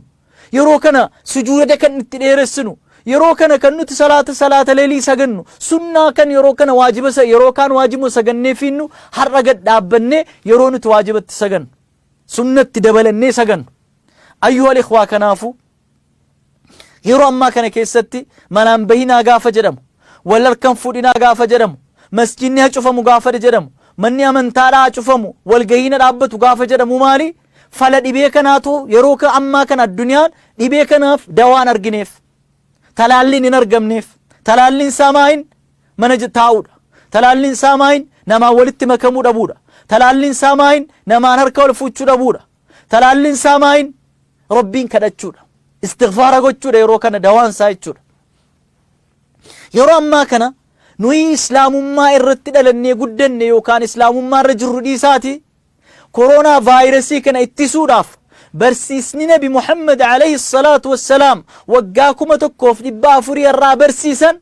yeroo kana sujuuda kan itti dheeressinu, yeroo kana kan nuti salaata salaata leelii sagannu, sunnaa kan yeroo kana waajiba yeroo kaan waajibuma sagannee fiinnu har'a gad dhaabbannee yeroo nuti waajibatti sagannu, sunnatti dabalannee sagannu. Ayyuhal ikhwaa, kanaafuu yeroo ammaa kana keessatti manaan bahinaa gaafa jedhamu, wal harkan fuudhinaa gaafa jedhamu, masjidni haa cufamu gaafa jedhamu, manni amantaadhaa haa cufamu, walgahiin haa dhaabbatu gaafa jedhamu, maali fala dhibee kanaatu? Yeroo ammaa kana addunyaan dhibee kanaaf dawaan argineef, talaalliin hin argamneef. Talaalliin isaa maayin? Mana taa'uudha. Talaalliin isaa maayin? Namaan walitti makamuu dhabuudha. Talaalliin isaa maayin? Namaan harka wal fuuchuu dhabuudha. Talaalliin isaa maayin? Rabbiin kadhachuudha, istighfaara gochuudha yeroo kana dawaan isaa jechuudha. Yeroo ammaa kana nuyi islaamummaa irratti dhalannee guddanne yookaan islaamummaa irra jirru dhiisaati, koronaa vaayirasii kana ittisuudhaaf barsiisni Nabi Muhammad alayhi salaatu wassalaam waggaa 1400 irraa barsiisan,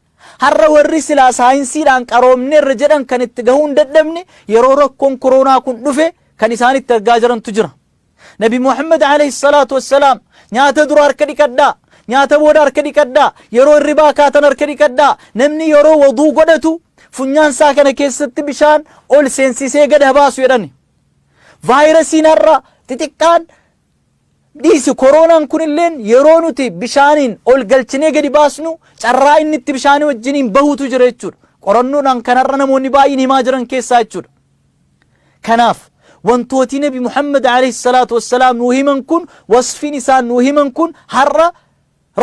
har'a warri silaa saayinsiidhaan qaroomneerra jedhan kan itti gahuu hin dadhabne, yeroo rakkoon koronaa kun dhufe kan isaan itti argaa jirantu jira. Nabi Muhammad alayhi salaatu wassalaam nyaata dura harka dhiqadhaa, nyaata booda harka dhiqadhaa, yeroo hirribaa kaatan harka dhiqadhaa, namni yeroo waduu godhatu funyaan isaa kana keessatti bishaan ol seensisee gad baasu jedhani. Vaayirasiin har'a xixiqqaan dhiisi, koronaan kunilleen yeroo nuti bishaaniin ol galchinee gadi baasnu carraa inni itti bishaanii wajjiniin bahutu jira jechuudha. Qorannoodhaan kanarra namoonni baay'een himaa jiran keessaa jechuudha. Kanaaf wantooti Nabi Muhammad alayhi salaatu wassalaam nuu himan kun, wasfiin isaan nuu himan kun, har'a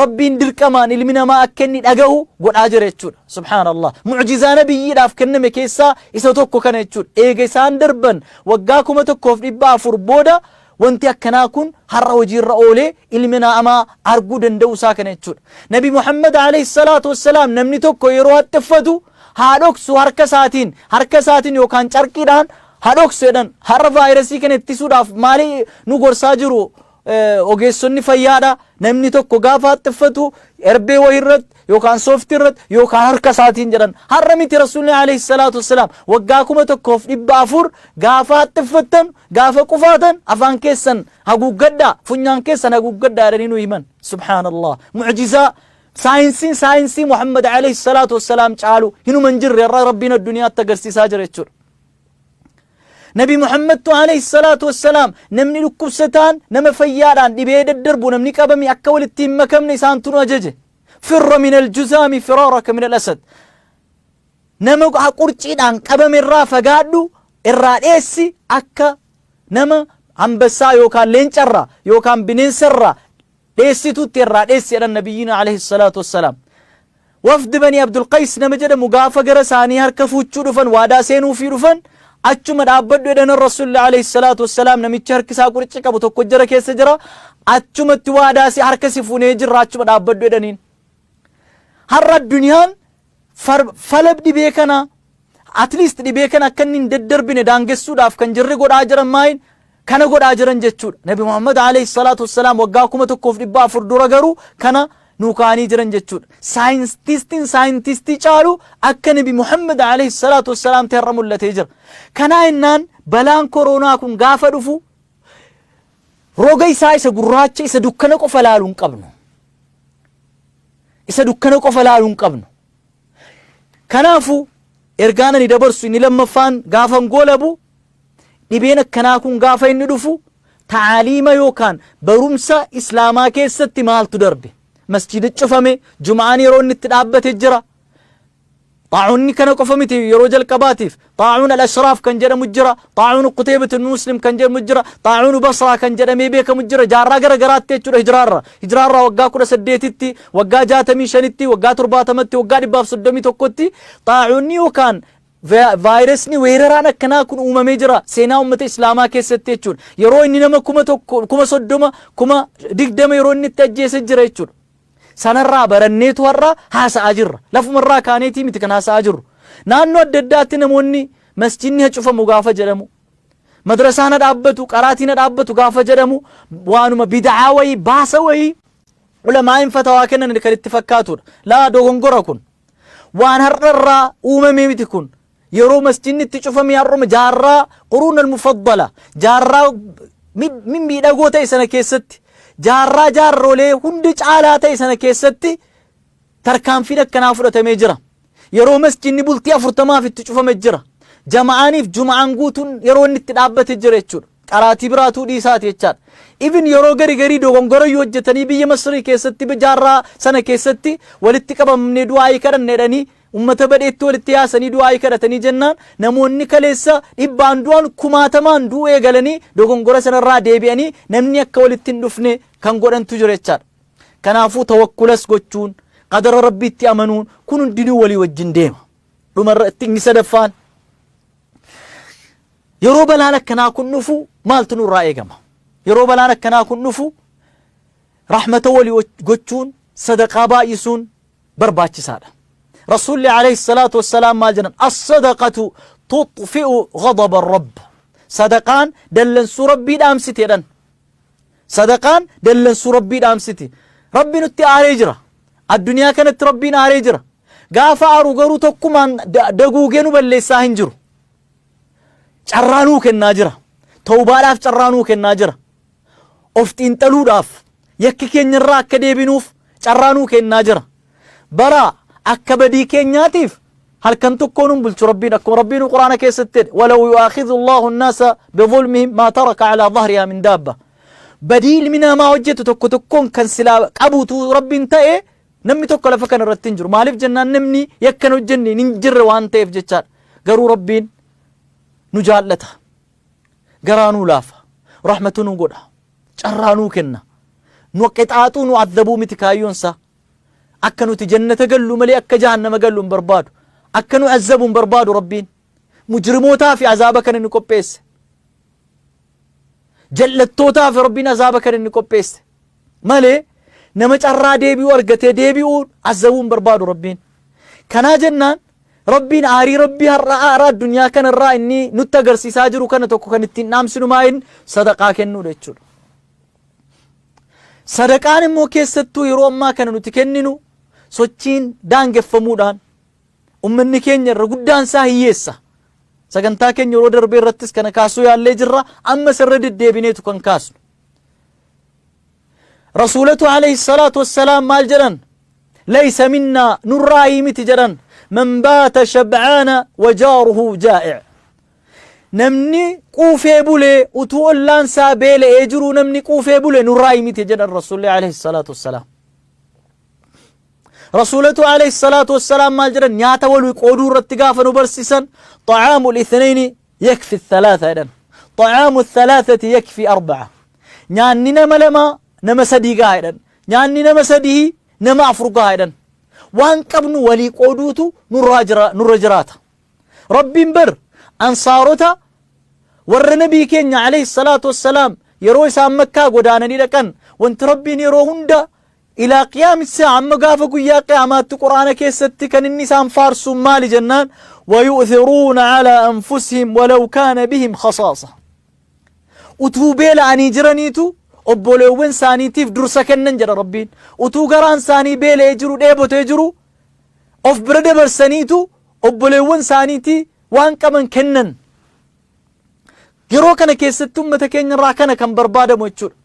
Rabbiin dirqamaan ilmi namaa akka inni dhagahu godhaa jira jechuudha. Subhaanallah. Mucjizaa nabiyyiidhaaf kenname keessaa isa tokko kana jechuudha. Eega isaan darban waggaa 1400 booda wanti akkanaa kun har'a hojiirra oolee ilmi namaa arguu danda'u isaa kana jechuudha. Nabi Muhammad alayhi salaatu wassalaam namni tokko yeroo haxxiffatu haa dhoksu, harka isaatiin yookaan carqiidhaan haa dhoksu jedhan. Har'a vaayirasii kana ittisuudhaaf maali nu gorsaa jiru ogeessonni fayyaadha? Namni tokko gaafa haxxiffatu erbee wayii irratti yookaan sooftii irratti yookaan harka isaatiin jedhan. Har'a miti, Rasuulli alayhi salaatu wassalaam waggaa 1400 gaafa haxxiffattan, gaafa qufaatan afaan keessan haguuggadhaa, funyaan keessan haguuggadhaa jedhanii nu himan. Subhaanallah, mucjizaa saayinsiin saayinsii Muhammad alayhi salaatu wassalaam caalu hinuma hin jirre irraa Rabbiin addunyaatti agarsiisaa jira jechuudha. Nabi Muhammadtu alayhi salaatu wassalaam namni dhukkubsataan nama fayyaadhaan dhibee daddarbu namni qabame akka walitti hin makamne isaantu nu ajaje. Firra min aljuzaami firaaraka min al-asad. Nama qurciidhaan qabame irraa fagaadhu, irraa dheessi, akka nama ambassaa yookaan leencarraa yookaan bineensarraa dheessitutti irraa dheessi jedhan nabiyyiin alayhi salaatu wassalaam. Wafdi Bani Abdul Qays nama jedhamu gaafa gara isaanii harka fuuchuu dhufan, waadaa seenuufii dhufan, achuma dhaabbadhu jedhan Rasuulli alayhi salaatu wassalaam. Namichi harki isaa qurci qabu tokko jara keessa jira, achumatti waadaa si harka si fuunee jirra, achuma dhaabbadhu jedhaniin. Har'a addunyaan fala dhibee kana, at least dhibee kana akka inni hin daddarbine daangessuudhaaf kan jirri godhaa jiran maayin kana godhaa jiran jechuudha. Nabi Muhammad alayhi salaatu wassalaam waggaa 1400 dura garuu kana nuu kaa'anii jiran jechuudha. Saayintistiin saayintistii caalu akka Nabi Muhammad alayhi salaatu wassalaam ta'e mul'atee jira. Kanaa innaan balaan koronaa kun gaafa dhufu roga isaa isa gurraacha, isa dukkana qofa laaluu hin qabnu. Isa dukkana qofa laaluu hin qabnu. Kanaafuu ergaan ani dabarsu inni lammaffaan, gaafan goolabu, dhibeen akkanaa kun gaafa inni dhufu taaliima yookaan barumsa islaamaa keessatti maaltu darbe? Masjida cufame, juma'aan yeroo inni itti dhaabbate jira. Xaa'uunni kana qofa miti. Yeroo jalqabaatiif xaa'uun al-ashraaf kan jedhamu jira, xaa'uun Quteebat Muslim kan jedhamu jira, xaa'uun Basraa kan jedhamee beekamu jira, jaarraa gara garaatti jechuudha. Hijiraarra waggaa 18tti, waggaa 65tti, waggaa 70tti, waggaa 131tti xaa'uunni yookaan vaayirasni weeraraan akkanaa kun uumamee jira seenaa uummata islaamaa keessatti jechuudha. Yeroo inni nama 1000, 30,000, 20,000 yeroo inni itti ajjeese jira jechuudha. Sanarraa baranneetu har'a haasa'aa jirra. Lafumarraa kaaneetii miti kan haasa'aa jirru. Naannoo adda addaatti namoonni masjidni haa cufamu gaafa jedhamu, madrasaan haa dhaabbatu, qaraatiin haa dhaabbatu gaafa jedhamu, waanuma bid'aa wayii, baasa wayii ulamaa'in fatawaa kennan kan itti fakkaatudha. Laa, dogongora kun. Waan har'arraa uumamee miti kun. Yeroo masjidni itti cufame har'uma jaarraa quruun al-mufaddala, jaarraa mimmiidhagoo ta'e sana keessatti, jaarraa jaarrolee hundi caalaa ta'e sana keessatti tarkaanfiin akkanaa fudhatamee jira. Yeroo masjidni bultii 40f itti cufame jira. Jama'aaniif juma'aan guutuun yeroo inni itti dhaabbate jira jechuudha. Qaraatii biraatuu dhiisaati jechaadha. Even yeroo gari garii dogongora yoo hojjetanii biyya Masrii keessatti jaarraa sana keessatti walitti qabamnee du'aayii kadhanne jedhanii ummata badheetti walitti yaasanii du'aayii kadhatanii jennaan, namoonni kaleessa dhibbaan du'an kumaatamaan du'uu eegalanii, dogongora sanarraa deebi'anii namni akka walitti hin dhufne kan godhantu jira jechaadha. Kanaafuu tawakkulas gochuun, qadara Rabbiitti amanuun kun hundinuu walii wajjin deema. Dhumarratti inni sadaffaan, yeroo balaan akkanaa kun dhufu maaltu nurraa eegama? Yeroo balaan akkanaa kun dhufu rahmata walii gochuun, sadaqaa baay'isuun barbaachisaadha. Rasuulli alayhi salaatu wassalaam maal jedhan? As-sadaqatu tuxfi'u ghadaba Rabb. Sadaqaan dallansuu Rabbii dhaamsiti jedhan. Sadaqaan dallansuu Rabbii dhaamsiti. Rabbi nutti aaree jira. Addunyaa kanatti Rabbiin aaree jira. Gaafa aaru garuu tokkumaan daguugee nu balleessaa hin jiru. Carraa nuu kennaa jira. Tawbaadhaaf carraa nuu kennaa jira. Of xiinxaluudhaaf, yakki keenya irraa akka deebinuuf carraa nuu kennaa jira. Bara akka badii keenyaatiif halkan tokkoon hin bulchu Rabbiin, akkuma Rabbiin Quraana keessatti jedhe, walaw yu'aakhidhu Allahu an-naasa bidhulmihim maa taraka alaa dhahrihaa min daabba. Badii ilmi namaa hojjetu tokko tokkoon kan silaa qabuutu Rabbiin ta'e, namni tokko lafa kana irratti hin jiru. Maaliif jennaan, namni yakka hin hojjenne hin jirre waan ta'eef jechaadha. Garuu Rabbiin nu jaallata. Garaa nuu laafa. Rahmatu nu godha. Carraa nuu kenna. Nu qixaaxuu, nu azzabuu miti kaayyoon isaa. Akka nuti jannata gallu malee akka jahannama gallu hin barbaadu. Akka nu azzabu hin barbaadu Rabbiin. Mujrimootaa fi azaaba kana inni qopheesse. Jallattootaa fi Rabbiin azaaba kana inni qopheesse. Malee nama carraa deebi'uu argatee deebi'uu azabuu hin barbaadu Rabbiin. Kanaa jennaan, Rabbiin aarii Rabbii har'a aara addunyaa kanarraa inni nutti agarsiisaa jiru kana tokko kan ittiin dhaamsinu maayin sadaqaa kennuudha jechuudha. Sadaqaan immoo keessattuu yeroo ammaa kana nuti kenninu, sochiin daangeffamuudhaan ummanni keenya irra guddaan isaa hiyyeessa. Sagantaa keenya yeroo darbee irrattis kana kaasuu yaallee jirra, ammas irra deddeebineetu kan kaasnu. Rasuulatu alayhi salaatu wassalaam maal jedhan? Laysa minnaa, nurraayii miti jedhan, man baata shab'aana wa jaaruhu jaa'i'. Namni quufee bulee utuu ollaan isaa beela'ee jiruu, namni quufee bule nurraayii miti jedhan Rasuulli alayhi salaatu wassalaam. Rasuulatu alayhi salaatu wassalaam maal jedhan nyaata walii qooduu irratti gaafa nu barsiisan? Xa'aamu ithnayni yakfi thalaatha jedhan. Xa'aamu thalaathati yakfi arba'a. Nyaanni nama lama nama sadii gaha jedhan. Nyaanni nama sadii nama afur gaha jedhan. Waan qabnu walii qooduutu nurraa jira, nurra jiraata. Rabbiin bar ansaarota, warra nabii keenya alayhi salaatu wassalaam, yeroo isaan Makkaa godaananii dhaqan, wanti Rabbiin yeroo hunda ilaa qiyaami saa'a, amma gaafa guyyaa qiyaamaatti Qur'aana keessatti kan inni isaan faarsuun maali jennaan, wayu'thiruuna alaa anfusihim walaw kaana bihim khasaasa. Utuu beela'anii jiraniitu obboleewwan isaaniitiif dursa kennan jedha Rabbiin. Utuu garaan isaanii beela'ee jiru, dheebotee jiru, of bira dabarsaniitu obboleewwan isaaniitii waan qaban kennan. Yeroo kana keessatti ummata keenya irraa kana kan barbaadamu jechuudha.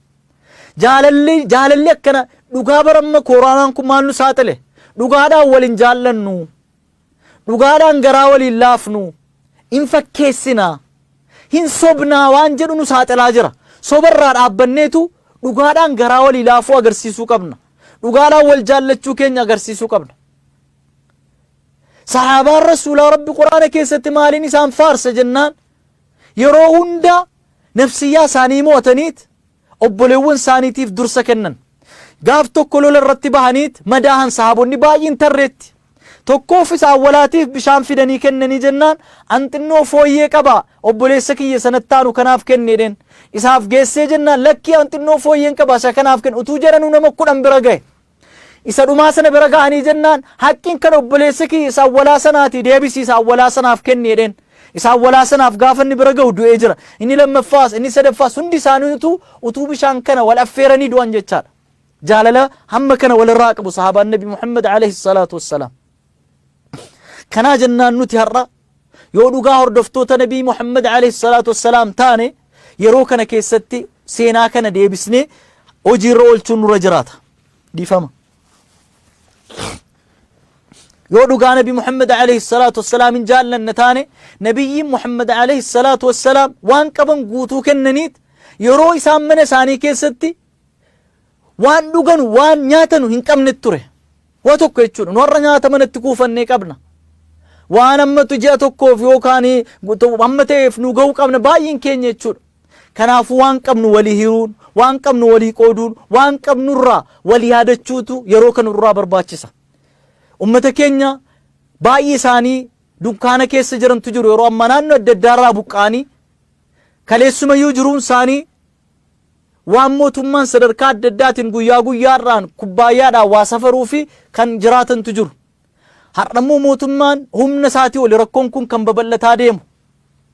Jaalalli akkana dhugaa baramma kooraanaan kun maal nu saaxile? Dhugaadhaan waliin jaallannu. Dhugaadhaan garaa waliin laafnu. Hin fakkeessinaa. Hin sobnaa waan jedhu nu saaxilaa jira. Sobarraa dhaabbanneetu dhugaadhaan garaa walii laafuu agarsiisuu qabna. Dhugaadhaan wal jaallachuu keenya agarsiisuu qabna. Sahaabaan Rasuulaa Rabbi Quraana keessatti maaliin isaan faarsa jennaan, yeroo hunda nafsiyyaa isaanii mo'ataniit obboleewwan isaaniitiif dursa kennan. Gaaf tokko lola irratti bahaniit madaahan sahaabonni baay'een tarreetti. Tokkoof isa awwalaatiif bishaan fidanii kennanii jennaan, an xinnoo fooyyee qaba, obboleessa kiyya sanatti aanu kanaaf kenne jedheen. Isaaf geessee jennaan, lakkii, an xinnoo fooyyeen qaba, isa kanaaf kenne. Utuu jedhanuu nama 10 bira gahe. Isa dhumaa sana bira ga'anii jennaan, haqqiin kan obboleessa kiyya isa awwalaa sanaati, deebisii isa awwalaa sanaaf kenni jedheen. Isa awwalaa sanaaf gaafa inni bira ga'u du'ee jira. Inni lammaffaas, inni sadaffaas, hundi isaaniitu utuu bishaan kana wal affeeranii du'an jechaadha. Jaalala hamma kana walirraa qabu sahaabaan Nabi Muhammad alayhi salaatu wassalaam. Kanaa jennaan nuti har'a Yoo dhugaa hordoftoota Nabii Muhammad alayhi salaatu wassalaam taane, yeroo kana keessatti seenaa kana deebisnee hojiirra oolchuun nurra jiraata. Dhiifama. Yoo dhugaa Nabi Muhammad alayhi salaatu wassalaam hin jaallanna taane, Nabiyyiin Muhammad alayhi salaatu wassalaam waan qaban guutuu kennaniit yeroo isaan mana isaanii keessatti waan dhuganu waan nyaatanu hin qabne ture. Waa tokko jechuudha. Nu har'a nyaata manatti kuufannee qabna. Waan ammatu ji'a tokkoof yookaan amma ta'eef nu ga'uu qabna baay'een keenya jechuudha. Kanaafuu waan qabnu walii hiruun, waan qabnu walii qooduun, waan qabnurraa walii yaadachuutu yeroo kanurraa barbaachisa. Ummata keenya baay'ee isaanii dunkaana keessa jirantu jiru yeroo ammaa, naannoo adda addaarraa buqqa'anii kaleessumayyuu jiruun isaanii waan mootummaan sadarkaa adda addaatiin guyyaa guyyaarraan kubbaayyaadhaan waa safaruu fi kan jiraatantu jiru. Har'ammoo mootummaan humna isaatii oli rakkoon kun kan babal'ataa deemu.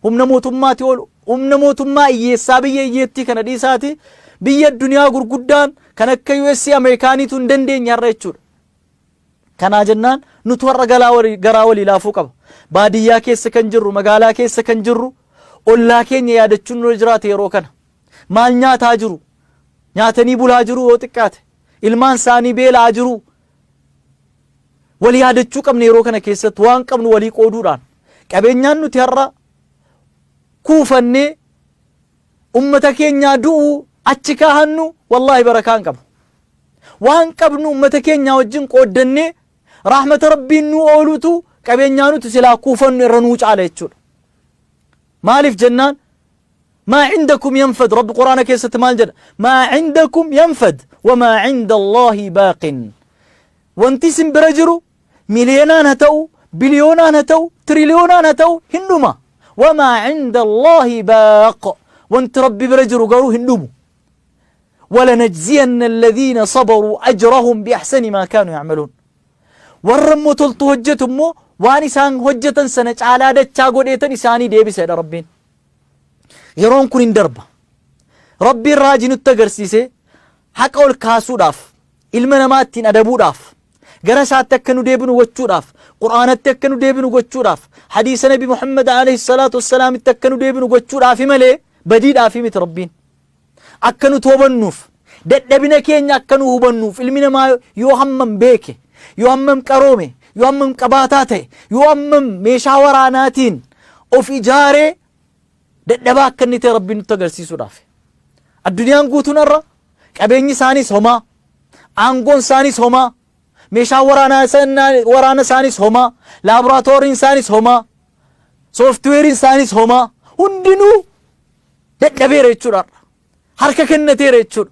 Humna mootummaatii ol, humna mootummaa hiyyeessaa biyya hiyyeettii kana dhiisaati biyya addunyaa gurguddaan kan akka US Ameerikaaniitu hin dandeenye har'a jechuudha. Kanaa jennaan nutu har'a garaa walii laafuu qaba. Baadiyyaa keessa kan jirru, magaalaa keessa kan jirru, ollaa keenya yaadachuun nurra jiraata yeroo kana. Maal nyaataa jiru? Nyaatanii bulaa jiru yoo xiqqaate. Ilmaan isaanii beela'aa jiru. Wal yaadachuu qabna yeroo kana keessatti waan qabnu walii qooduudhaan. Qabeenyaan nuti har'a kuufannee ummata keenyaa du'uu achi kaahannu wallaahi barakaa hin qabu. Waan qabnu ummata keenyaa wajjin qooddannee rahmata Rabbiin nuu oolutu qabeenyaa nuti silaa kuufannu irra nuu caala jechuudha. Maaliif jennaan, maa cindakum yanfad, Rabbi Quraana keessatti maal jedha? Maa cindakum yanfad wamaa cinda Allaahi baaqin. Wanti isin bira jiru miliyoonaan haa ta'u, biliyoonaan haa ta'u, tiriliyoonaan haa ta'u, hin dhuma. Wamaa cinda Allaahi baaq, wanti Rabbi bira jiru garuu hin dhumu. Walanajziyanna alladhiina sabaruu ajrahum biahsani maa kaanuu yacmaluun. Warra immoo toltu hojjetu immoo waan isaan hojjetan sana caalaa dachaa godheetan isaanii deebisa jedha Rabbiin. Yeroon kun hin darba. Rabbiin raajii nutti agarsiisee haqa ol kaasuudhaaf, ilma namaa ittiin adabuudhaaf, gara isaatti akka nu deebinu gochuudhaaf, Qur'aanatti akka nu deebinu gochuudhaaf, hadiisa Nabi Muhammad alayhi salaatu wassalaamitti akka nu deebinu gochuudhaafi malee badiidhaafi miti Rabbiin. Akka nu toobannuuf, dadhabina keenya akka nu hubannuuf, ilmi namaa yoo hammam beeke, yoo hammam qaroome, yoo hammam qabaataa ta'e, yoo hammam meeshaa waraanaatiin of ijaaree dadhabaa akka inni ta'e Rabbiin nutti agarsiisuudhaaf. Addunyaan guutuun har'a qabeenyi isaaniis homaa, aangoon isaaniis homaa, meeshaan waraana isaaniis homaa, laaboraatooriin isaaniis homaa, sooftiweeriin isaaniis homaa, hundinuu dadhabeera jechuudha har'a. Harka kennateera jechuudha.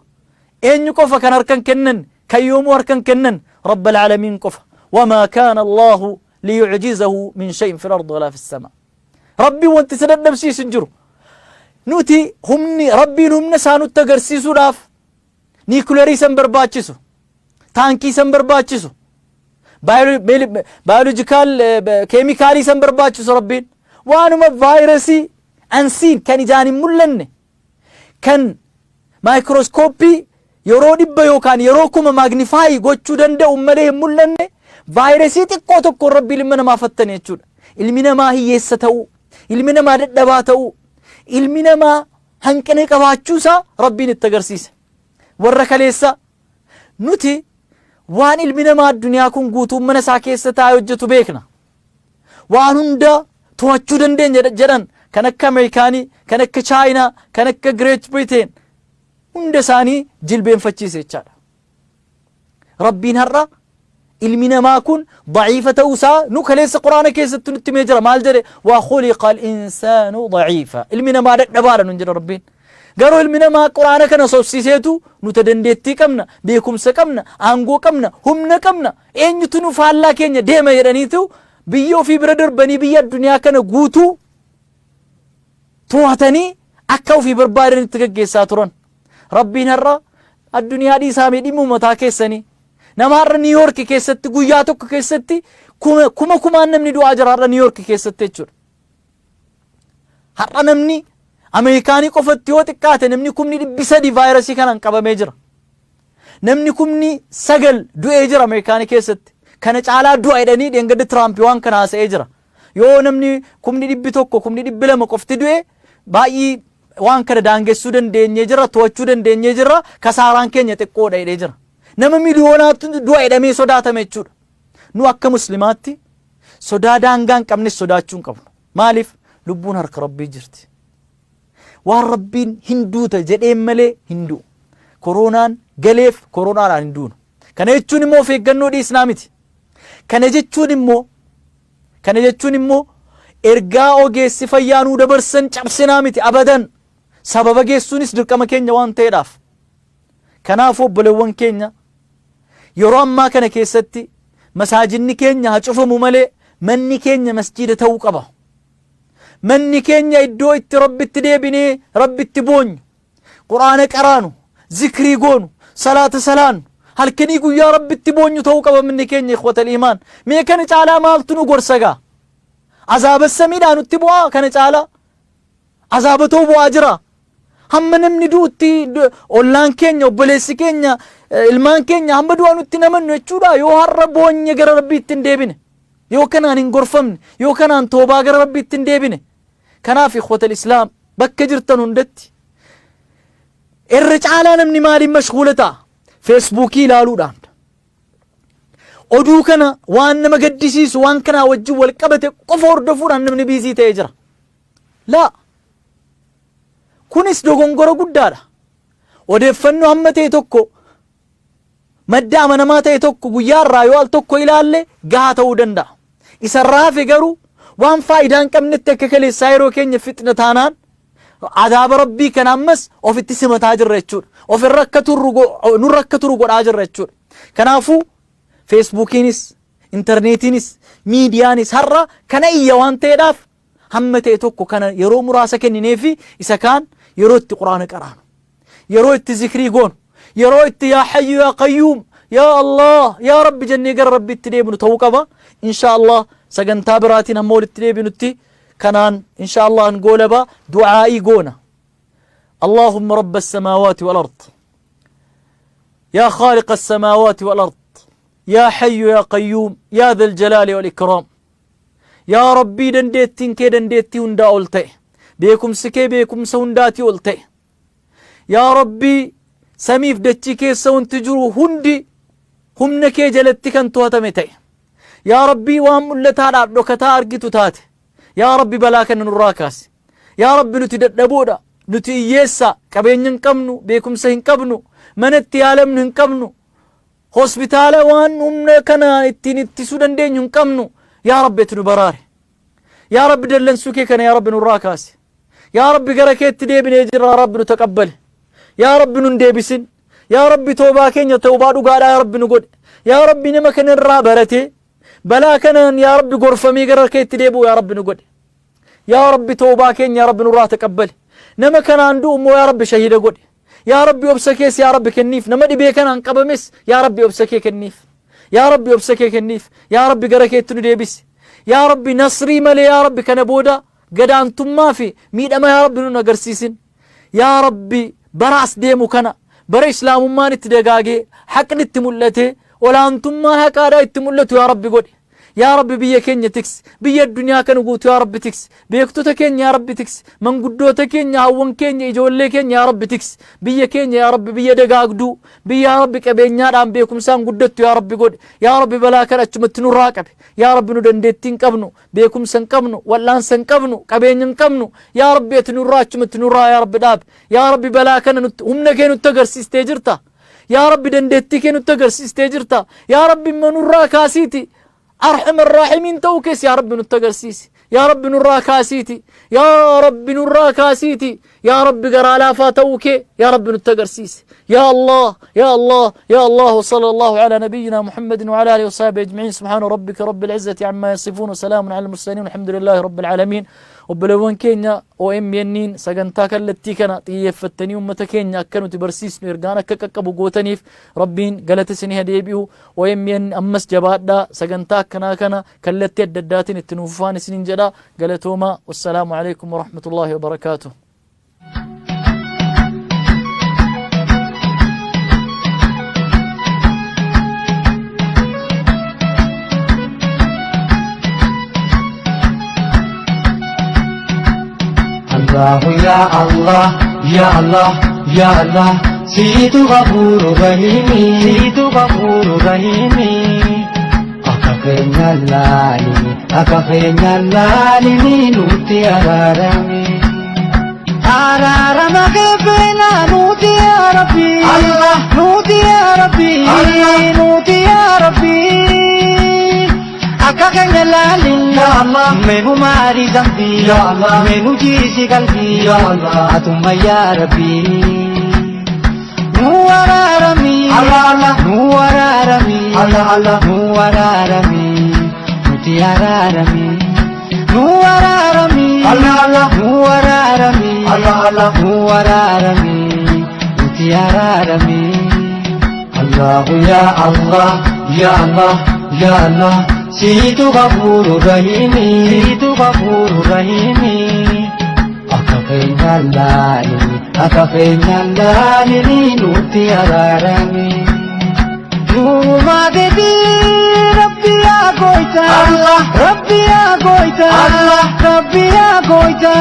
Eenyu qofa kan harka hin kennan, kan yoomuu harka hin kennan? Rabbal Aalamiin qofa. Wamaa kaana Allaahu liyucjizahu min shay'in fil ardi walaa fis samaa. Rabbiin wanti isa dadhabsiisu hin jiru. Nuti humni Rabbiin humna isaa nutti agarsiisuudhaaf niikuleerii isa hin barbaachisu, taankii isa hin barbaachisu, baayoloojikaal keemikaalii isa hin barbaachisu Rabbiin. Waanuma vaayirasii ansiin kan ijaan hin mul'anne, kan maayikirooskooppii yeroo 100 yookaan yeroo 1000 maagnifaayi gochuu danda'u malee hin mul'anne, vaayirasii xiqqoo tokkoon Rabbi ilma namaa fattane jechuudha. Ilmi namaa hiyyeessa ta'uu, ilmi namaa dadhabaa ta'uu, ilmi namaa hanqina qabaachuu isaa Rabbiin itti agarsiise. Warra kaleessa nuti waan ilmi namaa addunyaa kun guutuun mana isaa keessa taa'ee hojjetu beekna. Waan hunda to'achuu dandeenya jedhan, kan akka Ameerikaanii, kan akka Chaayinaa, kan akka Great Britain hunda isaanii jilbeenfachiise jechaadha. Rabbiin har'a ilmi namaa kun daciifa ta'uu isaa nu kaleessa Quraana keessatti nutti himee jira. Maal jedhe? Wa khuliqa al-insaanu daciifa. Ilmi namaa dadhabaadha nun jedha Rabbiin. Garuu ilmi namaa Quraana kana sobsiiseetu nuta dandeettii qabna, beekumsa qabna, aangoo qabna, humna qabna, eenyutu nu faallaa keenya deema jedhaniitu biyya ofii bira darbanii biyya addunyaa kana guutuu to'atanii akka ofii barbaadanitti gaggeessaa turan. Rabbiin har'a addunyaa dhiisaa mee dhimma mataa keessanii. Nama har'a Niw Yoork keessatti guyyaa tokko keessatti kuma kumaan namni du'aa jira har'a Niw Yoork keessatti jechuudha. Har'a namni Ameerikaanii qofatti yoo xiqqaate namni 300,000 vaayirasii kanaan qabamee jira. Namni 9,000 du'ee jira Ameerikaanii keessatti. Kana caalaa du'a jedhanii dheengadda Tiraamp waan kana haasa'ee jira. Yoo namni 100,000 200,000 qofti du'e baay'ee waan kana daangessuu dandeenyee jirra, to'achuu dandeenyee jirra, kasaaraan keenya xiqqoodha jedhee jira. Nama miliyoonaatu du'a jedhamee sodaatame jechuudha. Nu akka muslimaatti sodaa daangaa hin qabnes sodaachuu hin qabnu. Maaliif? Lubbuun harka Rabbii jirti. Waan Rabbiin hin duuta jedheen malee hin du'u. Koroonaan galeef koroonaadhaan hin duunu. Kana jechuun immoo of eeggannoo dhiisnaa miti. Kana jechuun immoo ergaa ogeessi fayyaa nuu dabarsan cabsinaa miti abadan. Sababa geessuunis dirqama keenya waan ta'eedhaaf. Kanaafuu obboleewwan keenya, yeroo ammaa kana keessatti masaajinni keenya haa cufamu malee manni keenya masjiida ta'uu qaba. Manni keenya iddoo itti Rabbitti deebinee Rabbitti boonyu, Quraana qaraanu, zikrii goonu, salaata salaannu, halkanii guyyaa Rabbitti boonyu ta'uu qaba manni keenya ikhwatal iimaan. Mee kana caalaa maaltu nu gorsa gaa? Azaaba samiidhaa nutti bu'aa kana caalaa? Azaaba ta'uu bu'aa jira. Hamma namni du'utti ollaan keenya, obboleessi keenya, ilmaan keenya hamma du'a nutti namannu jechuudha yoo har'a boonye gara Rabbiitti hin deebine. Yoo kanaan hin gorfamne, yoo kanaan toobaa gara Rabbiitti hin deebine. Kanaaf ikhwatal islaam, bakka jirtan hundatti irra caalaa namni maaliin mashguula ta'a? Feesbuukii ilaaluudhaan. Oduu kana waan nama gaddisiisu waan kanaa wajjin wal qabate qofa hordofuudhaan namni busy ta'ee jira. Laa. Kunis dogongora guddaadha. Odeeffannoo hamma ta'e tokko madda amanamaa ta'e tokko guyyaa irraa yoo al tokko ilaalle gahaa ta'uu danda'a. Isarraa hafe garuu waan faayidaa hin qabnetti akka kaleessaa yeroo keenya fixna taanaan adaaba Rabbii kana ammas ofitti simataa jirra jechuudha. Ofirra akka turru nurra akka turu godhaa jirra jechuudha. Kanaafuu feesbuukiinis, intarneetiinis, miidiyaanis har'a kana iyya waan ta'eedhaaf hamma ta'e tokko kana yeroo muraasa kenninee fi isa kaan yeroo itti quraana qaraanu, yeroo itti zikrii goonu, yeroo itti yaa hayyu yaa qayyuum, yaa Allah, yaa Rabbi jennee gara Rabbitti deebinu ta'uu qaba. Insha Allah sagantaa biraatiin hamma walitti deebinutti kanaan insha Allah goolaba du'aa'ii goona. اللهم رب السماوات والأرض، يا خالق السماوات والأرض، يا حي يا قيوم، يا ذا الجلال والإكرام، yaa Rabbii dandeettiin kee dandeettii hundaa ol ta'e, beekumsi kee beekumsa hundaatii ol ta'e, yaa Rabbii samiif dachii keessa wanti jiru hundi humna kee jalatti kan to'atame ta'e, yaa Rabbii waan mul'ataadhaaf dhokataa argitu taate, yaa Rabbi balaa kana nurraa kaasi. Yaa Rabbi, nuti dadhaboodha, nuti hiyyeessa, qabeenya hin qabnu, beekumsa hin qabnu, mana itti yaalamnu hin qabnu, hospitaala waan humna kana ittiin ittisuu dandeenyu hin qabnu. Yaa Rabbi, ati nu baraare. Yaa Rabbi, dallansuu kee kana yaa Rabbi nurraa kaasi. Yaa Rabbi, gara keetti deebinee jirra, yaa Rabbi nu taqabbali. Yaa Rabbi, nun deebisin. Yaa Rabbi, toobaa keenya toobaa dhugaadhaa yaa Rabbi nu godhe. Yaa Rabbi, nama kana irraa baratee balaa kanaan yaa Rabbi gorfamee gara keetti deebi'u yaa Rabbi nu godhe. Yaa Rabbi, toobaa keenya yaa Rabbi nurraa taqabbali. Nama kanaan du'u immoo yaa Rabbi shahiida godhe. Yaa Rabbi, obsa kees yaa Rabbi kenniif. Nama dhibee kanaan qabames yaa Rabbi obsa kee kenniif. Yaa Rabbi, obsa kee kenniif. Yaa Rabbi, gara keetti nu deebisi. Yaa Rabbi, nasrii malee yaa Rabbi kana booda gadaantummaa fi miidhama yaa Rabbi nun agarsiisin. Yaa Rabbi, bara as deemu kana bara islaamummaan itti dagaagee, haqni itti mul'atee, olaantummaa haqaadhaa itti mul'atu yaa Rabbi godhe. Yaa Rabbi, biyya keenya tiksi, biyya addunyaa kana guutuu yaa Rabbi tiksi, beektota keenya yaa Rabbi tiksi, manguddoota keenya, hawwan keenya, ijoollee keenya yaa Rabbi tiksi. Biyya keenya yaa Rabbi biyya dagaagduu, biyya yaa Rabbi qabeenyaadhaan beekumsaan guddattu yaa Rabbi godhe. Yaa Rabbi, balaa kana achumatti nurraa qabe. Yaa Rabbi, nu dandeettii hin qabnu, beekumsa hin qabnu, wal'aansa hin qabnu, qabeenya hin qabnu. Yaa Rabbi, ati nurraa achumatti nurraa yaa Rabbi dhaabe. Yaa Rabbi, balaa kana nutti humna kee nutti agarsiistee jirta. Yaa Rabbi, dandeettii kee nutti agarsiistee jirta. Yaa Rabbi, immoo nurraa kaasiiti arham arraahimiin ta'uu kees yaa Rabbi nutti agarsiisi. Yaa Rabbi, nurraa kaasiiti. Yaa Rabbi, nurraa kaasiiti. Yaa Rabbi, garaa laafaa ta'uu kee yaa Rabbi nutti agarsiisi. Yaa Allah, yaa Allah, yaa Allah. وصلى الله على نبينا محمد وعلى آله وصحبه أجمعين. سبحان ربك رب العزة عما يصفون وسلام على المرسلين والحمد لله رب العالمين. Obboleewwan keenya OMN'n sagantaa kallattii kana xiyyeeffattanii uummata keenya akka nuti barsiisnu ergaan akka qaqqabu gootaniif Rabbiin galata isinii haa deebi'u. OMN ammas jabaadhaa, sagantaa akkanaa kana kallattii adda addaatiin itti nuuf fufaan isiniin jedha. Galatoomaa. Wassalaamu alaikum warahmatullaahi wabarakaatuh. Allahu ya Allah, ya Allah, ya Allah, siitu ghafuuru rahiimi, siitu ghafuuru rahiimi. Akka keenya laalini, akka keenya laalini nutti araarami. Araarama keefeena nuti yaa Rabbi. Allah. Nuti yaa Rabbi. Allah. Nuti yaa Rabbi. Akka keenya laalin. Ya Allah. Meenu maari zambi. Ya Allah. Meenu jiisi qalbii. Ya Allah. Atumma yaa Rabbi. Nu araarami. Allah Allah. Nu araarami. Allah Allah. Nu araarami. Nuti araarami. Nu araarami. Allah Allah. Nu araarami. Allah Allah. Nu araarami. Nuti araarami. Allahu ya Allah, ya Allah, ya Allah. Siitu ghafuuru rahiimi. Siitu ghafuuru rahiimi. Akka keenya laalini, akka keenya laalini nutti araarami. Nuuma gadi Rabbi yaa goyta. Allah. Rabbi yaa goyta. Allah. Rabbi yaa goyta.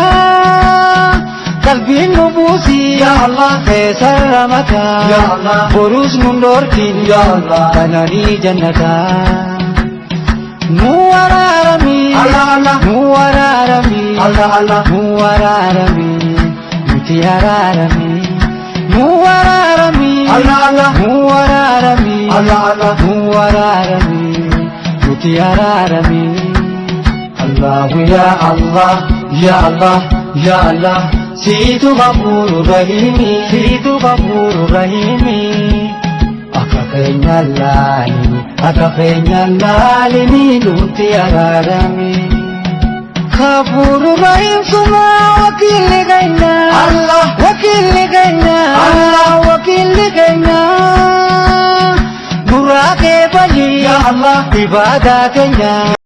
Qalbiin nu buusi. Ya Allah. Keessa mataa. Ya Allah. Boruus nun dhorkin. Ya Allah. Kananii jannataa. Nu araarami. Allah Allah. Nu araarami. Allah Allah. Nu araarami. Nuti araarami. Nu araarami. Allah Allah. Nu araarami. Allah Allah. Nu araarami. Nuti araarami. Allahu ya Allah, ya Allah, ya Allah. Siitu ghafuuru rahiimi. Siitu ghafuuru rahiimi. Akka keenya laalini, akka keenya laalini nuti araarami. Ghafuuru rahiim suma wakiilli keenya. Allah. Wakiilli keenya. Allah. Wakiilli keenya. Nurraa kee balii. Ya Allah. Ibaadaa keenya.